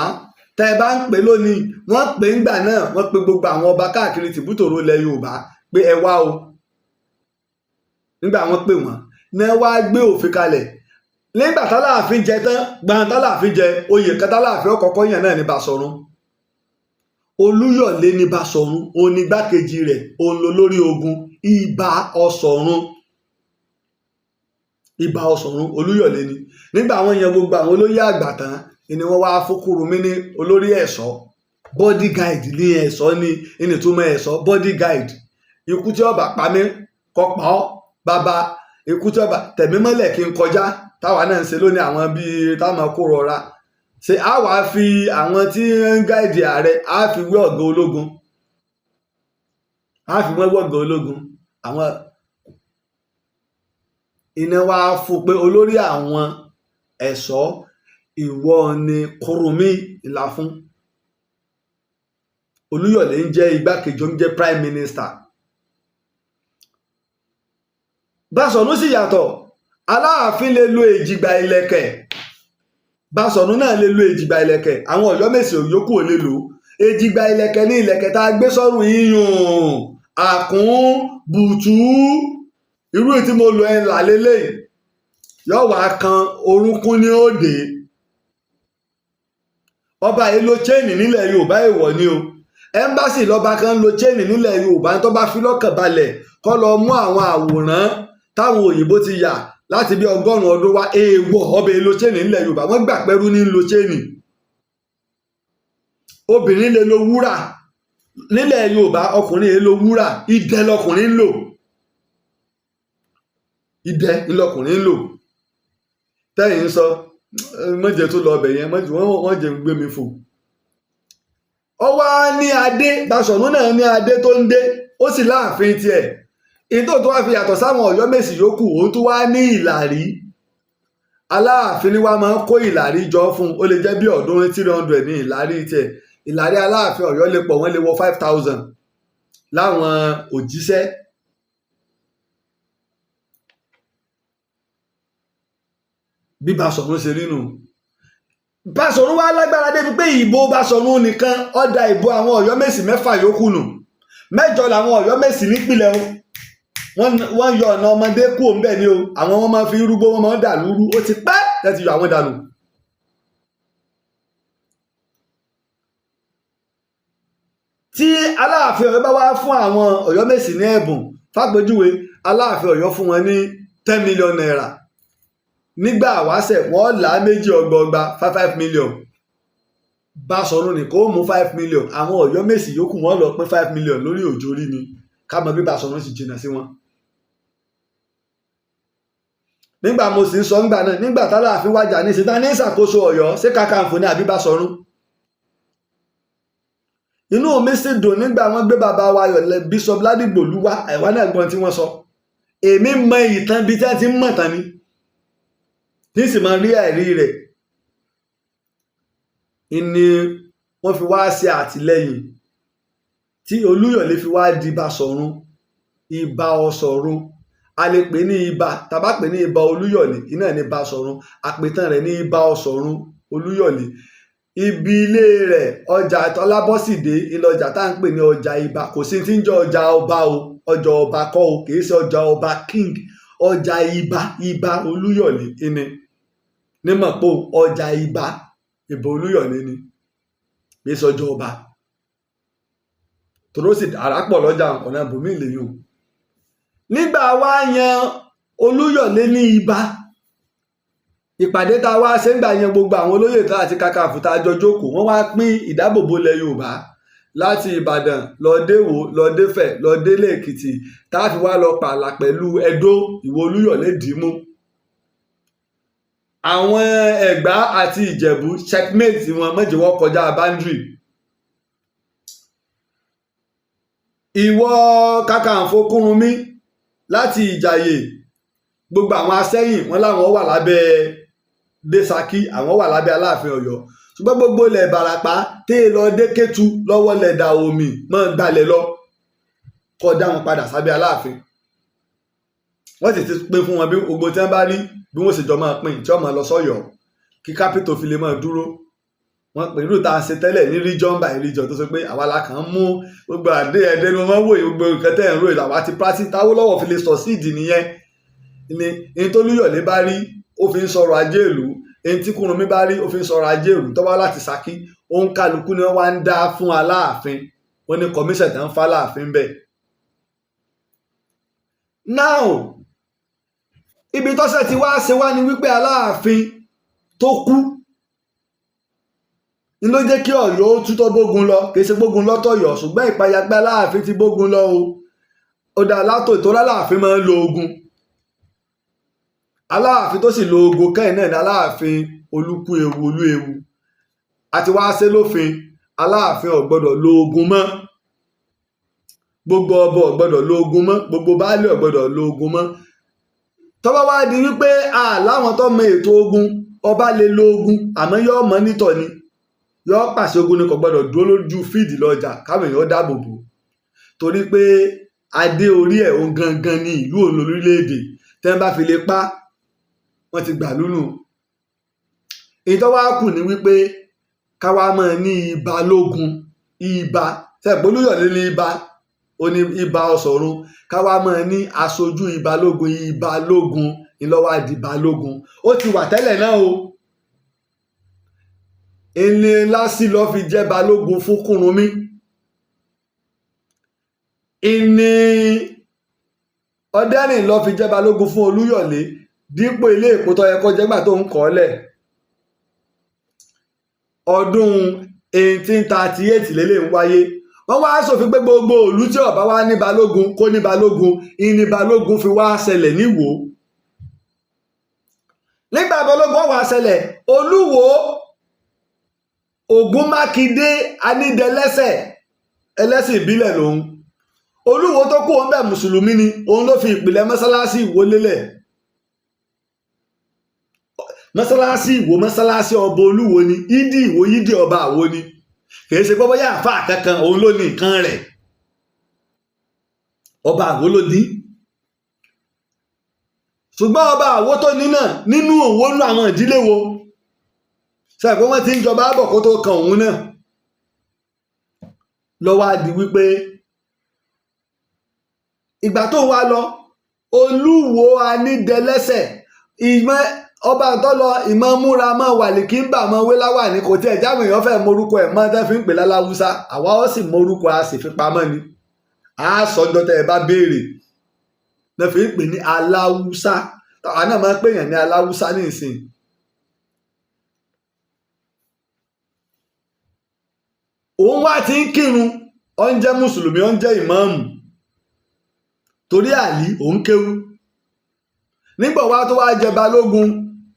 tẹ́ ẹ bá ń pè lónìí, wọ́n pè ń gbà náà. Wọ́n pe gbogbo àwọn ọba káàkiri tìbútòrò ilẹ̀ Yorùbá pé ẹ wá o. Nígbà wọ́n pè wọ́n ní wá gbé òfin kalẹ̀ nígbà tálàáfin jẹ tán gbọ́n tálàáfin jẹ oyè kan, tálàáfin ọkọ̀ọ̀kọ̀ yàn náà ní Basọ̀run. Olúyọ̀lé ní Basọ̀run, òun ní igbákejì rẹ̀, òun ló lórí ogun Ìbà Ọ̀ṣọ̀run. Ìbà Ọ̀ṣọ̀run Olúyọ̀lé ni. Nígbà àwọn yan gbogbo àwọn olóyè àgbà tán ni wọ́n wá fún Kúrúnmí ní olórí ẹ̀ṣọ́, body guide ní ẹ̀ṣọ́ ní ìnìtúmọ̀ ẹ̀ṣọ́, body guide. Ikú tí ó bá pa mí kó pa ọ́ bàbá, ikú tí ó bá tẹ̀mí mọ́lẹ̀ kí n kọjá, táwa náà ń ṣe lónìí, àwọn bíi táwọn kó rọra ṣe. Á wàá fi àwọn tí ń guide ààrẹ, á fi wé ọ̀gá ológun, á fi wọ́n wé ọ̀gá ológun. Àwọn iná wá fún pé olórí àwọn ẹ̀ṣọ́ ìwọ ni Kúrúnmí ìlà fún. Olúyọ̀lé ń jẹ́ igbákejì, ó ń jẹ́ prime minister. Basọ̀run sì yàtọ̀. Aláàfin lè lo èjìgbà ìlẹ̀kẹ̀, Basọ̀run náà lè lo èjìgbà ìlẹ̀kẹ̀, àwọn Ọ̀yọ́mèsì yòókù ò lè lò ó. Èjìgbà ìlẹ̀kẹ̀ ní ìlẹ̀kẹ̀ tá a gbé sọ́rùn, iyùn, àkún, bùtú. Irú tí mo lò ẹ̀ là lélẹ́yìí, yóò wá kan orúnkún ní òde. Ọba yìí lo chain nílẹ̀ Yorùbá, èèwọ̀ ni o. Ẹ́mbásì lọ́ba kan lo chain nílẹ̀ Yorùbá, tó bá fi lọ́kàn balẹ̀, kó lọ mú àwọn àwòrán táwọn òyìnbó ti yà láti bí 100 ọdún wá. Èèwọ̀, ọba yìí lo chain nílẹ̀ Yorùbá. Wọ́n gbà pẹ́rú ní lo chain. Obìnrin lè lo wúrà nílẹ̀ Yorùbá, ọkùnrin yìí lo wúrà. Idẹ lọkùnrin ń lò, idẹ ńlọkùnrin ń lò. Tẹ́yìn ń sọ mọ́jẹ tó lọ ọbẹ̀ yẹn, mọ́jẹ wọ́n jẹ́ ń gbé mi fò. Ó wá ní adé. Baṣọ̀run náà ní adé tó ń dé, ó sì láàfin tiẹ̀. Ìtò tó wá fi yàtọ̀ sáwọn Ọ̀yọ́mèsì yòókù, òun tó wá ní ìlàrí. Aláàfin ni wá máa ń kó ìlàrí jọ fún un. Ó lè jẹ́ bí 300 ní ìlàrí tiẹ̀. Ìlàrí Aláàfin Ọ̀yọ́ lè pọ̀, wọ́n lè wọ 5,000 láwọn òjíṣẹ́. Bí Baṣọ̀run ṣe rí nù. Baṣọ̀run wá lágbára débi pé ìbò Baṣọ̀run nìkan ó da ìbò àwọn Ọ̀yọ́mèsì mẹ́fà yòókù nù. Mẹ́jọ làwọn Ọ̀yọ́mèsì nípìnlẹ̀ o. Wọ́n yọ ọ̀nà ọmọdé kú òun bẹ́ẹ̀ ni o. Àwọn wọn máa fi rúgbó, wọn máa ń dà lúrú. Ó ti pẹ́ láti yọ àwọn dànù. Tí Aláàfin Ọ̀yọ́ bá wá fún àwọn Ọ̀yọ́mèsì ní ẹ̀bùn, fàpèjúwe, Aláàfin Ọ̀yọ́ fún wọn ní ₦10 million nígbà wáṣẹ̀, wọ́n là á méjì ọgbọọgba, 5 5 million. Baṣọ̀run ní kó mú 5 million, àwọn Ọ̀yọ́mèsì yòókù wọ́n lọ pín 5 million lórí òjòrí ni. Ká mọ bí Baṣọ̀run sì jìnnà sí wọn. Nígbà mo sì ń sọ ńgbà náà, nígbà tálàáfin wájà ní ìsìta ní ìṣàkóso Ọ̀yọ́, ṣé Kakanfò ní àbí Baṣọ̀run? Inú mi sì dùn nígbà wọ́n gbé bàbá wa Ayọ̀ Bishop Ládìgbòlú wá. Ẹ̀wá náà gbọ́n tí wọ́n sọ. Èmi mọ ìtàn bíi tí wọ́n ti ń mọ̀ tán ni, tí sì máa rí ẹ̀rí rẹ̀ ni wọ́n fi wá ṣe àtìlẹ́yìn tí Olúyọ̀lé fi wá di Baṣọ̀run, Ìbà Ọ̀ṣọ̀run. A lè pè ní Ìbà, tàbá pè ní Ìbà Olúyọ̀lé, iná ní Baṣọ̀run. Àpètàn rẹ̀ ní Ìbà Ọ̀ṣọ̀run Olúyọ̀lé. Ibi ilé rẹ̀, ọjà Ọlábọ́sídé, ilé ọjà tá à ń pè ní ọjà Ìbà. Kò sí tí ń jẹ́ ọjà ọba o, ọjà ọba kọ́ o, kì í ṣe ọjà ọba king. Ọjà Ìbà, Ìbà Olúyọ̀lé ìní ní mọ̀pọ̀, ọjà Ìbà, Ìbà Olúyọ̀lé ni, kì í ṣe ọjà ọba. Tòró sì àràpọ̀ lọ́jà ọ̀nà ibòmíì lèyìn o. Nígbà wá yan Olúyọ̀lé ní Ìbà, ìpàdé tá a wá ṣe ń gbà yan gbogbo àwọn olóyè tó àti Kakanfò tá a jọ jókòó, wọ́n wá pín ìdábòbò ilẹ̀ Yorùbá láti Ìbàdàn lọ déwò, lọ défẹ̀, lọ délé Èkìtì, tá a fi wá lọ pààlà pẹ̀lú Ẹdó. Ìwọ Olúyọ̀lé dìímú. Àwọn Ẹ̀gbá àti Ìjẹ̀bú, checkmate wọn, mọ̀jẹ̀ wọ́n kọjá boundary. Ìwọ Kakanfò Kúrúnmí láti Ìjàyè, gbogbo àwọn Asẹ́yìn wọn láwọn wà lábẹ́ Désakí, àwọn wà lábẹ́ Aláàfin Ọ̀yọ́. Ṣùgbọ́n gbogbo ilẹ̀ Ìbàràpá tẹ́ lọ dé Kétu lọ́wọ́ lẹ̀dà omi mọ́ gbalẹ̀ lọ, kọ́ dá wọn padà sábẹ́ Aláàfin. Wọ́n sì ti pín fún wọn bí gbogbo tí wọ́n bá rí bí wọ́n sì jọ máa pín tí wọ́n máa lọ sọ́yọ́ kí kápítò fi lè máa dúró. Wọ́n pè irú tá a ṣe tẹ́lẹ̀ ní region by region, tó sọ pé àwa la kàn ń mú gbogbo àdé ẹ̀dẹ́ ni wọ́n máa ń wòye gbogbo nǹkan tẹ́ ẹ̀ ń rò. Àwa ti practice táwọ́lọ́wọ́ fi lè succeed nìyẹn. Ni ní tó Olúyọ̀lé bá rí, ó fi ń sọ̀rọ̀ ajé ìlú. Ẹni tí Kúrúnmí bá rí, ó fi ń sọ̀rọ̀ ajé ìlú. Tó wá láti Ṣakí, òun kálukú ni wọ́n wá ń dá fún Aláàfin. Wọ́n ní commission tán fún Aláàfin bẹ́ẹ̀. Now, ibi tọ́sẹ̀ ti wá ṣe wá ni wípé Aláàfin tó kú ní ló jẹ́ kí Ọ̀yọ́ ó tútọ́ bógun lọ. Kì í ṣe bógun lọ́tọ̀yọ̀, ṣùgbọ́n ìpayà pé Aláàfin ti bógun lọ o. Ó dá látò ìtọ́lá, Aláàfin máa ń lo ogun. Aláàfin tó sì lo ogun kẹ́yìn náà ní Aláàfin Olúkúewu, Olúewu. Àti wá ṣe lófin, Aláàfin ò gbọ́dọ̀ lo ogun mọ́, gbogbo ọba ò gbọ́dọ̀ lo ogun mọ́, gbogbo baálé ò gbọ́dọ̀ lo ogun mọ́. Tó bá wá di wípé láwọn tó mọ ètò ogun, ọba lè lo ogun, àmọ́ yóò mọ nítọ̀ ni, yóò pàṣẹ ogun ni, kò gbọ́dọ̀ dúró lójú fíìdì lọ́jà káwọn èèyàn dáàbò bò, torí pé adé orí ẹ̀ òun gangan ní ìlú òun lórílẹ̀‐èdè. Tẹ́ ń bá fi lè pa, wọ́n ti gbà lúnù. Ìtọ́ wá kù ní wípé káwá máa ní ibà lógun. Ibà tẹ́ Olúyọ̀lé ní ibà. Ó ní Ibà Ọ̀ṣọ̀run, káwá máa ní aṣojú Ìbalógun. Ìbalógun ńlọ́wọ́ di Balógun. Ó ti wà tẹ́lẹ̀ náà o. Ìní lásì lọ́ fi jẹ́ Balógun fún Kúrúnmí. Ìní Ọdẹ́rìn lọ́ fi jẹ́ Balógun fún Olúyọ̀lé, dípò ilé èpò tó yẹ kó jẹ́ gbà tó ń kọ́ lẹ̀. Ọdún 1838 lélẹ̀ ń wáyé. Wọ́n wá sòfin pé gbogbo ìlú tí ó bá wá ní balógun kó ní balógun. Ìní balógun fi wá ṣẹlẹ̀ níwò. Nígbà balógun wá ṣẹlẹ̀, Olúwo Ògúnmákindé Anídẹlẹ́sẹ̀, ẹlẹ́sìn ìbílẹ̀ lòun. Olúwo tó kú òun bẹ́ẹ̀, mùsùlùmí ni. Òun ló fi ìpìlẹ̀ mọ́sálásí Ìwó lélẹ̀. Mọ́sálásí Ìwó, mọ́sálásí ọba Olúwo ni. Ìdí Ìwó, yídì ọba Àwo ni. Kìí ṣe pé bóyá àfáà kankan òun ló ní nǹkan rẹ̀, ọba Àwo ló ní. Ṣùgbọ́n ọba Àwo tó ní náà, nínú òwò nú àwọn ìdílé wo ṣe pé wọ́n ti ń jọba bọ̀ kó tó kan òun náà, lọ́wọ́ á di wípé ìgbà tó wá lọ, Olúwo Anídẹlẹ́sẹ̀, ìmọ̀ ọba tó lọ, ìmọ̀ múra mọ́ wàlìkíńbà mọ́ wéláwà ní kò tiẹ̀ jáwé. Èèyàn fẹ́ morúkọ ẹ̀ mọ́ tẹ́ fi ń pè láláwúsá. Àwa ó sì morúkọ, a sì fi pamọ́ ni. A sọjọ́ tẹ́ ẹ bá béèrè lọ́ fi ń pè ní aláwúsá. Àwa náà máa ń pèèyàn ní aláwúsá ní ìsìn. Òun wá ti ń kírun, ó ń jẹ́ mùsùlùmí, ó ń jẹ́ ìmáàmù, torí Àlí òun kéwú. Nígbà wá tó wá jẹ balógun,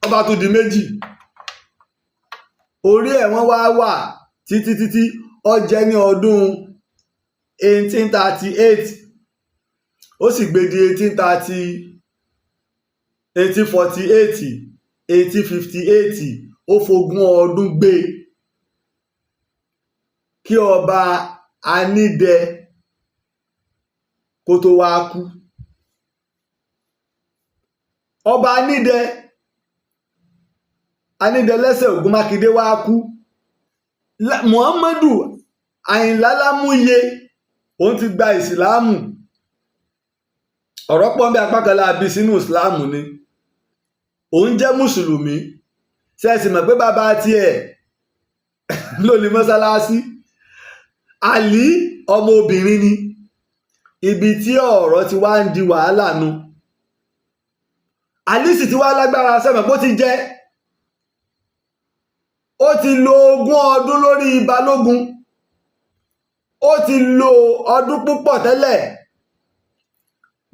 ọba tó di méjì orí ẹ̀, wọ́n wá wà títí títí. Ó jẹ́ ní ọdún 1838, ó sì gbé di 1830, 1848, 1858. Ó fogún ọdún gbé kí ọba Anídẹ kó tó wá kú. Ọba Anídẹ, Anídẹlẹ́sẹ̀ Ògúnmákindé wá kú. Muhammadu Àyìnlá Lámúyẹ, òun ti gba ìsìláàmù. Ọ̀rọ̀ pọ̀ bí apá kan láabi sínú ìsìláàmù ni. Òun jẹ́ mùsùlùmí. Ṣe é sì mọ̀ pé bàbá tiẹ̀ ló ní mọ́sálásí? Àlí ọmọ obìnrin ni. Ibi tí ọ̀rọ̀ ti wá ń di wàhálà nu. Àlí sì ti wá lágbára. Sẹ́mọ̀ bó ti jẹ́, ó ti lo 20 ọdún lórí balógun, ó ti lo ọdún púpọ̀ tẹ́lẹ̀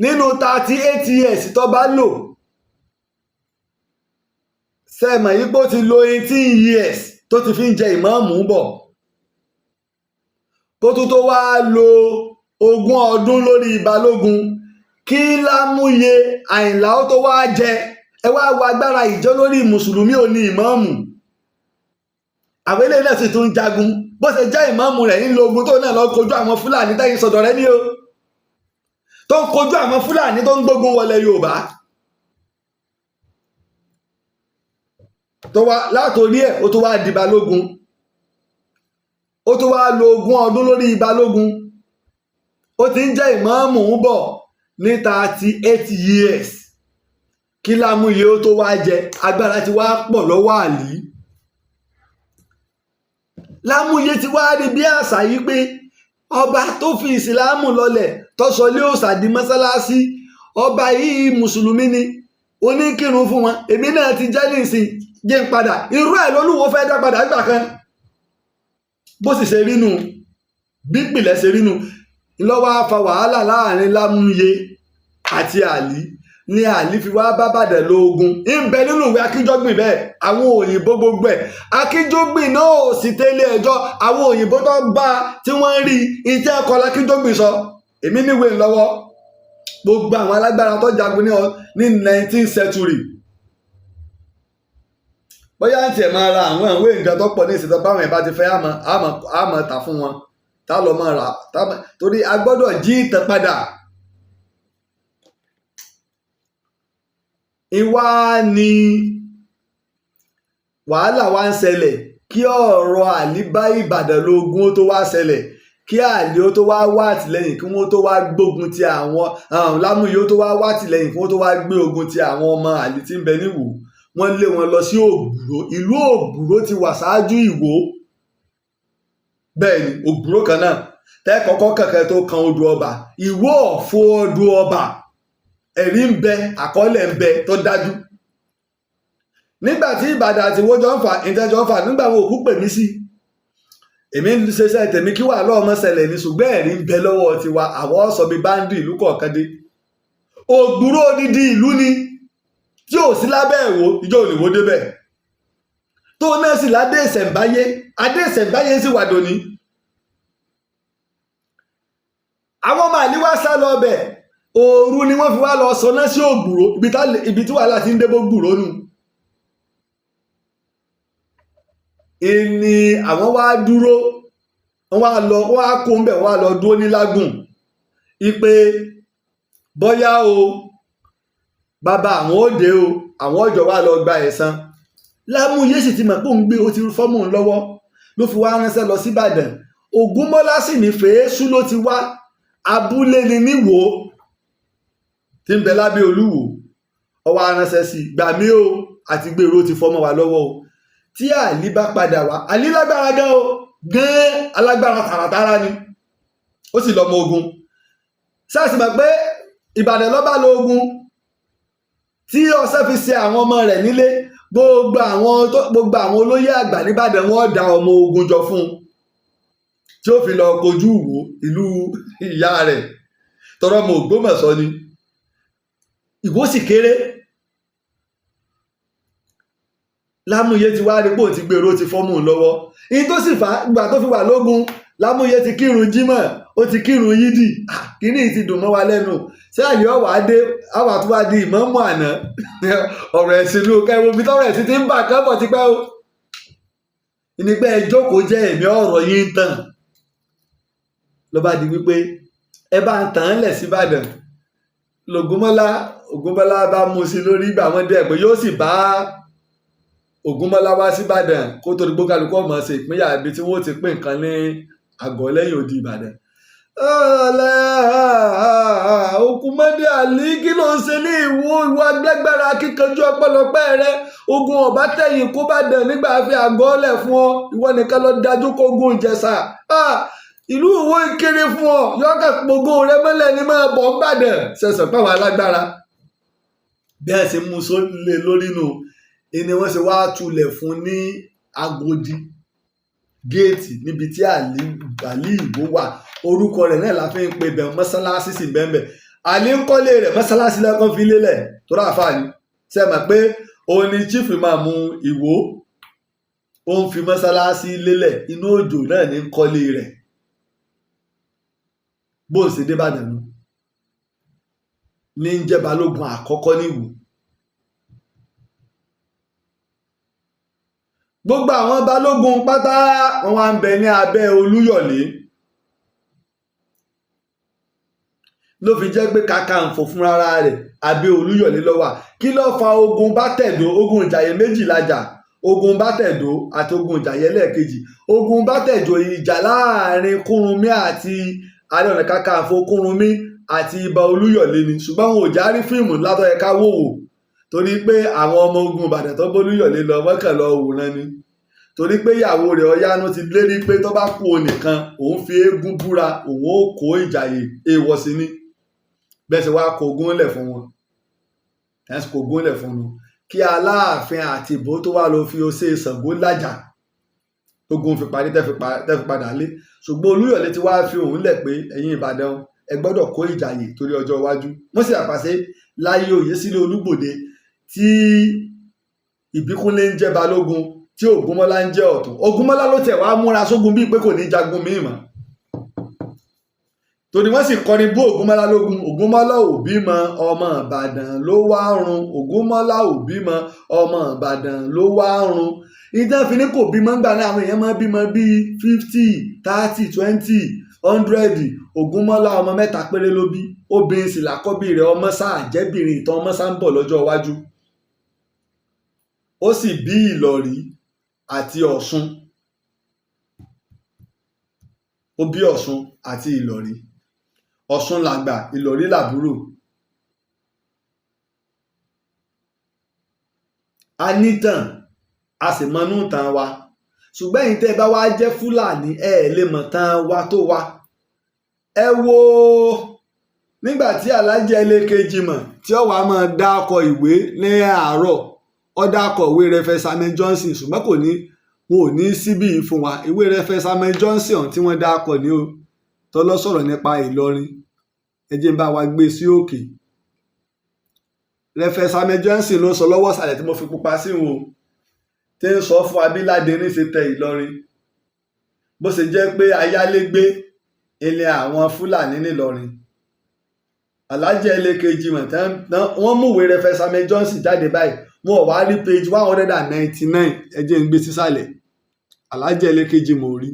nínú 38 years tó bá lò. Sẹ́mọ̀ yìí pé ó ti lo 18 years tó ti fi ń jẹ ìmáàmù bọ̀ kó tún tó wá lo 20 ọdún lórí balógun kí Lámúyẹ Àyìnlá ó tó wá jẹ. Ẹ wá wo agbára ìjọ lórí mùsùlùmí ò ní ìmáàmù. Àwọn eléyìí náà sì tún ń jagun. Bó ṣe jẹ́ ìmáàmù rẹ̀, ń lo ogun tó náà lọ kojú àwọn Fúlàní tẹ́yìn sọ̀dọ̀ rẹ ní o, tó ń kojú àwọn Fúlàní tó ń gbógun wọlé Yorùbá. Tó wá látòrí ẹ̀, ó tó wá di balógun, ó tó wá lo 20 ọdún lórí balógun. Ó ti ń jẹ́ ìmáàmù ń bọ̀ ní 38 years kí Lámúyẹ ó tó wá jẹ. Agbára ti wá pọ̀ lọ́wọ́ Àlí. Lámúyẹ ti wá rí bí àṣà yìí pé ọba tó fi ìsìláàmù lọlẹ̀, tó sọ ilé òòṣà di mọ́sálásí, ọba yìí mùsùlùmí ni, oníkírun fún wọn. Èmi náà ti jẹ́ nísìn, jẹ́ ń padà. Irú ẹ̀ lólúwo fẹ́ dá padà nígbà kan. Bó sì ṣe rínu, bí ìpìlẹ̀ ṣe rínu, lọ́wọ́ á fa wàhálà láàrin Lámúyẹ àti Àlí ní Àlí fi wá bá Bàdàn lóògùn. Ń bẹ nínú ìwé Akíjọ́gbìn bẹ́ẹ̀. Àwọn òyìnbó gbogbo ẹ̀, Akíjọ́gbìn náà ò sì tẹ́lẹ̀ ẹjọ́. Àwọn òyìnbó tó bá tí wọ́n rí iṣẹ́ ẹ̀kọ́ l'Akíjọ́gbìn sọ. Èmi níwèé lọ́wọ́. Gbogbo àwọn alágbára tó jagun ní 19th century, bóyá ń tiẹ̀ máa ra àwọn ìwé nǹkan tó pọ̀ ní ìsìn tó báwọn ẹ̀ bá ti fẹ́, àmọ́ tà fún wọn, tá lọ máa rà, torí a gbọ́dọ̀ jí ìtàn padà. Ìwá ni wàhálà wa ń ṣẹlẹ̀ kí ọ̀rọ̀ Àlí bá Ìbàdàn lógún ó tó wá ṣẹlẹ̀. Kí Àlí ó tó wá wá àtìlẹ́yìn, kí wọ́n tó wá gbógun ti àwọn Lámúyẹ, ó tó wá wá àtìlẹ́yìn, kí wọ́n tó wá gbé ogun ti àwọn ọmọ Àlí tí ń bẹ níwò, wọ́n lé wọn lọ sí Ògbúrò. Ìlú Ògbúrò ti wà ṣáájú Ìwó. Bẹ́ẹ̀ ni, Ògbúrò kan náà tẹ́kọ̀ọ́kọ́ kẹ̀kẹ́ tó kan odò ọba. Ìwó ọ̀fọ̀ odò ọba, ẹ̀rí ń bẹ, àkọọ́lẹ̀ ń bẹ tó dájú. Nígbà tí Ìbàdàn àti Ìwó jọ ń fà, ìtẹ́jọ́ ń fà nígbà wo, òkú pè mí sí, èmi ń ṣiṣẹ́ tèmi kí wàhálà ọmọ ṣẹlẹ̀ ní, ṣùgbọ́n ẹ̀rí ń bẹ lọ́wọ́ tiwa. Àwọn sọ bí boundary ìlú kọ̀ọ̀kan dé. Ògbúrò odidi ìlú ni tí ò sí lábẹ́ Ìwó. Ìjọ òníwó débẹ̀ tó náà sì ládé ìṣẹ̀ǹbáyé. Adé ìṣẹ̀ǹbáyé sì wà dòní. Àwọn ọmọ Àlí wá sá lọ bẹ̀. Òru ni wọ́n fi wá lọ sọná sí Ògbúrò, ibi tí wàhálà ti ń débó gbúrò nù. Ìní àwọn wá dúró, wọ́n wá lọ, wọ́n wá kó ń bẹ̀, wọ́n wá lọ dúró ní Lágùn ipe bọ́yá o bàbá àwọn òde o, àwọn ọjọ́ wa lọ gba ẹ̀san. Lámúyẹ sì ti mọ̀ pé òun gbé, ó ti fọ́mù òun lọ́wọ́, ló fi wá ránṣẹ́ lọ síbàdàn. Ògúnmọ́lá sì ní fèésù ló ti wá, abúlé ni níwò tí ń bẹ lábẹ́ Olúwo. Ọwọ́ aránṣẹ́ sí, gbà mí o, àti gbèrò ti fọ́mọ wa lọ́wọ́ o. Tí Àlí bá padà wá, Àlí lágbára gan o, gan alágbára tààràtàrà ni, ó sì lọ́mọ ogun. Sáàsì mọ̀ pé Ìbàdàn lọ́ba lọ ogun tí ọsẹ fi ṣe àwọn ọmọ rẹ̀ nílé. Gbogbo àwọn olóyè àgbà nìbàdàn, wọ́n dá ọmọ ogun jọ fún un tí ó fi lọ kojú Ìwó, ìlú ìyá rẹ̀, tọrọ ọmọ Ògbómọ̀ṣọ́ ni. Ìwó sì kéré. Lámúyẹ ti wá rí pé òun ti gbèrò, ti fọ́mù lọ́wọ́. Ìyí tó sì fà á, ìgbà tó fi wà lógun, Lámúyẹ ti kírun jímọ̀, ó ti kírun yídì. Kíní ti dùn mọ́ wa lẹ́nu. Ṣé àlè ọ̀wà dé àwà tó wá di ìmáàmù àná? Ọ̀rọ̀ ẹ̀sìn ló kẹ́wọ́ bí tọ́rọ̀ ẹ̀sìn ti ń bà kán bọ̀ tipẹ́ o. Ìnípẹ́ ẹ jókòó jẹ́, èmi ọ̀rọ̀ yín ń tàn. Ló bá di wípé ẹ bá ń tàn án lẹ̀ síbàdàn. Lògúnmọ́lá, Ògúnmọ́lá bá mú sí lórí ìgbà wọn dẹ̀ pé yóò sì bá Ògúnmọ́lá wá síbàdàn kó tó di pé kálukú ọmọ ṣe ìpínyà ibi tí wọ́n ti pín nǹkan ní àgọ́ lẹ́yìn odi Ìbàdàn. Òkúmọ́dé Àlí, kí ló ń ṣe ní Ìwó? Ìwọ agbẹ́gbẹ́ra akíkanjú, ọpẹ́lọpẹ́ rẹ ogun ọba tẹ̀yìn kó bá dàn nígbà fi àgọ́ lẹ̀ fún ọ. Ìwọ nìkan lọ dájú kó ogun Ìjẹ̀ṣà. Ìlú Ìwó kéré fún ọ, yọkà gbogbo rẹ mọ́lẹ̀ ní máa bọ̀ ń bàdàn ṣẹ̀ṣẹ̀ pàwọn alágbára. Bí ẹ ṣe mú sólè lórí nù ni wọ́n ṣe wá tulẹ̀ fún ní Agodi géètì níbi tí Àlí Ìwó wà. Orúkọ rẹ̀ náà la fi ń pe bẹ̀. Mọ́sálásí sì bẹ́ẹ̀ Àlí ń kọ́lé rẹ̀, mọ́sálásí lẹ́kàn fi lélẹ̀ tó rà fà ní. Ṣe mọ̀ pé òun ni chief imam Ìwó, ó ń fi mọ́sálásí lélẹ̀, inú òjò náà ní ń kọ́lé rẹ̀. Bó ń ṣe dé Ìbàdàn nu ní ń jẹ́ balógun àkọ́kọ́ níwò. Gbogbo àwọn balógun pátá wọn wá ń bẹ ní abẹ́ Olúyọ̀lé. Ló fi jẹ́ pé Kakanfò fúnra rẹ̀, abẹ́ Olúyọ̀lé ló wà. Kí ló fa ogun Bátẹ̀dó? Ogun Ìjàyè méjì lajà, ogun Bátẹ̀dó àti ogun Ìjàyè lẹ́ẹ̀kejì. Ogun Bátẹ̀dó, ìjà láàrin Kúrúnmí àti Ààrẹ Ọ̀nà Kakanfò Kúrúnmí àti Ibà Olúyọ̀lé ni. Ṣùgbọ́n wọn ò já rí fíìmù ńlá tó yẹ ká wò wò, torí pé àwọn ọmọ ogun Ìbàdàn tó bólúyọ̀lé lọ, wọ́n kàn lọ wòran ni, torí pé ìyàwó rẹ̀ Ọ̀yánú ti lérí pé tó bá kú òun nìkan, òun fi eégún búra, òun ó kó Ìjàyè, èèwọ̀ sí ni. Bẹ́ẹ̀ sì wá kó ogún lẹ̀ fún wọn, ẹ̀ sì kó ogún lẹ̀ fún wọn kí Aláàfin àti Ìbò tó wá lọ fi Ọ̀sẹ̀ Ṣàngó lájà, tógun fi parí, tẹ́ fi padà lé. Ṣùgbọ́n Olúyọ̀lé ti wá fi òun lẹ̀ pé ẹ̀yin Ìbàdàn, ẹ gbọ́dọ̀ kó Ìjàyè torí ọjọ́ iwájú. Wọ́n sì àpàṣẹ láyé òye sílé Olúgbòde tí Ìbíkúnlé ń jẹ́ balógun, tí Ògúnmọ́lá ń jẹ́ ọ̀tún. Ògúnmọ́lá ló tẹ̀ wá múra sógun bíi pé kò ní jagun míì mọ́, torí wọ́n sì kọrin bú Ògúnmọ́lá lógun. Ògúnmọ́lá ò bímọ, ọmọ Ìbàdàn ló wá run. Ògúnmọ́lá ò bímọ, ọmọ Ìbàdàn ló wá run. Ìdán fi ní kò bímọ ńgbà náà, àwọn èèyàn máa bímọ bíi 50, 30, 20, 100. Ògúnmọ́lá ọmọ mẹ́ta péré ló bí, obìnrin sì làkọ́bí rẹ̀, ọmọ sáà jẹ́bìnrin. Ìtàn ọmọ sáà ń bọ̀ lọ́jọ́ iwájú. Ó sì bí Ìlọ̀rí àti Ọ̀ṣun. Ó bí Ọ̀ṣun àti Ìlọ̀rí. Ọ̀ṣun làgbà, Ìlọ̀rí làbúrò. A nítàn, a sì mọnú ìtàn wa, ṣùgbọ́n ẹ̀yin tẹ́ ẹ bá wá jẹ́ Fúlàní, ẹ ẹ̀ lè mọ̀ tán wa tó wa. Ẹ wo nígbà tí Alhaji Ẹlẹ́kejì mọ̀ tí ó wàá máa dákọ̀ ìwé ní àárọ̀, ó dákọ̀ ìwé Reverend Samuel Johnson, ṣùgbọ́n kò ní wọn ò ní síbí yìí fún wa. Ìwé Reverend Samuel Johnson tí wọ́n dákọ̀ ní o tó lọ sọ̀rọ̀ nípa Ìlọrin. Ẹ jẹ́ n bá wa gbé sí òkè. Reverend Samuel Johnson ló sọ lọ́wọ́ ìsàlẹ̀ tí mo fi pupa sí wọn o, tí ń sọ fún Abiládé ṣe tẹ Ìlọrin, bó ṣe jẹ́ pé ayálégbé ilé àwọn Fúlàní nílọrin. Alhaji Ẹlẹ́kejì mọ̀ tán, wọ́n mú ìwé Reverend Samuel Johnson jáde báyìí, wọn ò wá rí page 199. Ẹ jẹ́ n gbé sísàlẹ̀. Alhaji Ẹlẹ́kejì mọ̀ rí,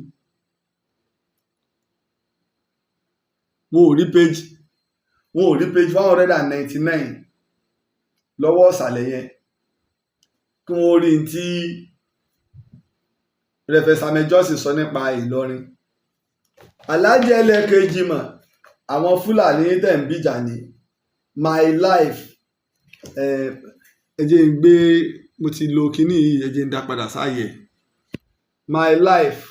wọn ò rí page, wọn ò rí page 199 lọ́wọ́ ìsàlẹ̀ yẹn kí wọ́n rí tí Reverend Samuel Johnson sọ nípa Ìlọrin. Alhaji Ẹlẹ́kejì mọ̀, àwọn Fúlàní tẹ̀ ń bìjà ní my life. Ẹ jẹ́ n gbé, mo ti lo kinní yìí, ẹ jẹ́ n dá padà sáàyè. My life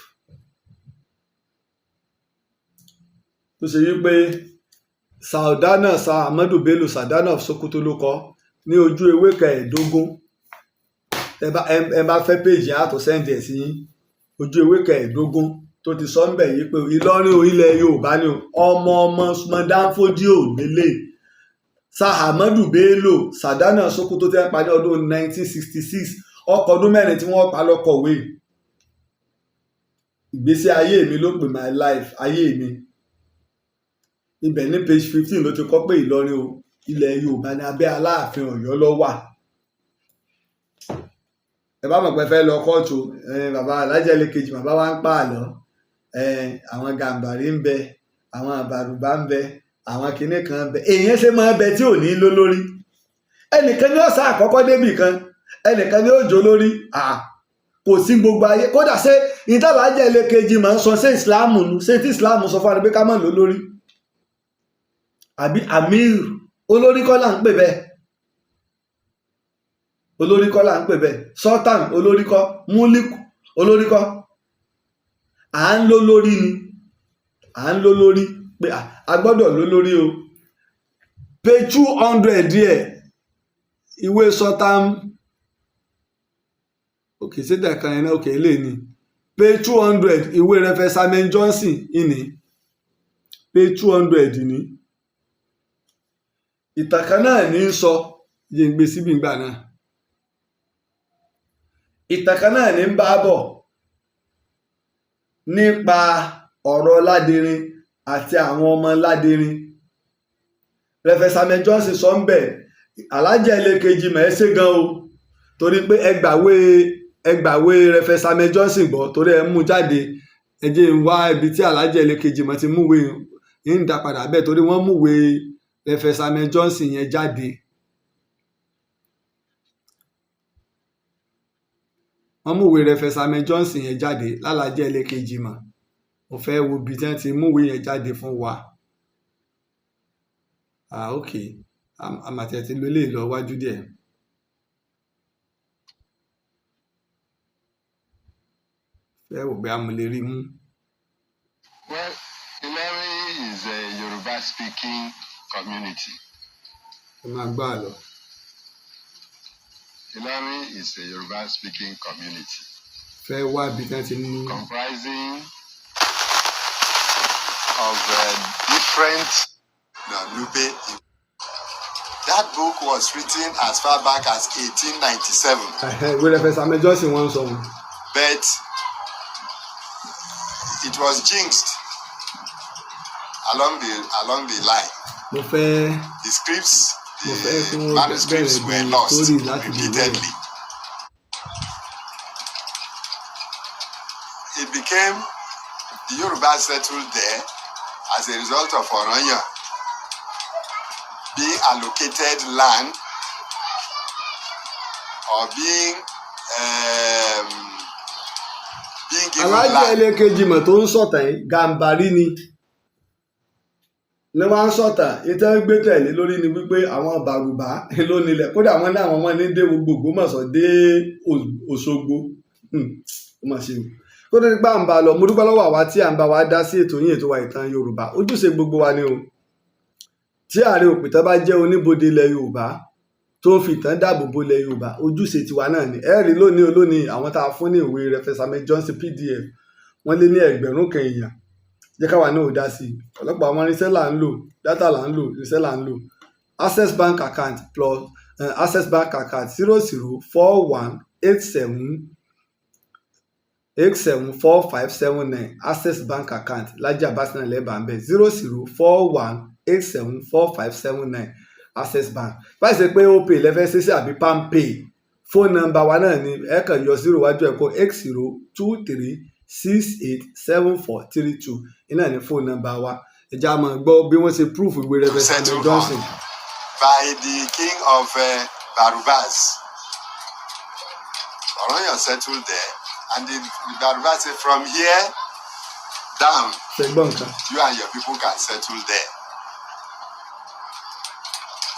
tó ṣe wípé Sàdánà Sa Ahmadu Bello, Sàdánà of Sokoto ló kọ ní ojú ewé 15. Ẹ bá fẹ́ péjì á tó send ẹ̀ sí yín. Ojú ewé 15 tó ti sọ ń bẹ̀ yìí pé Ìlọrin o, ilẹ̀ Yorùbá ni o, ọmọ ọmọ Usman Danfodio lélẹ̀. Sa Ahmadu Bello Sàdánà Sokoto tí wọ́n pa ní ọdún 1966, ọkọ̀ ọdún 4 tí wọ́n pa lọ́kọ̀wé. Ìgbésí ayé mi ló pè, my life, ayé mi. Ibẹ̀ ní page 15 ló ti kọ́ pé Ìlọrin o, ilẹ̀ Yorùbá ní abẹ́ Aláàfin Ọ̀yọ́ ló wà. Ẹ bá mọ̀ pé fẹ́ lọ kóòtù, bàbá Alhaji Ẹlẹ́kejì, bàbá wa ń pa àlọ́, àwọn Gàǹbàrí ń bẹ, àwọn Àbàrùbá ń bẹ, àwọn kinní kan ń bẹ. Èèyàn ṣe máa bẹ tí ò ní ló lórí. Ẹnìkan ní ọ̀sán àkọ́kọ́ débì kan, ẹnìkan ní òjò lórí. Kò sí gbogbo ayé kódà. Ṣé ìtàlájẹ Ẹlẹ́kejì máa ń sọ ṣé ìsìláàmù nu? Ṣé tí ìsìláàmù sọ fún wa ni pé ká má lò lórí? Àbí amir olórí kọ́ là ń pè bẹ́ẹ̀? Olórí kọ́ là ń pè bẹ́ẹ̀? Sultan olórí kọ́? Múlíkù olórí kọ́? À ń lò lórí ni, à ń lò lórí pé a gbọ́dọ̀ lò lórí o. Page 200 díẹ̀, ìwé sultan. Òkè síta kan yẹn náà, òkè lè ní page 200, ìwé Reverend Samuel Johnson ìní page 200 ní. Ìtàn kan náà ní í sọ yé ń gbé síbi ìgbà náà. Ìtàn kan náà ní ń bá bọ̀ nípa ọ̀rọ̀ Ládìrín àti àwọn ọmọ Ládìrín. Reverend Samuel Johnson sọ ń bẹ̀. Alhaji Ẹlẹ́kejì mọ̀ ẹ́ ṣe gan o, torí pé ẹ gbàwé Reverend Samuel Johnson gbọ́, torí ẹ mú jáde. Ẹ jẹ́ n wá ibi tí Alhaji Ẹlẹ́kejì mọ̀ ti múwèé ń dá padà bẹ́ẹ̀, torí wọ́n múwèé Reverend Samuel Johnson yẹn jáde. Wọ́n múwèé Reverend Samuel Johnson yẹn jáde lálàájì Ẹlẹ́kejì mọ̀. Mo fẹ́ wo ibi tí wọ́n ti múwèé yẹn jáde fún wa. Ah, ok, àmàtẹ̀ ti lo eléyìí lọ wájú díẹ̀. Fẹ́ wò bóyá mo lè rí mú. Well, Ilorin is a Yoruba speaking community. Ẹ máa gbọ́ àlọ́. Ilorin is a Yoruba speaking community Fẹ́ wá ibi tí wọ́n ti mú. comprising of different. Nupe. That book was written as far back as 1897, Ìwé Reverend Samuel Johnson wọ́n ń sọ wọn. But it was jinxed along the line. Mo fẹ́ The scripts, mo fẹ́ kí the wọ́n manuscripts bẹ̀rẹ̀ were bí lost story láti bí ìwé yẹn. repeatedly. It became the Yoruba settled there as a result of Oranyan being allocated land or being Being given Aláàjì land. Ẹlẹ́kejìmọ̀ tó ń sọ̀tàn yìí, Gàǹbàrí ni wọ́n ń sọ̀tàn. Ìtàn gbé tẹ̀lé lórí ni wípé àwọn Bàrùbá ló nílẹ̀. Kódà wọ́n ní àwọn ọmọ ní dé gbogbo Ògbómọ̀ṣọ́ dé Òṣogbo. Ó mà ṣe o. Kó tó di pé à ń bá a lọ, mo dúpẹ́ lọ́wọ́ àwa tí à ń bá wa dá sí ètò yín, ètò wa, Ìtàn Yorùbá. Ojúṣe gbogbo wa ni o. Tí ààrẹ òpìtàn bá jẹ́ oníbodè ilẹ̀ Yorùbá tó ń fi ìtàn dáàbò bo ilẹ̀ Yorùbá, ojúṣe tiwa náà ni. Ẹ rí lónìí olónìí, àwọn tá a fún ní ìwé Reverend Samuel Johnson PDF, wọ́n lé ní 1,000 èèyàn. Jẹ́ káwa náà ò dá sí i. Ọ̀pọ̀lọpọ̀ àwọn irinṣẹ́ là ń lò, data là ń lò, irinṣẹ́ là ń lò. Access Bank account plus Access Bank account 004187874579. Access Bank account Laji Abbas náà lẹ́bàá ń bẹ̀, 0041874579, Access Bank. Báyìí ṣe pé Opay lẹ́fẹ́ ṣe sí àbí PalmPay, phone number wa náà ni. Ẹ kàn yọ zero wájú ẹ̀ kó 8023687432 iná ní phone number wa. Ẹ já máa gbọ́ bí wọ́n ṣe proof ìwé Reverend Samuel Settle Johnson. On by the king of Barubas. Oranyan settled there, and the Barubas said, from here down, Ṣe gbọ́ nǹkan? you and your people can settle there.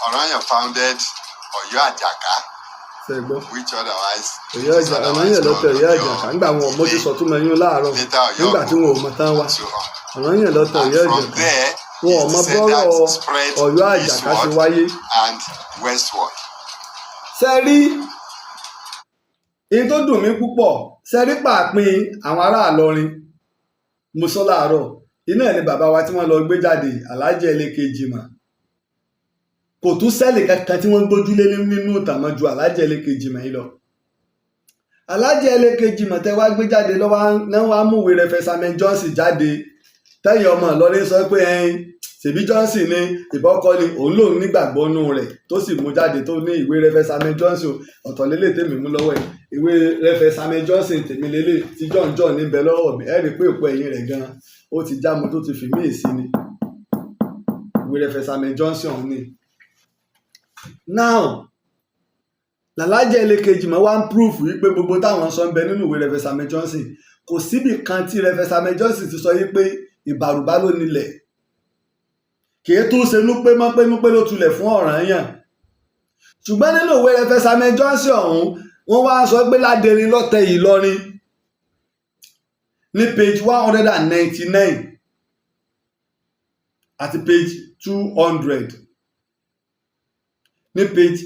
Oranyan founded Oyo Ajaka, Ṣe gbọ́? which otherwise Ọ̀yọ́ Àjà, Ọ̀rànyàn lọ́tẹ̀ Ọ̀yọ́ Àjàká nígbà wọn mo ti sọ túmọ̀ yín láàárọ̀, nígbà tí wọn ò mọ̀ tán wa. Ọ̀rànyàn lọ́tẹ̀ Ọ̀yọ́ Àjàká, wọn ò mọ bọ́rọ̀ Ọ̀yọ́ Àjàká ṣe wáyé. And westward. Ṣe rí in tó dùn mí púpọ̀? Ṣe rí pàápín àwọn ará Ìlọrin? Mo sọ láàárọ̀ iná ẹ̀ ní bàbá wa tí wọ́n lọ gbé jáde, Aláàjì Ẹlẹ́kejì mà kò tún sẹ́ẹ̀lì kankan tí wọ́n gbójúlé nínú ìtàn mọ́ ju Aláàjì Ẹlẹ́kejì mà yìí lọ. Aláàjì Ẹlẹ́kejì mà tẹ́ wá gbé jáde lọ́wọ́ náà, wá múwèé Reverend Samuel Johnson jáde. Tẹ́yìn ọmọ Ìlọrin sọ pé ẹyin ṣèbí Johnson ni ìbọ́kọ ni òun lòun nígbàgbọ́ nù rẹ̀ tó sì mú jáde, tó ní ìwé Reverend Samuel Johnson ọ̀tọ̀ lélẹ̀ tèmi mú lọ́wọ́ ẹ̀. Ìwé Reverend Samuel Johnson tèmi lélẹ̀ tí John John níbẹ̀ lọ́wọ́ mi. Ẹ rí i pé òpó ẹ̀yìn rẹ̀ gan ó ti já mu tó ti fi míì sí ni. Ìwé Reverend Samuel Johnson ọ̀hún ni. Now, làlájẹ ẹlẹ́kejì mọ́ wá ń proof wípé gbogbo táwọn sọ ń bẹ nínú ìwé Reverend Samuel Johnson. Kò síbì kan tí Reverend Samuel Johnson ti sọ yìí pé Ìbàrùbá ló nílẹ̀. Kìí tún ṣe núpé mọ́ pé núpé ló tulẹ̀ fún Ọ̀rànyàn. Ṣùgbọ́n nínú ìwé Reverend Samuel Johnson ọ̀hún, wọ́n wá sọ pé Ládẹrin lọ́tẹ̀ Ìlọrin ní page 199 àti page 200. Ní page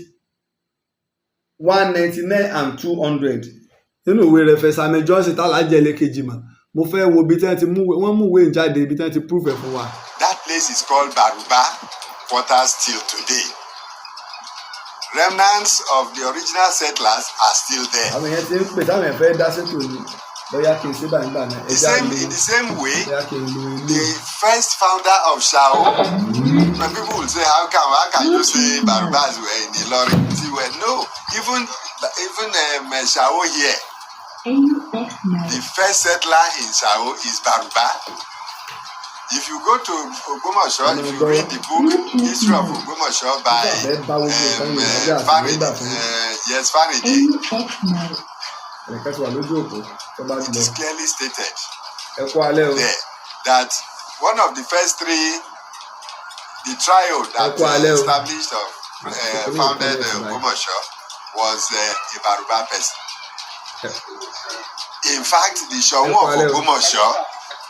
199 and 200 nínú ìwé Reverend Samuel Johnson tàlájẹ ẹlẹ́kejì mọ̀. Mo fẹ́ wo ibi tí wọ́n ti mú, wọ́n mú ìwé jáde, ibi tí wọ́n ti proof ẹ̀ fún wa. That place is called Baruba quarters till today. Remnants of the original settlers are still there. Àwọn èèyàn ti ń pè táwọn èèyàn fẹ́ dá sétò ni. Bóyá kí n ṣe báyìí gbà náà. The same, in the same way, Bóyá kí n lo ilé. the first founder of Shao, when people will say, how can you say Barubas were in Ilorin? See, well, no, even Shao here, the first settler in Shao is Baruba. If you go to Ogbomoso, if you read the book History of Ogbomoso by Faridi, yes, Faridi, Ẹnìkan ti wà lójú òpó tó bá it lọ. is clearly stated Ẹ kú alẹ́ o. there that one of the first three, the trio that Ẹ kú alẹ́ o. established of founded Ogbomoso was a Baruba person. In fact, the Soun Ẹ kú of alẹ́ o. Ogbomoso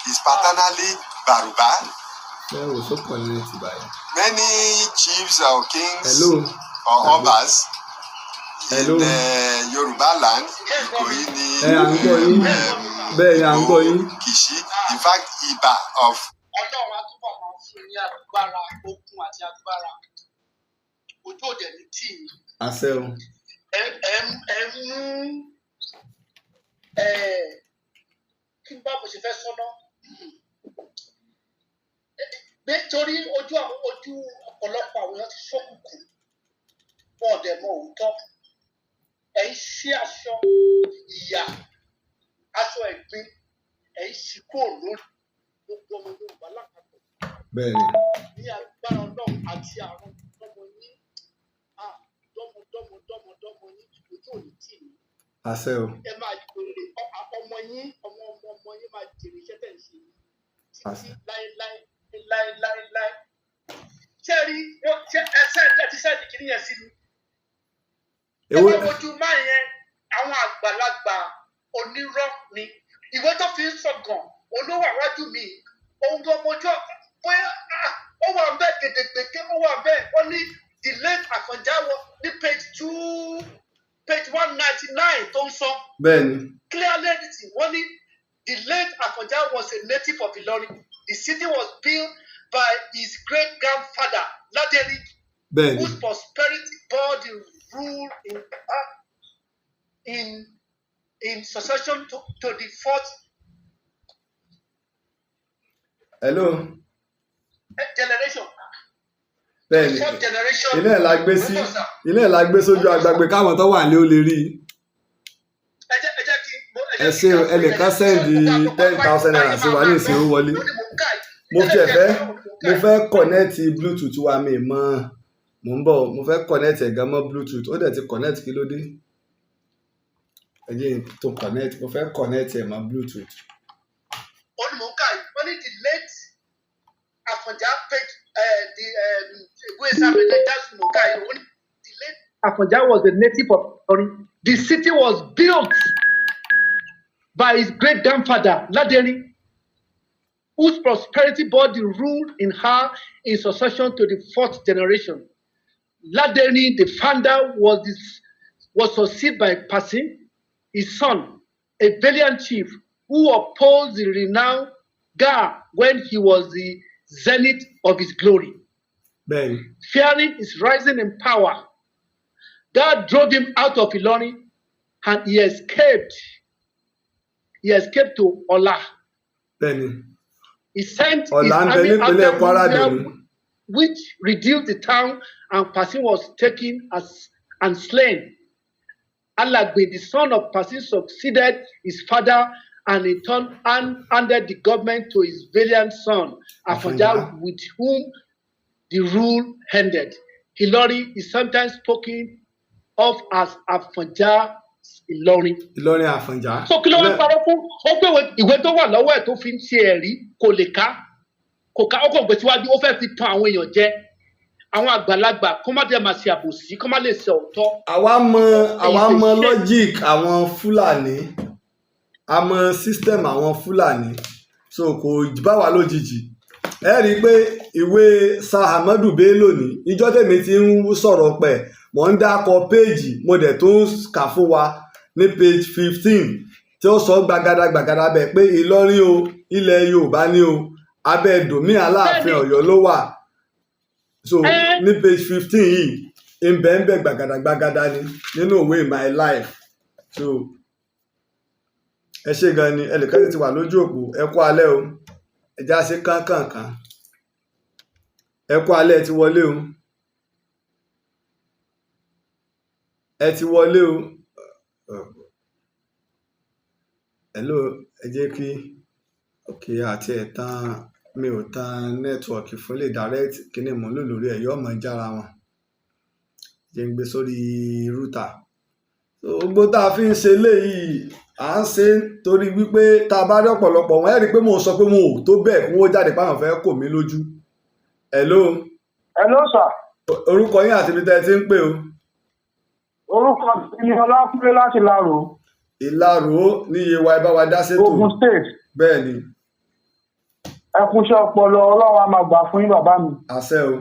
is paternally Baruba. Ẹ wò sókàn ní ti báyìí. Many chiefs or kings Hello. or obas Hello. in Yoruba land, Ikoyi ni, Ẹ à ń gbọ́ yín. Bẹ́ẹ̀ ni, à ń gbọ́ yín. Kishi, in fact, Iba of Ọlọ́run á túbọ̀ máa fún ní agbára, okun àti agbára. Ojú òde ní tì yín. Àṣẹ o. Ẹ mú ẹ kí n bá mo ṣe fẹ́ sọ́nà nítorí ojú àwọn ojú ọ̀pọ̀lọpọ̀ àwọn èèyàn ti ṣókùnkùn, wọn ò dẹ̀ mọ òótọ́. Ẹ ń ṣí aṣọ ìyà, aṣọ ẹ̀gbin, ẹ ń ṣí kúrò lórí gbogbo ọmọ Yorùbá lápapọ̀. Bẹ́ẹ̀ ni. Ní agbára Ọlọ́run àti àrùn dọ́mọ yín, dọ́mọ dọ́mọ dọ́mọ dọ́mọ yín, ojú òní tì yín. Àṣẹ o. Ẹ máa jèrè ọmọ yín, ọmọ ọmọ. Títí láéláé láéláéláé. Ṣé rí wọ́n ṣe ẹsẹ̀ ẹ ti send kìíní yẹn sí mi? Ẹ Èwo bá wojú máa yẹn, àwọn àgbàlagbà onírọ́ ni. Ìwé tó fi ń sọ̀gàn olówó àwájú mi, ohun tó mojú bóyá ó wà ń bẹ́ẹ̀ gèdègbèké, ó wà ń bẹ́ẹ̀. Wọ́n ní the late Àfọ̀njá wọ ní page 2, page 199 tó ń sọ Bẹ́ẹ̀ ni. Clearly written. Wọ́n ní the late Àfọ̀njá was a native of Ìlọrin. The city was built by his great grandfather Ládẹrin, Bẹ́ẹ̀ ni. whose prosperity bore the rule in succession to the fourth Hello. generation. Bẹ́ẹ̀ ni. Fourth generation. Ilé ẹ̀ la gbé sí. Mo ń bọ̀, sir. Ilé ẹ̀ la gbé sójú agbágbé káwọn tó wà ní ó lè rí i. Ẹ jẹ́ kí Ẹ ṣé o, ẹnìkan send ₦10,000 sí wa ní ìsìn, ó wọlé. Mo tiẹ̀ fẹ́, mo fẹ́ connect Bluetooth wa, mi mọ́. Mò ń bọ̀, mo fẹ́ connect ẹ̀ gan mọ́ Bluetooth. Ó dẹ̀ ti connect, kí ló dé? Ẹ jẹ́ n tó connect, mo fẹ́ connect ẹ̀ mọ́ Bluetooth. Ó ní mò ń kà yìí. Wọ́n ní the late Àfọ̀njá, page the ìwé sábẹ́lẹ̀ jásù mò ń kà yìí. Wọ́n ní the late Àfọ̀njá was a native of Ìlọrin. The city was built by his great grandfather Ládẹrin, whose prosperity bore the rule in her in succession to the fourth generation. Ládẹrin, the founder, was succeeded by Pasin, his son, a valiant chief who opposed the renowned Gaa when he was the zenith of his glory. Bẹ́ẹ̀ ni. Fearing his rising in power, God drove him out of Ilorin and he escaped. He escaped to Ola. Bẹ́ẹ̀ ni. He sent his Ọ̀la ń bẹ army nípínlẹ̀ after Kwara Nubia, dòní. which reduced the town, and Pasin was taken as and slain. Alagbe, the son of Pasin, succeeded his father and in turn handed the government to his valiant son, Àfọ̀njá. Afonja, with whom the rule ended. Ilorin is sometimes spoken of as Afonja Ìlọrin. Ìlọrin Àfọ̀njá. So kí ló wá ń parọ́ fún? Ó gbé ìwé tó wà lọ́wọ́ ẹ̀ tó fi ń ṣe ẹ̀rí, kò lè ká, kò ká. Ó kàn gbé síwájú, ó fẹ́ fi tan àwọn èèyàn jẹ, àwọn àgbàlagbà, kó má dẹ̀ máa ṣe àbòsí, kó má lè ṣe òótọ́. Àwa mọ Èyí ṣe logic àwọn Fúlàní, a mọ system àwọn Fúlàní, so kò bá wa lójijì. Ẹ rí i pé ìwé Sir Ahmadu Bello ní ìjọ́ tèmi ti ń sọ̀rọ̀ pẹ̀, mò ń dákọ péèjì, mo dẹ̀ tó ń kà fún wa ní page 15 tí ó sọ gbàgàdà gbàgàdà bẹ̀ pé Ìlọrin o, ilẹ̀ Yorùbá ní o, abẹ́ dòmí Aláàfin Ọ̀yọ́ ló wà. So ní page 15 yìí, ń bẹ gbàgàdà gbàgàdà ni nínú ìwé My Life. So ẹ ṣé gan ni. Ẹnìkan ti wà lójú òpó. Ẹ kú alẹ́ o, ẹ já sí kánkànkán. Ẹ kú alẹ́, ẹ ti wọlé o, ẹ ti wọlé o. Hello, ẹ jẹ́ kí, ok, àti ẹ̀ tán, mi ò tan network fún lè direct kíní mò ń lò lórí ẹ̀, yóò mọ̀ jára wọn. Jẹ́ ń gbé sórí router. So gbogbo tá a fi ń ṣe léyìí, à ń ṣe torí wípé tá a bá rí ọ̀pọ̀lọpọ̀ wọn, ẹ rí i pé mò ń sọ pé wọn ò tó bẹ́ẹ̀ kí wọ́n jáde páwọn fẹ́ kò mí lójú. Hello. Hello, sir. Orúkọ yín àti ibi tẹ́ ẹ ti ń pè o. Orúkọ mi ni Ọlákúnlé láti Ìlaró, Ìlaró ní Yewa, ẹ bá wa dá sétò. Ogun State. Bẹ́ẹ̀ ni. Ẹ kúṣẹ́ ọpọlọ, Ọlọ́run á máa gbà fún yín, bàbá mi. Àṣẹ o.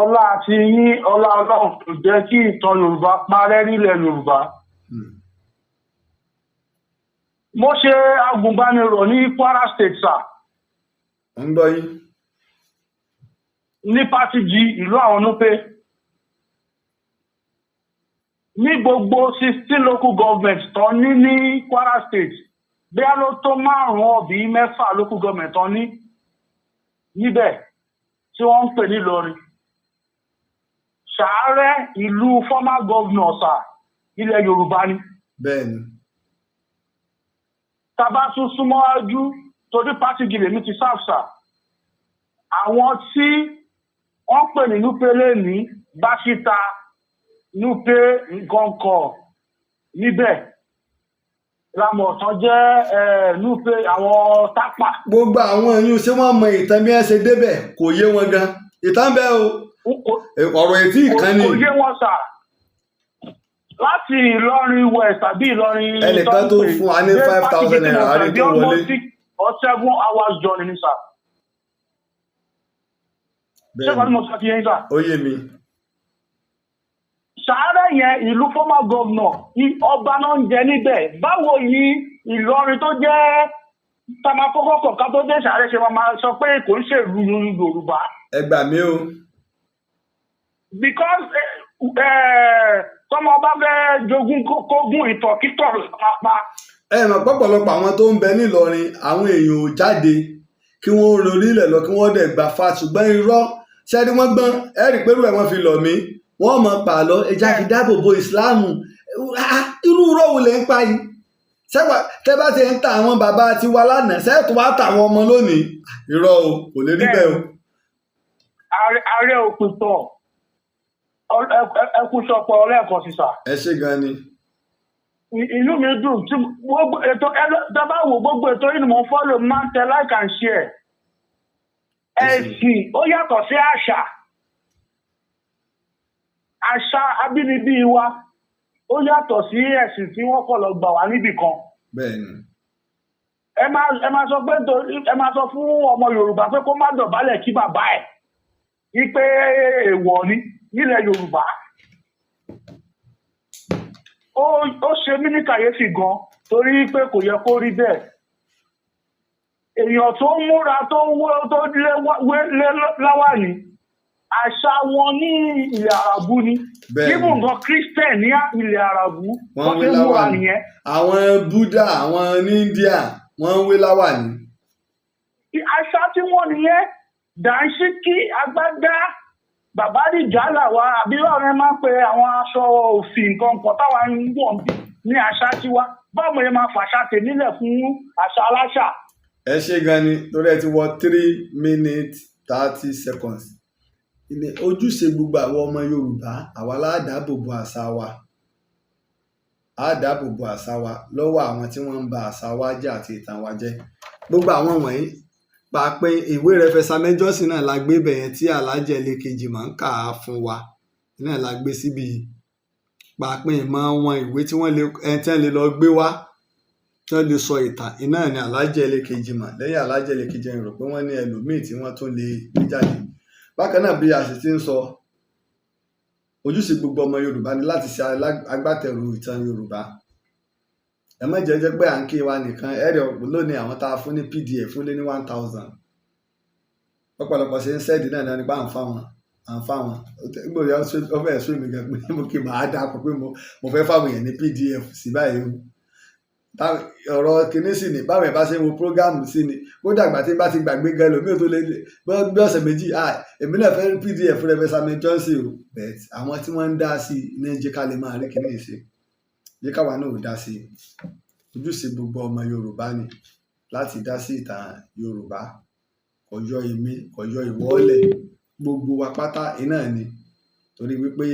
Ọlá àti yín, ọlá Ọlọ́run kò jẹ́ kí ìtàn Yorùbá parẹ́ nílẹ̀ Yorùbá. Mo ṣe agùnbánirọ̀ ní Kwara State, sir. Mo ń gbọ́ yín. Ní Pátìjì, ìlú àwọn Núpé. Ní gbogbo 16 local government tán ní ní Kwara State, bóyá ló tó márùn-ún ọ̀bí mẹ́fà local government tán ní níbẹ̀ tí wọ́n ń pè ní Ìlọrin. Ṣàárẹ̀, ìlú former governor, sir, ilẹ̀ Yorùbá ni. Bẹ́ẹ̀ ni. Tá bá tún súnmọ́ wájú, torí Pátìjì lèmi ti serve, sir. Àwọn tí wọ́n pè ní Núpé lẹ́ni Báṣítà Núpé nǹkan kọ̀ níbẹ̀. Lámọ̀ tán jẹ́ Núpé, àwọn Tápà. Gbogbo àwọn èèyàn, ṣé wọ́n mọ ìtàn bí wọ́n ṣe débẹ̀? Kò yé wọn gan. Ìtàn bẹ́ẹ̀ o, ọ̀rọ̀ etí ìkànnì. Kò yé wọn sà. Láti Ìlọrin West tàbí Ìlọrin Ẹnìkan tó fún wa ní ₦5,000 rí tó wọlé. 6 or 7 hours journey ni sà. Ṣé kàn ní mo sọ ti yẹn sà? Ó yé mi. Sàárẹ̀ yẹn, ìlú former governor, ọba náà ń jẹ níbẹ̀. Báwo ni Ìlọrin tó jẹ́ tamakọ́kọ́ kọ̀ọ̀kan tó dé Sàárẹ̀ ṣe máa sọ pé kò ń ṣèlú Yorùbá? Ẹ gbà mí o. Because tọmọ ọba fẹ́ jogún kógún, ìtọ̀kítọ̀ ló máa pa. Ẹ mọ̀ pọ̀pọ̀lọpọ̀ àwọn tó ń bẹ nílọrin, àwọn èèyàn ò jáde kí wọ́n rorí ilẹ̀ lọ, kí wọ́n dẹ̀ gbà fa. Ṣùgbọ́n irọ́ ṣẹ́ni wọ́n gbọ́n. Ẹ rí pẹ̀lú ẹ̀ wọ́n fi lọ̀ mí, wọ́n mọ̀ pààlọ́ ẹja fi dáàbò bo ìsìláàmù. Ah, irú irọ́ wo lẹ̀ ń pa yìí? Sẹ́wà tẹ́ bá ti ń ta àwọn bàbá tiwa lánàá, sẹ́ẹ̀tù wá ta àwọn ọmọ lónìí? Irọ́ o, kò lè rí bẹ́ẹ̀ o. Ààrẹ òpìtàn, ẹkú sọpọ lẹ́ẹ̀kan sí sà. Ẹ ṣé gan ni. Inú mi dùn tí gbogbo ètò ẹ dábàá wò, gbogbo ètò yìí ni mò ń follow, máa ń tẹ like and share. Ẹ ṣé. Ẹ̀sìn ó yàtọ̀ sí àṣà. Àṣà abínibí wa ó yàtọ̀ sí ẹ̀sìn tí wọ́n kọ̀ lọ gbà wá níbì kan. Bẹ́ẹ̀ ni. Ẹ máa sọ pé ẹ máa sọ fún ọmọ Yorùbá pé kó má dọ̀bálẹ̀ kí bàbá ẹ̀, wípé èèwọ̀ ni nílẹ̀ Yorùbá. Ó ṣe mí ní kàyéfì gan, torí pé kò yẹ kó rí bẹ́ẹ̀. Èèyàn tó ń múra, tó ń wó, tó lé lé láwàní, àṣà wọn ní ilẹ̀ Àràbù ni. Bẹ́ẹ̀ ni. Even gan Christian ní ilẹ̀ Àràbù, Wọ́n wọ́n ń wé ti ń múra láwàní. nìyẹn. Àwọn Buddha, àwọn ní India, wọ́n ń wé láwàní. Àṣà tí wọ́n nìyẹn. Dàńṣíkí, agbádá, bàbá rìjálà wa, àbí báwo ni wọ́n máa ń pe àwọn aṣọ òfì nǹkan kan táwa ń wọ̀ ní àṣà tiwa? Báwo ni máa fàṣà tèmílẹ̀ fún àṣà aláṣà? Ẹ ṣé gan ni, torí ẹ ti wọ 3 minutes 30 seconds. Ilé ojúṣe gbogbo àwọn ọmọ Yorùbá, àwa la dáàbò bo àṣà wa, á dáàbò bo àṣà wa lọ́wọ́ àwọn tí wọ́n ń ba àṣà wa jẹ́ àti ìtàn wa jẹ́. Gbogbo àwọn wọ̀nyí pàápín ìwé Reverend Samuel Johnson náà la gbé bẹ̀yẹn tí Alhaji Ẹlẹ́kejì máa ń kà á fún wa náà la gbé síbi pàápín ìmọ̀ wọn. Ìwé tí wọ́n lè ẹni tí wọ́n lè lọ gbé wá, tí wọ́n lè sọ ìtàn iná ní Alhaji Ẹlẹ́kejì mọ̀. Lẹ́yìn Alhaji Ẹlẹ́kejì, rò pé wọ́n ní ẹlòmíì tí wọ́n tún lè gbé jáde. Bákan náà, bí a sì ti ń sọ, ojúṣe gbogbo ọmọ Yorùbá ni láti ṣe agbátẹrù ìtàn Yorùbá. Ẹ má jẹ́ jẹ́ pé à ń ké wa nìkan. Ẹ̀rẹ̀ ọ̀pọ̀ lónìí, àwọn tá a fún ní PDF fún lé ní 1,000. Ọ̀pọ̀lọpọ̀ ṣe ń send náà nípa à ń fáwọn, à ń fáwọn. Gbòòrò yà ó fẹ́ẹ̀ sún mi gan pé mo kì í máa dà pọ̀ pé mo fẹ́ fáwọn èèyàn ní PDF sí báyìí o. Ọ̀rọ̀ kìíní sì ni báwọn ẹ̀ bá ṣe ń wo program sí ni. Kódà ìgbà tí n bá ti gbàgbé gan, ẹlòmíì tó lé bí ọ̀sẹ̀ 2, ah, èmi náà fẹ́ rí PDF Reverend Samuel Johnson o. But àwọn tí wọ́n ń dá sí i ní jẹ́ ká lè máa rí kìíní ṣe, jẹ́ káwa náà ò dá sí i. Ojúṣe gbogbo ọmọ Yorùbá ni láti dá sí ìtàn Yorùbá. Kò yọ èmi, kò yọ ìwọ lẹ̀, gbogbo wa pátá iná ni, torí wípé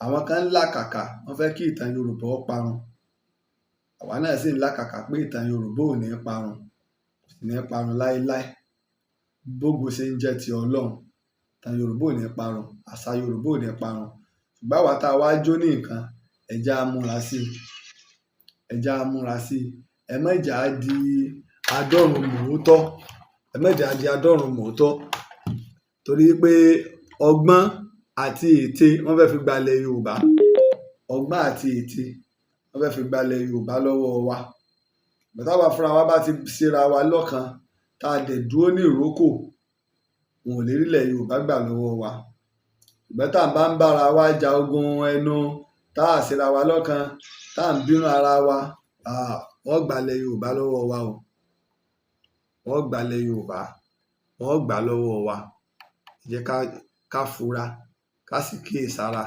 àwọn kan ń làkàkà, wọ́n fẹ́ kí ìtàn Yorùbá ó parun. Àwa náà sì ń làkàkà pé ìtàn Yorùbá ò ní parun, kò sì ní parun láéláé. Bógo ṣe ń jẹ́ ti Ọlọ́run, ìtàn Yorùbá ò ní parun, àṣà Yorùbá ò ní parun. Ṣùgbọ́n àwa tá a wá jó ní nǹkan, ẹ jẹ́ á múra sí i, ẹ jẹ́ á múra sí i. Ẹ má jẹ́ á di adọ́run mòótọ́, ẹ má jẹ́ á di adọ́run mòótọ́, torí pé ọgbọ́n àti ète wọ́n fẹ́ fi gbalẹ̀ Yorùbá. Ọgbọ́n àti ète wọ́n fẹ́ fi gbalẹ̀ Yorùbá lọ́wọ́ wa. Bàtà wa fúnra wa bá ti ṣera wa lọ́kan, tá a dẹ̀ dúró ní ìrókò, wọn ò lè rílẹ̀ Yorùbá gbà lọ́wọ́ wa. Ṣùgbọ́n tá à ń bá ń bára wa ja ogun ẹnu, tá a ṣera wa lọ́kan, tá à ń bínú ara wa, wọ́n gbalẹ̀ Yorùbá lọ́wọ́ wa o. Wọ́n gbalẹ̀ Yorùbá, wọ́n gbà lọ́wọ́ wa. Ẹ jẹ́ ká fura, ká sì kíyèsára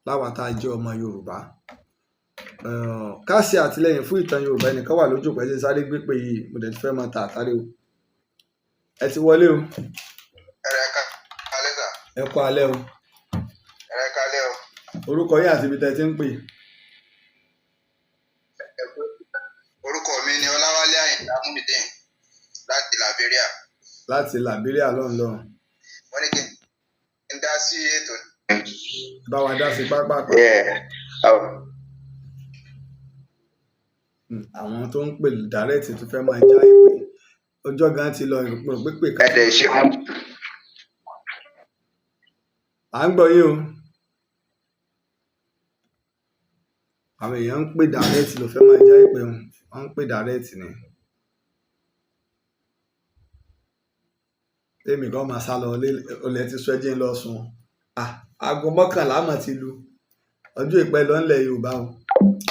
láwa tá a jẹ́ ọmọ Yorùbá, ká ṣe àtìlẹ́yìn fún ìtàn Yorùbá. Ẹnìkan wà lójú òpó, ẹ jẹ́ sáré gbé pé yìí. Mo dẹ̀ ti fẹ́ máa ta àtàrí o. Ẹ ti wọlé o. Ẹ káalẹ́ sà. Ẹ kú alẹ́ o. Ẹ káalẹ́ o. Orúkọ yín àti ibi tẹ́ ẹ ti ń pè? Ẹ kú. Muideen láti Liberia. Láti Liberia lọ́hùn lọ́hùn. Wọ́n ní kí n dá sí ètò. Bá wa dá sí pápápá. Yeah. Oh. Àwọn tó ń pè direct tó fẹ́ máa já ìpè, ọjọ́ gan ti lọ, ìrò pípé kan. Ẹ̀dẹ̀ ṣeun. À ń gbọ́ yín o. Àwọn èèyàn ń pè direct ló fẹ́ máa já ìpè wọn, wọ́n ń pè direct ni. Tèmi kan máa sá lọ olè ti sọ ẹjẹ́ ń lọ sùn. Ah, aago 11 mọ̀ ti lu, ọjọ́ ìpẹ́ lọ ńlẹ̀ Yorùbá o.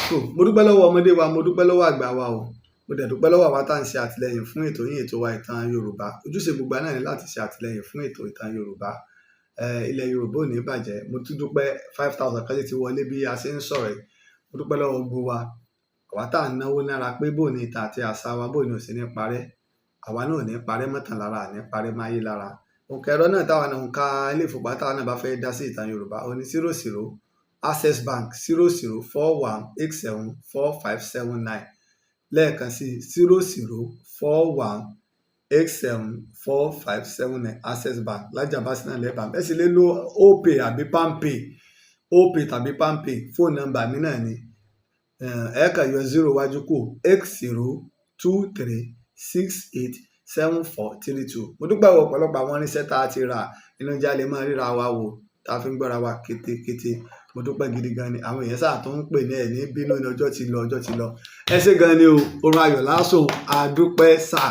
So mo dúpẹ́ lọ́wọ́ ọmọdé wa, mo dúpẹ́ lọ́wọ́ àgbà wa o, mo dẹ̀ dúpẹ́ lọ́wọ́ àwa tá à ń ṣe àtìlẹyìn fún ètò yín, ètò wa, Ìtàn Yorùbá. Ojúṣe gbogbo wa náà ni láti ṣe àtìlẹyìn fún ètò Ìtàn Yorùbá. Ilẹ̀ Yorùbá ò ní bàjẹ́. Mo tún dúpẹ́, 5,000 kan ti wọlé bí a ṣe ń sọ̀rọ̀ yìí. Mo dúpẹ́ lọ́wọ́ gbogbo wa, àwa tá à ń náwó nára pé bóò ní ìtàn àti àṣà wa, bóò ní ò sí ní parẹ́. Àwa náà ò ní parẹ́ mọ́tàn lára, ní parẹ́ máyé lára. Òǹkà ẹ̀rọ náà táwa náà, òǹkà ilé ìfowópamọ́ táwa náà bá fẹ́ dá sí Ìtàn Yorùbá, ó ní 00, Access Bank, 0041874579. Lẹ́ẹ̀kan sí, 0041874579, Access Bank, Lájàbásí náà lẹ́ẹ̀bà. Ẹ sì lè lo Opay àbí PalmPay, Opay tàbí PalmPay. Fóònù nọ́mbà mi náà ni, ẹ kàn yọ zero wájú kù, 8023687432. Mo dúpẹ́ wọ ọ̀pọ̀lọpọ̀ àwọn irinṣẹ́ tá a ti rà inú ìjà lè máa ríra wa wò, tá a fi ń gbọ́ra wa kétékété. Mo dúpẹ́ gidi gan ni. Àwọn èèyàn sáà tó ń pè ní ẹ̀ ní bínú ní, ọjọ́ ti lọ, ọjọ́ ti lọ. Ẹ ṣé gan ni o. Oorun ayọ̀ lásùn. Adúpẹ́ sà,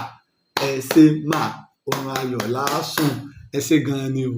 ẹ ṣé mà. Oorun ayọ̀ lásùn. Ẹ ṣé gan ni o.